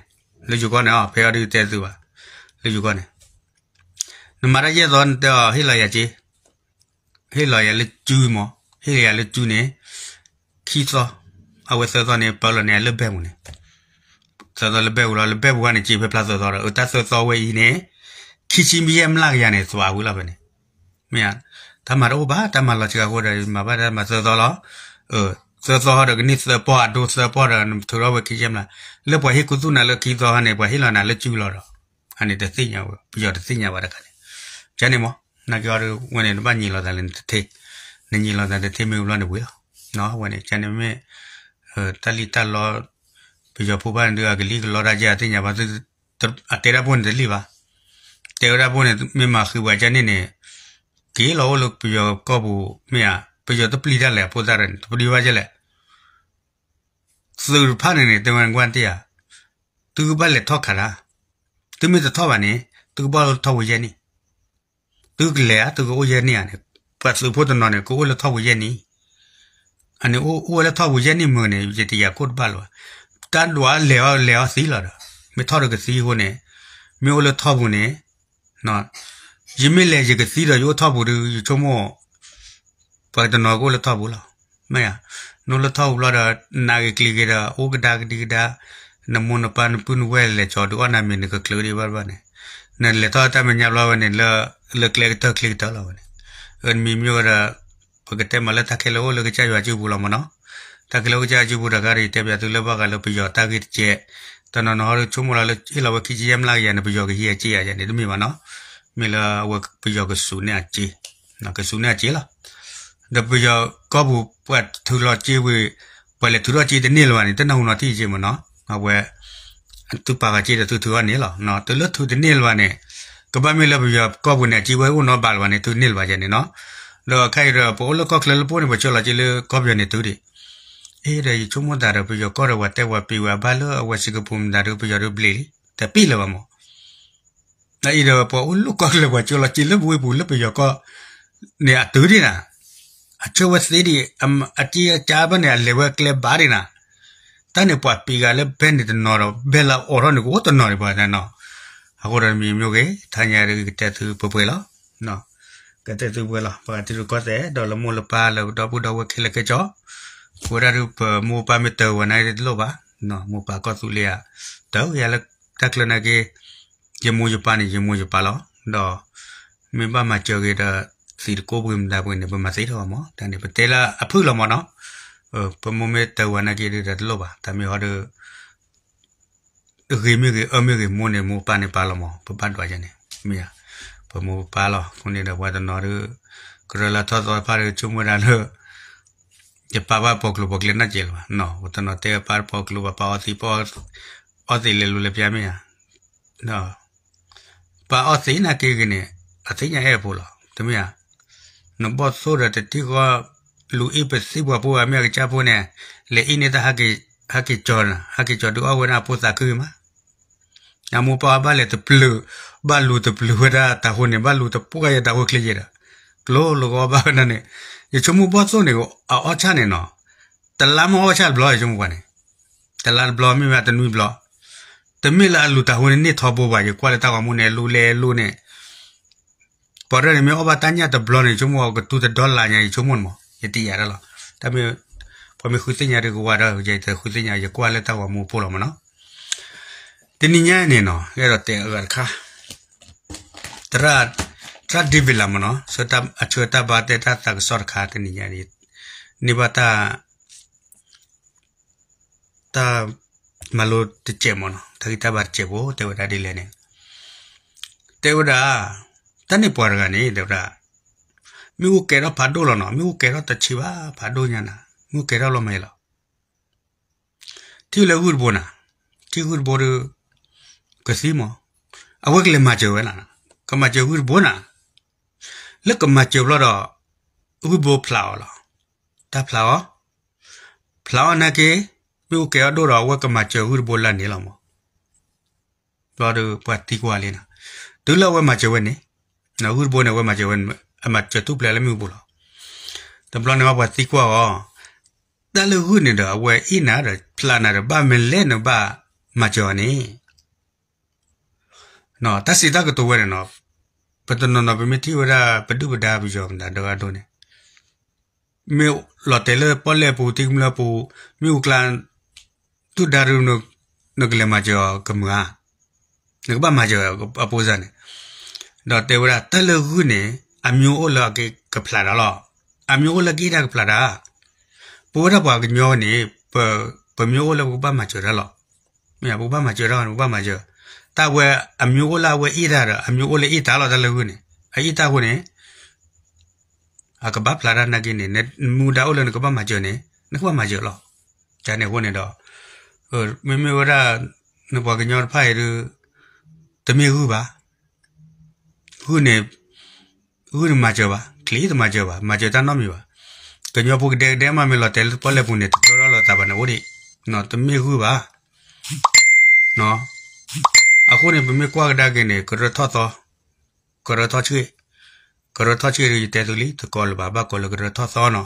လၢယိၤကီၢ်န့ၣ် ဖဲအီၤဒုးတဲသုဘၣ်, လၢယိၤကီၢ်န့ၣ်, နမၤတၢ်ယဲၢ်သီ နတဲအီၤ ဟ့ၣ်လီၤယၤက့ ဟ့ၣ်လီၤယၤလၢစုမး, ဟ့ၣ်လီၤယၤလၢစုန့ၣ်, ခံသီ, အဝဲသၢသီန့ၣ် ပာ်လီၤန့ၢ်အလၢၢ်ဘဲၣ်ပူၤန့ၣ်, သၢသီလၢဘဲၣ်ပူၤလီၤ, လၢဘဲၣ်ပူၤခါန့ၣ် က့ဖဲဖျါသၢသီဒီး အတၢ်သၢသီဝဲအံၤန့ၣ်, ခံဆံမံယဲၢ်မျးကယၤန့ၣ် သွးဝံၤလီၤဖဲန့ၣ်, မ့ၢ်ဧါ, တၢ်မၤတအိၣ်ဘၣ် တၢ်မၤလီၤစှၤအဃိဒီး မၤဘၣ်တၢ်မၤသၢသီလီၤ, သၢသီဒီးကန့ၢ်သၢပီၢ် အဒိသၢပီၢ်ဒီး နထုးထီၣ်ဝဲခံဆံမျး, လၢပှၤဟ့ၣ်ကူသူၣ်နၤလၢခံသီခါန့ၣ် ပှၤဟ့ၣ်လီၤနၤလၢစုလီၤဒီး, အန့ၣ်တသ့ၣ်ညါဝဲ ပယီၤတသ့ၣ်ညါဘၣ်တခါန့ၣ်, ကန့ၣ်မး, နာ်က့အီၤဒုး ဝဲန့ၣ် နဘၣ်ညံးလီၤသးလၢနတထံၣ်, နညံးလီၤသးတထံၣ်မ့ၢ်ဘျီန့ၣ်ဝံၤလီၤ, ဝဲန့ၣ် ကန့ၣ်မ့ၢ် တၢ်လံၣ်တၢ်လီ ပယီၤဖိဘၣ်န့ၣ်ဒုး အကလံၣ်ကလီတၢ်ကဲ အသ့ၣ်ညါဘၣ်, အတဲတၢ်ဖိန့ၣ်တလံၣ်ဘၣ်, တဲဝဲဒၣ်ဖိန့ၣ် မ့ၢ်မၤဃံးပှၤကန့ၣ်န့ၣ်, က့ၤလီၤအိၣ်လၢပယီၤကီၢ်ပူၤ မ့ၢ်ဧါ, ပယီၤတပျံၤတၢ်လဲၣ်အဖိသၣ်ဒီးန့ၣ် တပျံၤဘၣ်ကလဲၣ်, သုးတဖၣ်န့ၣ်န့ၣ် တဲဝဲကွၢ်တ့ၢ်ဧါ, သုကဘၣ်လဲၤထီၣ်ခးတၢ်, သုမ့ၢ်တထီၣ်ဘၣ်န့ၣ် သုကဘၣ်အိၣ်လၢထီၣ်ပူၤယဲၢ်နံၣ် သုကလဲၤဧါ သုကအိၣ်ယဲၢ်နံၣ်ဧါန့ၣ်, ပှၤသုးဖိတနီၤန့ၣ် ကအိၣ်လၢထီၣ်ပူၤယဲၢ်နံၣ်, အန့ၣ်အိၣ်ဝဲလၢထီၣ်ပူၤယဲၢ်နံၣ်မုၢ်န့ၣ် ယတယာ်ခိၣ်တဘၣ်လၢၤဘၣ်, တၢ်ဒွးလဲၤအီၤလဲၤအီၤသံလီၤဒီး, မ့ၢ်ထီၣ်ဒီးကသံအဃိန့ၣ်, မ့ၢ်အိၣ်လၢထီၣ်ပူၤန့ၣ် ယမ့ၢ်လဲၤယကသံဒီးယအိၣ်ထီၣ်ပူၤဒီး ယဆိကမိၣ် ပှၤတနီၤကအိၣ်လၢထီၣ်ပူၤလီၤ, မ့ၢ်ဧါ, နအိၣ်လၢထီၣ်ပူၤဘျီဒီး နးဂ့ၤကျံၤဂ့ၤဒီး အိၣ်ကဒါကဒံကဒါ, နမိၢ်နပၢ်နပုၢ်နဝဲၢ်လဲၤကၠီၤဒုးအီၣ်နၤမ့ၤ နကကျၢၤဒံးဘၣ်တဘၣ်န့ၣ်, နလဲၤထီၣ်တၢ်မဲာ်ညါဘျီဝဲန့ၣ် လၢကျဲကတၢၢ်ချံကတၢၢ်လီၤဝဲန့ၣ်, အမံၤမ့ၢ်ဝဲဒီး ပကတဲမးလၢတၢ်ခဲလၢာ်အိၣ်လၢကစၢ်ယွၤစုပူၤလီၤမးနီၤ, တၢ်ခဲလၢာ်အိၣ်ကစၢ်ယွၤစုပူၤတခါဒီး ယတဲပၠးသုလၢဘၣ်ဃးလၢပယီၤတၢ်ဂ့ၢ်တကဲး, တနီၤနီၤဟီဒီးဆိကမိၣ်လီၤလၢဟ့ၣ်လီၤဝဲခံဆံယဲၢ်မျးကယၤန့ၣ် ပယီၤကဟံးအစ့ဧါယဲန့ၣ် တမ့ၢ်ဘၣ်နီၤ, မ့ၢ်လၢအဝဲပယီၤကစူးန့ၢ်အစ့, ကစူးန့ၢ်အစ့လီၤ, ဒီးပယီၤကီၢ်ပူၤပှၤထုးလီၤစ့ဝံၤ, ပှၤလဲၤထုးထီၣ်စ့တန့ၢ်လၢၤဘၣ်န့ၣ် တနၢ်ဟူနီတထံၣ်စ့မးနီၤ, အဝဲ သုပာ်ဃာ်စ့ဒီးသုထုးထီၣ်န့ၢ်လီၤ, တုၤလၢထုးတန့ၢ်လၢၤဘၣ်န့ၣ်, ကဘၣ်မ့ၢ်လၢပယီၤကီၢ်ပူၤန့ၣ် အစ့ဝဲအိၣ်နီဘၣ်လၢၤဘၣ်န့ၣ် ထုးန့ၢ်လၢၤဘၣ်ယဲန့ၣ်နီၤ, ဒီးခဲအံၤဒီး ပအိၣ်လၢကီၢ်ချၢလၢပအိၣ်န့ၣ် ပှၤဆှၢလီၤစ့လၢကီၢ်ပယီၤန့ၣ်တုၤဒံး, အ့ဒီးယဆိကမိၣ်သးဒီး ပယီၤကီၢ်ဒီးပှၤတဲပှၤပံၤဝဲအဘၣ်လၢအဝဲ Singapore မတၤဒီး ပယီၤဒီးဘျ့းလံ, တပံၤလၢၤဘၣ်မး အအံၤဒီးပှၤအိၣ်လၢကီၢ်ချၢပှၤကၠိလီၤကၠ့လၢပဝ့ၢ်ပူၤလၢပယီၤကီၢ်န့ၣ် အတုၤဒံးနၤ, အဆၢဝဲသ့ဒံး, အကၠ့အကၠါဘၣ်န့ၣ် အလဲၤဝဲကျဲဘၣ်ဒံးနၤ, တၢ်န့ၣ်ပှၤပံးဂၤလၢဘဲန့ၣ်တနီၤဒီး ဘဲလၢအအိးထီၣ်န့ၣ် ကအိၣ်တနီၤဒံးပှၤတနီၤ, အဃိဒီးမံၤမ့ၢ်ဂ့ၤ ထါညါဒီးကတဲသုပှဲၤပှဲၤလီၤ, ကတဲသုပှဲၤလီၤ ပှၤတံၤရူၢ်ကီၢ်သဲး ဒီးလၢမိၢ်လၢပၢ်လၢဒီပုၢ်ဒီဝဲၢ်ခဲလၢာ်ခဲဆ့, ပဝဲဒၣ်ဒုးပမိၢ်ပၢ်မ့ၢ်တၢၤဝဲနၤတလိၣ်ဘၣ်, မိၢ်ပၢ်ကီၢ်သူလ့ၤဧါ, တၢၤယၤလၢတၢ်ချၢနာ်က့ ယမိၢ်ယပၢ်န့ၣ် ယမိၢ်ယပၢ်လီၤ, ဒီး မ့ၢ်ဘၣ်မၤစၢၤဂ့ၤဒီး သံးတကိးပှ့ၤမတၤပှ့ၤန့ၣ် ပမၤသ့ထီၣ်ဘၣ်မး, တၢ်န့ၣ်ပတဲလၢအဖုၣ်လီၤမးနီၤ, ပမိၢ်မ့ၢ်တၢၤဝဲနာ်က့ဒုးဒီးတလိၣ်ဘၣ်, တၢ်မ့ၢ်ဟီဒီး ဂ့ၤမ့ၢ်ဂ့ၤ အၢမ့ၢ်ဂ့ၤ မိၢ်န့ၣ် မိၢ်ပၢ်န့ၣ်ပၢ်လီၤမး, ပဘၣ်ဒွးယဲန့ၣ်, မ့ၢ်ဧါ, ပမိၢ်ပပၢ်လီၤ, အဃိန့ၣ်ဒီးပှၤတနီၤဒီး ကရၢလၢထီၣ်သီတဖၣ်ဒီး ဆိကမိၣ်ဝဲဒၣ်လၢ ယပၢ်ဘၣ်ပိာ်ကျိၤပိာ်ကျဲနီတစဲးလၢၤဘၣ်, ပှၤတနီၤတဲပၢ်ပိာ်ကျိၤဘၣ် ပၢ်အီသံး ပၢ်အီသံးလဲၤလူၤလဲၤပျါမ့ၢ်ဧါ, ပၢ်အီသံးနာ်က့ဂ့ၤန့ၣ် အသ့ၣ်ညါအဲၣ်အဖိလီၤ, တမ့ၢ်ဧါ, နဘီၣ်သိၣ်ဒီးတထံၣ်ဃီ လူၤအ့ၣ်ပသံၣ်ပှၤဖိအမ့ၢ်အကစၢ်ဖိန့ၣ်, လဲၤအ့ၣ်န့ၢ်တၢ် ဟဲက့ၤကၠီၤ, ဟဲက့ၤကၠီၤဒုးအီၣ်ဝဲဒၣ်အဖိသးခုဂ့ၤမး, အမိၢ်ပၢ်ဘၣ်လဲၤတပျုာ်, ဘၣ်လူၤတပျုာ်ဝဲဒၣ်တၢ်ဃိန့ၣ် ဘၣ်လူၤတပှၢ်ယဲတၢ်ဃိချ့ယဲဒီး, ကျိလၢကအီၣ်ဘၣ်ဝဲဒၣ်န့ၣ်, ယဆိကမိၣ်ဘီၣ်သိၣ်န့ၣ် အအီၣ်ဆၣ်န့ၣ်နီၤ, တလါမ့ၢ်အီၣ်ဆၣ်တဘျီ ယဆိကမိၣ်ပှၤန့ၣ်, တလါတဘျီမ့ၢ်ဝဲတနွံဘျီ, တမ့ၢ်လၢအလူၤတၢ်ဟိန့ၣ်န့ၢ်ထီဘိဘၣ်, ယကွၢ်လၢတၢ်ဂီၤမူန့ၣ် အလူၤလဲၤလူၤန့ၣ် ပှၤရဲၣ်န့ၣ် မ့ၢ်အီၣ်ဘၣ်တၢ်ညၣ်တဘျီန့ၣ် ယဆိကမိၣ်ကတူၢ်တဒီလါညါ ယဆိကမိၣ်န့ၣ်မး ယတယာ်တၢ်လီၤ. တၢ်မ့ၢ် ပှၤမ့ၢ်ဃုသ့ၣ်ညါဒီးကဝၤဒီး ယတဃုသ့ၣ်ညါ ယကွၢ်လၢတၢ်ဂီၤမူဖိလီၤမးနီၤ. တနံၤညါန့ၣ်နီၤ အဲၣ်ဒိးတဲအဂၤတခါ သရၣ်ဒ့ဝံးလးမးနီၤ အဆၢတၢ်ဘါတဲတၢ်သးကစီၣ်တခါ တနံၤညါန့ၣ် န့ၢ်ဘၣ်တၢ် တၢ်မၤလိတစဲးမးနီၤ တၢ်ဂံၢ်တၢ်ဘါတစဲးဖိ တဲဝဲဒၣ်ဒ်လဲၣ်န့ၣ် တဲဝဲဒၣ် တၢ်န့ၢ်ပှၤတဂၤန့ၣ် တဲဝဲဒၣ် မ့ၣ်အူကဲထီၣ်ဖးဒိၣ်လီၤနီၤ မ့ၣ်အူကဲထီၣ်တဆံးဘၣ် ဖးဒိၣ်ညါနၤ မ့ၣ်အူကဲထီၣ်လီၤမးယဲလီၤ ထံၣ်လၢဂုၢ်တဘိနၤ ထံၣ်ဂုၢ်တဘိဒီး ကသံမး အဝဲကလဲၤမၤစၢၤဝဲနၤ ကမၤစၢၤဂုၢ်တဘိနၤ လၢကမၤစၢၤဘျီဒီး ဂုၢ်တဘိဖျးအီၤလီၤ တၢ်ဖျးအီၤ ဖျးအီၤနာ်က့ မ့ၣ်အူကဲအီၣ်ဒိၣ်ဒီး အဝဲကမၤစၢၤဂုၢ်တဘိလၢန့ၣ်လီၤမး ဘျီဒီးပှၤသံကွၢ်လံနီၤ တုၤလၢအဝဲမၤစၢၤဝဲန့ၣ် ဂုၢ်တဘိန့ၣ် အဝဲမၤစၢၤဝဲ အမၤစၢၤထူၣ်ဖျဲးလၢမ့ၣ်အူပူၤလီၤ တဘျီန့ၣ်ပှၤသံကွၢ်အီၤ တၢ်လၢဂုၢ်န့ၣ်ဒီး အဝဲအ့ၣ်နၤဒီး ဖျးနၤဒီး ဘၣ်မနုၤလဲၣ်နဘၣ်မၤစၢၤအီၤန့ၣ် တၢ်စံးတၢ်ကတိၤဝဲန့ၣ်နီၤ ပတနီၤနီၤ ပမ့ၢ်ထံၣ်ဝဲဒၣ် ပဒုၣ်ပဒါပယီၤမတၤဒၢအဒိန့ၣ် မ့ၢ်လီၤတဲာ်လၢပီၣ်လဲၣ်ပူၤ ထံကမျၢၢ်ပူၤ မ့ၣ်အူကျါ ဒုၣ်ဒါဒုး နကလဲၤမၤစၢၤအီၤကမုာ်ဧါ နကဘၣ်မၤစၢၤအီၤအဖိစၢ်န့ၣ် ဒီးတဲဝဲဒၣ် တၢ်လၢဂုၢ်န့ၣ် အမျိုးအိၣ်လၢအကဖျးတၢ်လီၤ အမျိုးအိၣ်လၢကအ့ၣ်တၢ်ကဖျးတၢ် ပဝဲဒၣ်ပှၤကညီန့ၣ် ပမျိုးအိၣ်လၢပကဘၣ်မၤစၢၤတၢ်လီၤ မ့ၢ်ပကဘၣ်မၤစၢၤတၢ် ပကဘၣ်မၤစၢၤ တၢ်ဝဲအမျိုးအိၣ်လၢအဝဲအ့ၣ်တၢ်ဒီး အမျိုးအိၣ်လၢအ့ၣ်တၢ်လီၤ တၢ်လၢဂုၢ်န့ၣ် အအ့ၣ်တၢ်အဃိန့ၣ် အကဘၣ်ဖျးတၢ်နာ်က့န့ၣ် နမူဒါအိၣ်လၢနကဘၣ်မၤစၢၤန့ၣ် နကဘၣ်မၤစၢၤလီၤ ကန့ၣ်အဃိန့ၣ်ဒီး မ့မ့ၢ်ဝဲဒၣ် နပှၤကညီတဖၣ်အံၤဒီး တမ့ၢ်ဂုၢ်ဘၣ် ဂုၢ်န့ၣ် ဂုၢ်န့ၣ်မၤစၢၤဘၣ် ချံတမၤစၢၤဘၣ် မၤစၢၤတၢ်နီတမံၤဘၣ် ကညီဖိကဒဲကဒဲမး မ့ၢ်လီၤတဲာ်လၢပီၣ်လဲၣ်ပူၤန့ၣ် တထၢထီၣ်လိာ်သးဘၣ်န့ၣ်အိၣ်ဒံး တမ့ၢ်ဂုၢ်ဘၣ် အဃိန့ၣ် ပမ့ၢ်ကွၢ်ကဒါက့ၤန့ၣ် ကရၢထီၣ်သီ ကရၢထီၣ်ဆှံၣ် ကရၢထီၣ်ဆှံၣ်ဒီး ယတဲသုလံ တကိးလၢၤဘၣ် ဘၣ်ကိးလၢကရၢထီၣ်သီနီၤ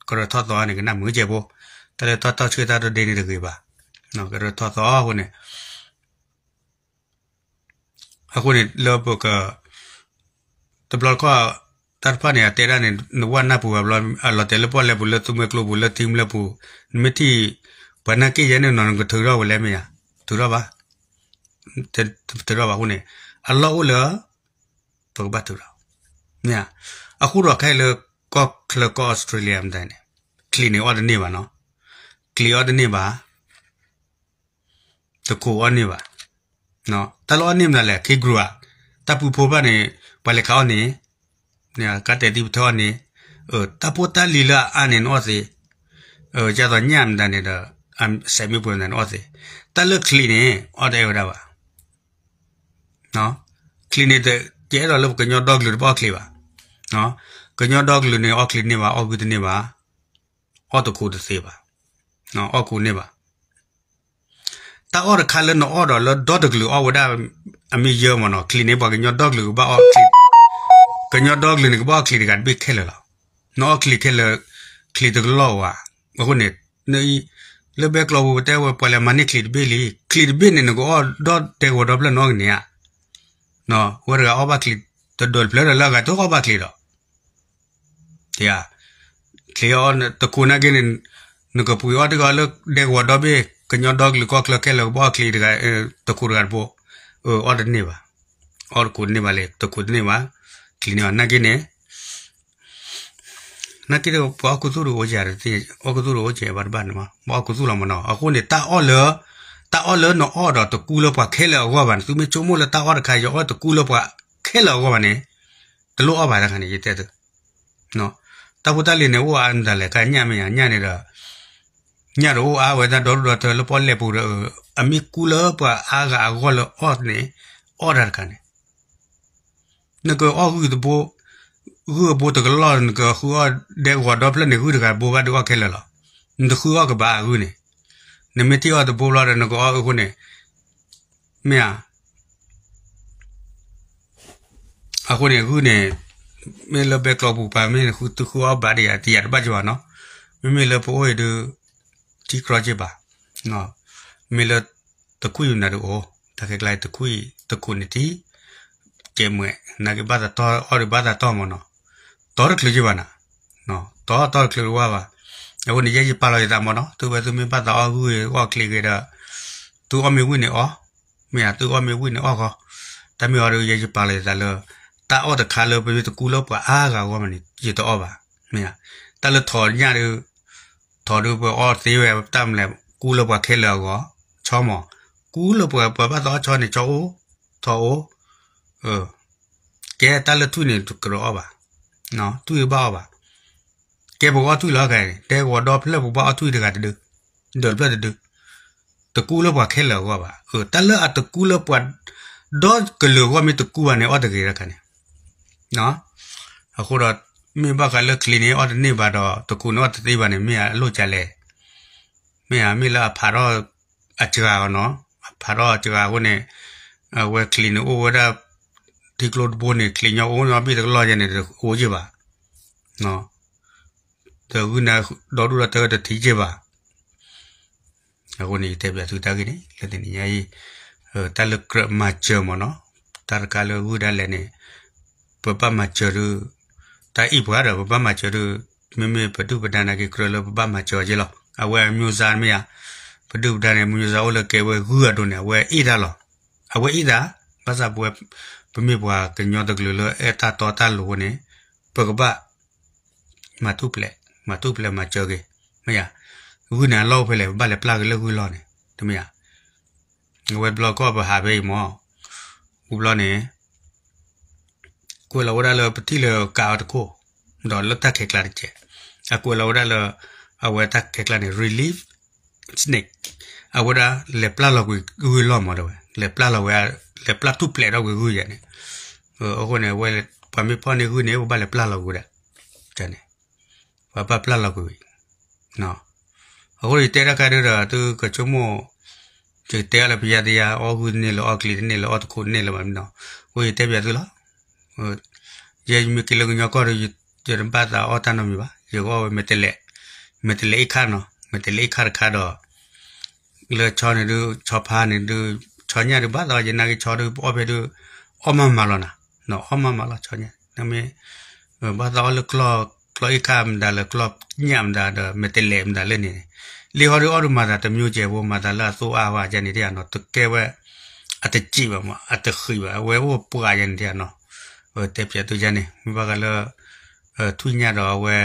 ကရၢထီၣ်သီန့ၣ် ကနၣ်မုာ်ကဲးဖိ တၢ်လၢထီၣ်ထီၣ်ဆှံၣ်တၢ်တဒ့န့ၣ်တဂ့ၤဘၣ် ကရၢထီၣ်သီအဃိန့ၣ် အဃိန့ၣ် လၢပက တဘျီတခီၣ် တၢ်တဖၣ်န့ၣ် အတဲဒၣ်န့ၣ် နဝဲနၢ်ပူၤဘၣ်ဘျီ အလီၤတဲာ်လၢပီၣ်လဲၣ်ပူၤ လၢသူမွဲကျိပူၤ လၢထံကမျၢၢ်ပူၤ နမ့ၢ်ထံၣ် ပှၤနာ်က့ၢ်ယဲန့ၣ်နီၤ နကထုးထီၣ်ဝဲလဲၣ်မ့ၢ်ဧါ ထုးထီၣ်ဘၣ် ထုးထီၣ်ဘၣ်အဃိန့ၣ် အလီၢ်အိၣ်လၢ ပကဘၣ်ထုးထီၣ် မ့ၢ်ဧါ အဃိဒီးခဲအံၤလၢ ကီၢ်ချၢကီၢ်အီစထြ့လယါမတၤန့ၣ် ချံးန့ၣ်အီၣ်တန့ၢ်ဘၣ်နီၤ ချံးအီၣ်တန့ၢ်ဘၣ် တခိးအီၣ်န့ၢ်ဘၣ် တၢ်လၢအီၣ်န့ၢ်မနုၤလဲၣ် ခံကရူၢ်ဧါ တၢ်ပူဖိဘၣ်န့ၣ် ပှၤလဲၤခးအီၣ်န့ၣ် ကါတဲာ်သံပထၢအီၣ်န့ၣ် တၢ်ဖိတၢ်လံၤလၢအအါန့ၣ်နအီၣ်သ့ ဒ်သိးညၣ်မတၤန့ၣ်ဒီး စဲးမ့ၢ်ပှဲၤမတၤန့ၣ်အီၣ်သ့ တၢ်လၢချံးန့ၣ် အီၣ်တအဲၣ်ဝဲဒၣ်ဘၣ် ချံးန့ၣ် ယအဲၣ်ဒိးလၢပကညီဒီကလုာ်တဘၣ်အီၣ်ချံးဘၣ် ကညီဒီကလုာ်န့ၣ် အီၣ်ချံးတန့ၢ်ဘၣ် အီၣ်ဂုၢ်တန့ၢ်ဘၣ် အီၣ်တခိးတသ့ဘၣ် အီၣ်ခိးန့ၢ်ဘၣ် တၢ်အီၣ်တခါလၢနအီၣ်ဒီးလၢဒီတကလုာ်အီၣ်ဝဲဒၣ် အမ့ၢ်ယၢမ့ၢ်နီၤ ချံးန့ၣ် ပှၤကညီဒီကလုာ်ကဘၣ်အီၣ်ချံး ကညီဒီကလုာ်န့ၣ် ကဘၣ်အီၣ်ချံးတဂၤတဘ့ၣ်ခဲလၢာ်လီၤ နအီၣ်ချံးခဲလၢာ် ချံးတကလီၢ်ဝဲ အဃိန့ၣ် လၢဘဲကျိာ်ပူၤပတဲဝဲ ပှၤလဲၤမၤန့ၢ်ချံးတဘ့ၣ်လံ ချံးတဘ့ၣ်န့ၣ် နကအီၣ်ဒီးဒဲကဝီၤဒီဖျၢၣ်နအီၣ်ကန့ၢ်ဧါ ဝဲတဂၤအီၣ်ဘၣ်ချံးတဒိးတဖျၢၣ်ဒီးလၢအဂၤတအီၣ်ဘၣ်ချံးဒီး ချံးအီၣ်တခိးနာ်က့န့ၣ် နကပှ့ၤအီၣ်တဂၤလၢဒဲကဝီၤဒီဘ့ၣ် ကညီဒီကလုာ်ကီၢ်ချၢခဲလၢာ်ကဘၣ်အီၣ်ချံးတဂၤ တခိးတဂၤတဘိ အီၣ်တန့ၢ်ဘၣ် အီၣ်တခိးတန့ၢ်ဘၣ်လံ တခိးတန့ၢ်ဘၣ် ချံးန့ၢ်အီၤနာ်က့န့ၣ် နာ်က့ဒီး ပှၤအီၣ်ခူသူၣ်တအိၣ်ယၤ အီၣ်ခူသူၣ်တအိၣ်ယၤဘၣ်တဘၣ်န့ၣ် ပှၤအီၣ်ခူသူၣ်လီၤမ့ၢ်နီၤ အဃိန့ၣ် တၢ်အီၣ်လၢ တၢ်အီၣ်လၢနအီၣ်ဒီးတကူလၢပှၤခဲလၢာ်အဂီၢ်ဘၣ်န့ၣ် သုမ့ၢ်ဆိကမိၣ်လၢတၢ်အီၣ်တခါ ယအီၣ်တကူလၢပှၤခဲလၢာ်အဂီၢ်ဘၣ်န့ၣ် တလိၣ်အီၣ်ဘၣ်တခါန့ၣ် ယတဲသု တၢ်ဖိတၢ်လံၤန့ၣ် အိၣ်အါမတၤလဲၣ် ကညၣ်မ့ၢ်ညါ ညၣ်န့ၣ်ဒီး ညၣ်တအိၣ်အါဝဲဒၣ်ဒီဒူၣ်ဒီထၢလၢပီၣ်လဲၣ်ပူၤဒီး အမ့ၢ်ကူလၢပှၤအါဂၤအဂီၢ်လၢအီၣ်န့ၣ် အီၣ်တၢ်တခါန့ၣ် နကအီၣ်ဂုၢ်တဘိ ဂုၢ်အဘိတကလီၢ် နကဃုအီၣ်ဒဲကဝီၤဒီဖျၢၣ်န့ၣ် ဂုၢ်တဂၤတဘိဘၣ်ဒုးအီၣ်ခဲလၢာ်လီၤ. နတဃုအီၣ်ကဘၣ်ဂုၢ်န့ၣ် နမ့ၢ်ထံၣ်အီၣ်တဘိဘျီဒီး နကအီၣ်အဃိန့ၣ် မ့ၢ်ဧါ. အဃိန့ၣ် ဂုၢ်န့ၣ် မ့ၢ်လၢဘဲကျိာ်ပူၤပၤ မ့ၢ်နဃုသုဃုအီၣ်ဘၣ်ဒံးယၤ တယၤတဘၣ်ကဘၣ်နီၤ. မ့မ့ၢ်လၢပအိၣ်အံၤဒုး ထံကြီက့ဘၣ်. မ့ၢ်လၢ တ တခွံၣ်နၤဒုးအိၣ်, တၢ်ခဲကျါတခွံၣ်တခိၣ်န့ၣ်ထံ, ကဲးမှဲး နာ်က့ဘၣ်သးတီအီၣ်ဒုးဘၣ်သးတီမၢ်နီၤ, တီတချုးက့ဘၣ်နၤ, တီတီတချုးတဝါဘၣ်. အဃိန့ၣ် ယဲယပာ်လီၤယသးမၢ်နီၤ, သုဝဲသုမ့ၢ်ဘၣ်သးအီၣ်ဂုၢ်ဂ့ၤအီၣ်ချံဂ့ၤဒီး သုအီၣ်မ့ၢ်ဝံၣ်န့ၣ်အီၣ်, မ့ၢ်ဧါ, သုအီၣ်မ့ၢ်ဝံၣ်န့ၣ်အီၣ်ဃီ, တၢ်မ့ၢ်အီၤဒီးယဲယပာ်လီၤယသးလၢ တၢ်အီၣ်တခါလၢပမ့ၢ်တကူလၢပှၤအါဂၤအဂီၢ်မးန့ၣ် ယတအီၣ်ဘၣ်, မ့ၢ်ဧါ, တၢ်လၢထိးညၣ်ဒုး ထိးဒုးပှၤအီၣ်သ့ဝဲတၢ်မလဲၣ် ကူလၢပှၤခဲလၢာ်အဂီၢ်, ဆီမၢ်, ကူလၢပှၤပှၤဘၣ်သးအီၣ်ဆီန့ၣ် ဆီအိၣ်, ထိးအိၣ်, ကဲတၢ်လၢထွံၣ်န့ၣ် တကြၢးအီၣ်ဘၣ်, ထွံၣ်ဘၣ်အီၣ်ဘၣ်, ကဲပကအီၣ်ထွံၣ်လီၤခါန့ၣ် တဲကဝီၤဒီဖျၢၣ်ပဘၣ်အီၣ်ထွံၣ်တဂၤတဒု, ဒၢးတဖျၢၣ်တဒု, တကူလၢပှၤခဲလၢာ်အဂီၢ်ဘၣ်, တၢ်လၢအတကူလၢပှၤ ဒီကလုာ်အဂီၢ်မ့ၢ်တကူဘၣ်န့ၣ် အီၣ်တဂ့ၤတခါန့ၣ် အဃိဒီး မ့ၢ်ဘၣ်ဃးလၢချံးန့ၣ် အီၣ်တန့ၢ်ဘၣ်ဒီး တခိၣ်န့ၣ်အီၣ်တသ့ဘၣ်န့ၣ် မ့ၢ်အလိၣ်ကလဲၣ်, မ့ၢ်ဧါ, မ့ၢ်လၢအဖးထီၣ်အစှၤနီၤ, အဖးထီၣ်အစှၤအဃိန့ၣ် အဝဲချံးန့ၣ်အိၣ်ဝဲဒၣ် ထံကျိတဘိန့ၣ် ချံးညီအိၣ်ညီဘ့ၣ်တကလီၢ်ယဲန့ၣ် တအိၣ်ယ့ၢ်ဘၣ်, ဒီးဂုၢ်န့ၣ်ဒီဒူၣ်ဒီတၢတထံၣ်ယ့ၢ်ဘၣ် အဃိန့ၣ် ယတဲပၠးသုတၢ်ဂ့ၢ်န့ၣ် လၢတနံၤညါအံၤ တၢ်လၢကြၢးမၤစၢၤမၢ်နီၤ, တၢ်တခါလၢဂုၢ်ဒၣ်လဲာ်န့ၣ် ပဘၣ်မၤစၢၤဒုး တၢ်အံၣ်ပှၤဒီး ပဘၣ်မၤစၢၤဒုး မ့မ့ၢ်ပဒုၣ်ပဒါနာ်က့ကြၢးလၢပဘၣ်မၤစၢၤအီၤက့လီၤ. အဝဲအမျိုးစားမ့ၢ်ဧါ, ပဒုၣ်ပဒါန့ၣ် မျိုးစားအိၣ်လၢကဲဝဲဂုၢ်အဒိၣ်န့ၣ် အဝဲအ့ၣ်တၢ်လီၤ. အဝဲအ့ၣ်တၢ်, ဘၣ်ဆၣ်ပဝဲ ပမ့ၢ်ပှၤကညီတကလုာ်လၢအဲၣ်တၢ်တီတၢ်လိၤအဃိန့ၣ် ပကဘၣ် မၤထူၣ်ဖျဲး, မၤထူၣ်ဖျဲးမၤစၢၤက့ၤ, မ့ၢ်ဧါ, ဂုၢ်န့ၣ်အလီၢ်အိၣ်ဖဲလဲၣ် ပဘၣ်လဲၤပျၢ်က့ၤလၢဂုၢ်လီၢ်န့ၣ် တမ့ၢ်ဧါ. အဝဲတဘျီကီၢ်ပဟးဖဲအံၤမၢ်, ဝံၤဘျီန့ၣ် ကွဲးလီၤဝဲဒၣ်လၢပထံၣ်လၢကးအီၤတခိၣ်, ဒီးလၢတၢ်ခဲကျါတကဲး, အကွဲးလီၤဝဲဒၣ်လၢ အဝဲတၢ်ခဲကျါန့ၣ် relief snake, အဝဲဒၣ်လဲၤပျၢ်လီၤကွံာ်ဂုၢ်လီၢ်မၢ်တဲဝဲ, လဲၤပျၢ်လီၤဝဲ, လဲၤပျၢ်ထူၣ်ဖျဲးထီၣ်ကွံာ်ဂုၢ်ယဲန့ၣ်, အဃိန့ၣ် အဝဲပှၤမ့ၢ်ဖီၣ်န့ၢ်ဂုၢ်န့ၣ် ပဘၣ်လဲၤပျၢ်လီၤကွံာ်ဝဲဒၣ်, န့ၣ် ပှၤဘၣ်ပျၢ်လီၤကွံာ်ဝံၤ, အဃိယတဲတၢ်ခါဒုဒီး သုကဆိကမိၣ်, ယတဲအီၤလၢပယါတယါ အီၣ်ဂုၢ်တန့ၢ်လၢၤ အီၣ်ချံးတန့ၢ်လၢၤ အီၣ်တခိၣ်တန့ၢ်လၢၤဘၣ်မနီၤ, အဃိယတဲပၠးသုလီၤ. ယဲယမ့ၢ်က့ၤလၢကညီကီၢ်ဒီး ယတဘၣ်သးအီၣ်တၢ်နီတမံၤဘၣ်, ယကအီၣ်ဝဲမဲာ်တဲးလဲး, မဲာ်တဲးလဲးအ့ၣ်ခါနီၤ, မဲာ်တဲးလဲးအ့ၣ်ခါတခါဒီး လၢဆီန့ၣ်ဒုး ဆီဖါန့ၣ်ဒုး, ဆီညၣ်ဒုး ဘၣ်သးအီၣ်ယဲနာ်က့ဆီဒုး ပအီၣ်ဖဲဒုး အီၣ်မးမးလီၤနၤ, အီၣ်မးမးလီၤဆီညၣ်, နမ့ၢ် ဘၣ်သးအီၣ်လၢ ကျီၢ်အ့ၣ်ခါမတၤလၢ ကျီၢ်ညၣ်မတၤဒီး မဲာ်တဲးလဲးမတၤလၢန့ၣ်န့ၣ်, လံာ်ဟီဒုးအီၣ်ဒုးမၤသးတမျိုးကဲးဖိ မၤသးလၢအသိအါဝဲယဲန့ၣ်တယၤနီၤ, တကဲဝဲ အတစံးဘၣ်မး အတဃံးဘၣ် အဝဲအိၣ်ပှၤယဲန့ၣ်တယၤနီၤ, တဲပၠးသုယဲန့ၣ် မ့ၢ်ဘၣ်ဃးလၢ ထွံၣ်ညၣ်ဒီးအဝဲ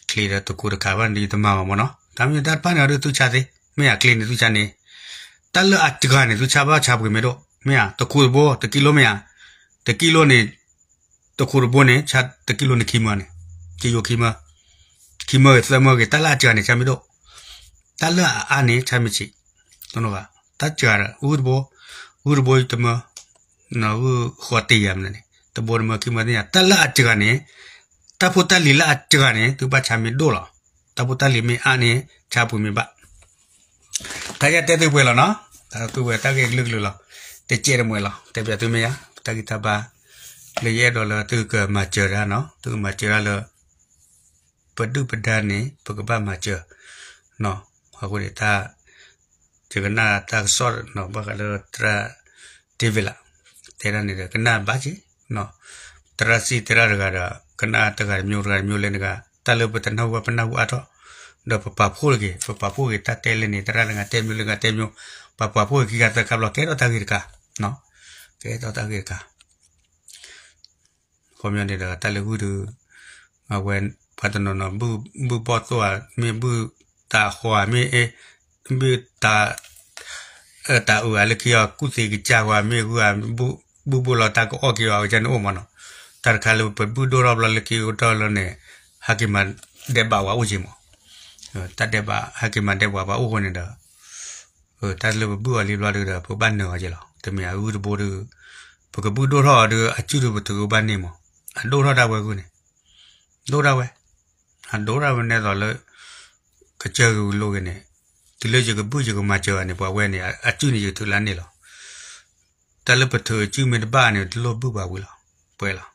ချံးဒီးတခိၣ်တခါဘၣ်န့ၣ် ယတမၤဘၣ်မၢ်နီၤ, တၢ်မ့ၢ်တၢ်တဖၣ်န့ၣ်အီၤဒုးသုဆါသ့, မ့ၢ်ဧါ ချံးန့ၣ်သုဆါန့ၣ်, တၢ်လၢအစှၤန့ၣ် သုဆါဘၣ်ဆါပှ့ၤမ့ၢ်ဒိၣ်, မ့ၢ်ဧါ, တခိၣ်တဘိ တကံလိမ့ၢ်ဧါ, တကံလိန့ၣ် တခိၣ်တဘိန့ၣ် ဆါတကံလိန့ၣ်ခံမၢန့ၣ်, ကယိခံမၢ, ခံမၢဂ့ၤသၢမၢဂ့ၤ တၢ်လၢအစှၤန့ၣ် ဆါမ့ၢ်ဒိၣ်, တၢ်လၢအအါန့ၣ် ဆါမ့ၢ်ဆံး, တၢ်စှၤဒီး ဂုၢ်တဘိ, ဂုၢ်တဘိတမၢ ဂုၢ်ဃီတ့ၢ်ယၤမနုၤန့ၣ် တဘိတမၢခံမၢသ့ၣ်ညါ တၢ်လၢအစှၤန့ၣ်, တၢ်ဖိတၢ်လံၤလၢအစှၤန့ၣ် သုဘၣ်ဆါမ့ၢ်ဒိၣ်လီၤ, တၢ်ဖိတၢ်လံၤမ့ၢ်အါန့ၣ် ဆါပှ့ၤမ့ၢ်ဘၣ်, တၢ်ယတဲသုပှဲၤလီၤနီၤ, တၢ်သုဝဲတၢ်ဂ့ၢ်ကလုာ်ကလုာ်လီၤ, တကဲးတမှဲၤလီၤ, တဲပၠးသုမ့ၢ်ယါ, တၢ်ဂံၢ်တၢ်ဘါ လၢယအဲၣ်ဒိးလၢသုကမၤစၢၤတၢ်နီၤ, သုကမၤစၢၤတၢ်လၢ ပဒုၣ်ပဒါန့ၣ် ပကဘၣ်မၤစၢၤ, အဃိန့ၣ်တၢ် ယကနၣ်တၢ်ကစီၣ်နီၤ ဘၣ်ဃးလၢသရၣ် David လၢ တဲဒၣ်န့ၣ်ဒီး ကနၣ်ဘၣ်က့ၤ, သရၣ်စံၣ်သရၣ်တဂၤဒီး ကနၣ်တဂၤတမျိုးတဂၤတမျိုးလဲၣ်နဂၤ တၢ်လၢပတနၢ်ဟူဘၣ်ပနၢ်ဟူအါထီၣ်, ဒီးပပာ်ဖှိၣ်တဂ့ၤ, ပပာ်ဖှိၣ်ဂ့ၤတၢ်တဲလဲၣ်န့ၣ် သရၣ်တဂၤတဲမျိုးလၢတဂၤတဲမျိုး, ပပာ်ဖှိၣ်ဂ့ၤခံခါသၢခါဘျီ ကဲထီၣ်တၢ်ဂ့ၢ်တခါ, ကဲထီၣ်တၢ်ဂ့ၢ်တခါ ခီပညီန့ၣ်ဒီး တၢ်လၢဂုၢ်ဒီး အဝဲ ပှၤတနီၤနီၤ ဘုၣ်ဘီၣ်သိၣ်ဧါ, မ့ၢ်ဘုၣ်တၢ်ဃီဧါ, မ့ၢ် ဘုၣ်တၢ် တၢ်အုးဧါ, လၢခံအီၤကူၣ်သ့ကစၢ်ဃီဧါ, မ့ၢ်ဂုၢ်ဧါ, ဘုၣ်ဘိၣ်လီၤတၢ်ကအီၣ်က့ၤအီၤကန့ၣ်အိၣ်မးနီၤ, တၢ်တခါလၢပဘုၣ်ဒိၣ်ထီၣ်ဘျီလၢခံကတၢၢ်လီၤန့ၣ် ဟဲက့ၤမၤဒဲးဘးဝဲအိၣ်က့ၤမး, တၢ်ဒဲးဘး ဟဲက့ၤမၤဒဲးဘးပှၤအိၣ်ဃိန့ၣ်ဒီး တၢ်လၢပဘုၣ်အီၤလံဘျီဒုဒီး ပဘၣ်နၢၤအီၤက့ၤလီၤ, တမ့ၢ်အဂုၢ်တဘိဒီး ပကဘုၣ်ဒိၣ်ထီၣ်အီၤဒီး အစုဒုးပထုးကဘၣ်န့ၢ်မး, အဒိၣ်ထီၣ်ဒၣ်ဝဲဂုၢ်န့ၣ်, ဒိၣ်ဒၣ်ဝဲ, အဒိၣ်ဒၣ်ဝဲနဲသိးလၢ ကစၢၢ်ကလိဂ့ၤန့ၣ်, တုၤလၢယကဘုၣ်ယကမၤစၢၤဘၣ်န့ၣ် ပှၤဝဲန့ၣ် အစုန့ၣ်ယကထုးလၢန့ၣ်လီၤ, တၢ်လၢပထုးအစုမ့ၢ်တဘၣ်န့ၣ် တလိၣ်ဘုၣ်ပှၤဝံၤလီၤ, ပှဲၤလီၤ,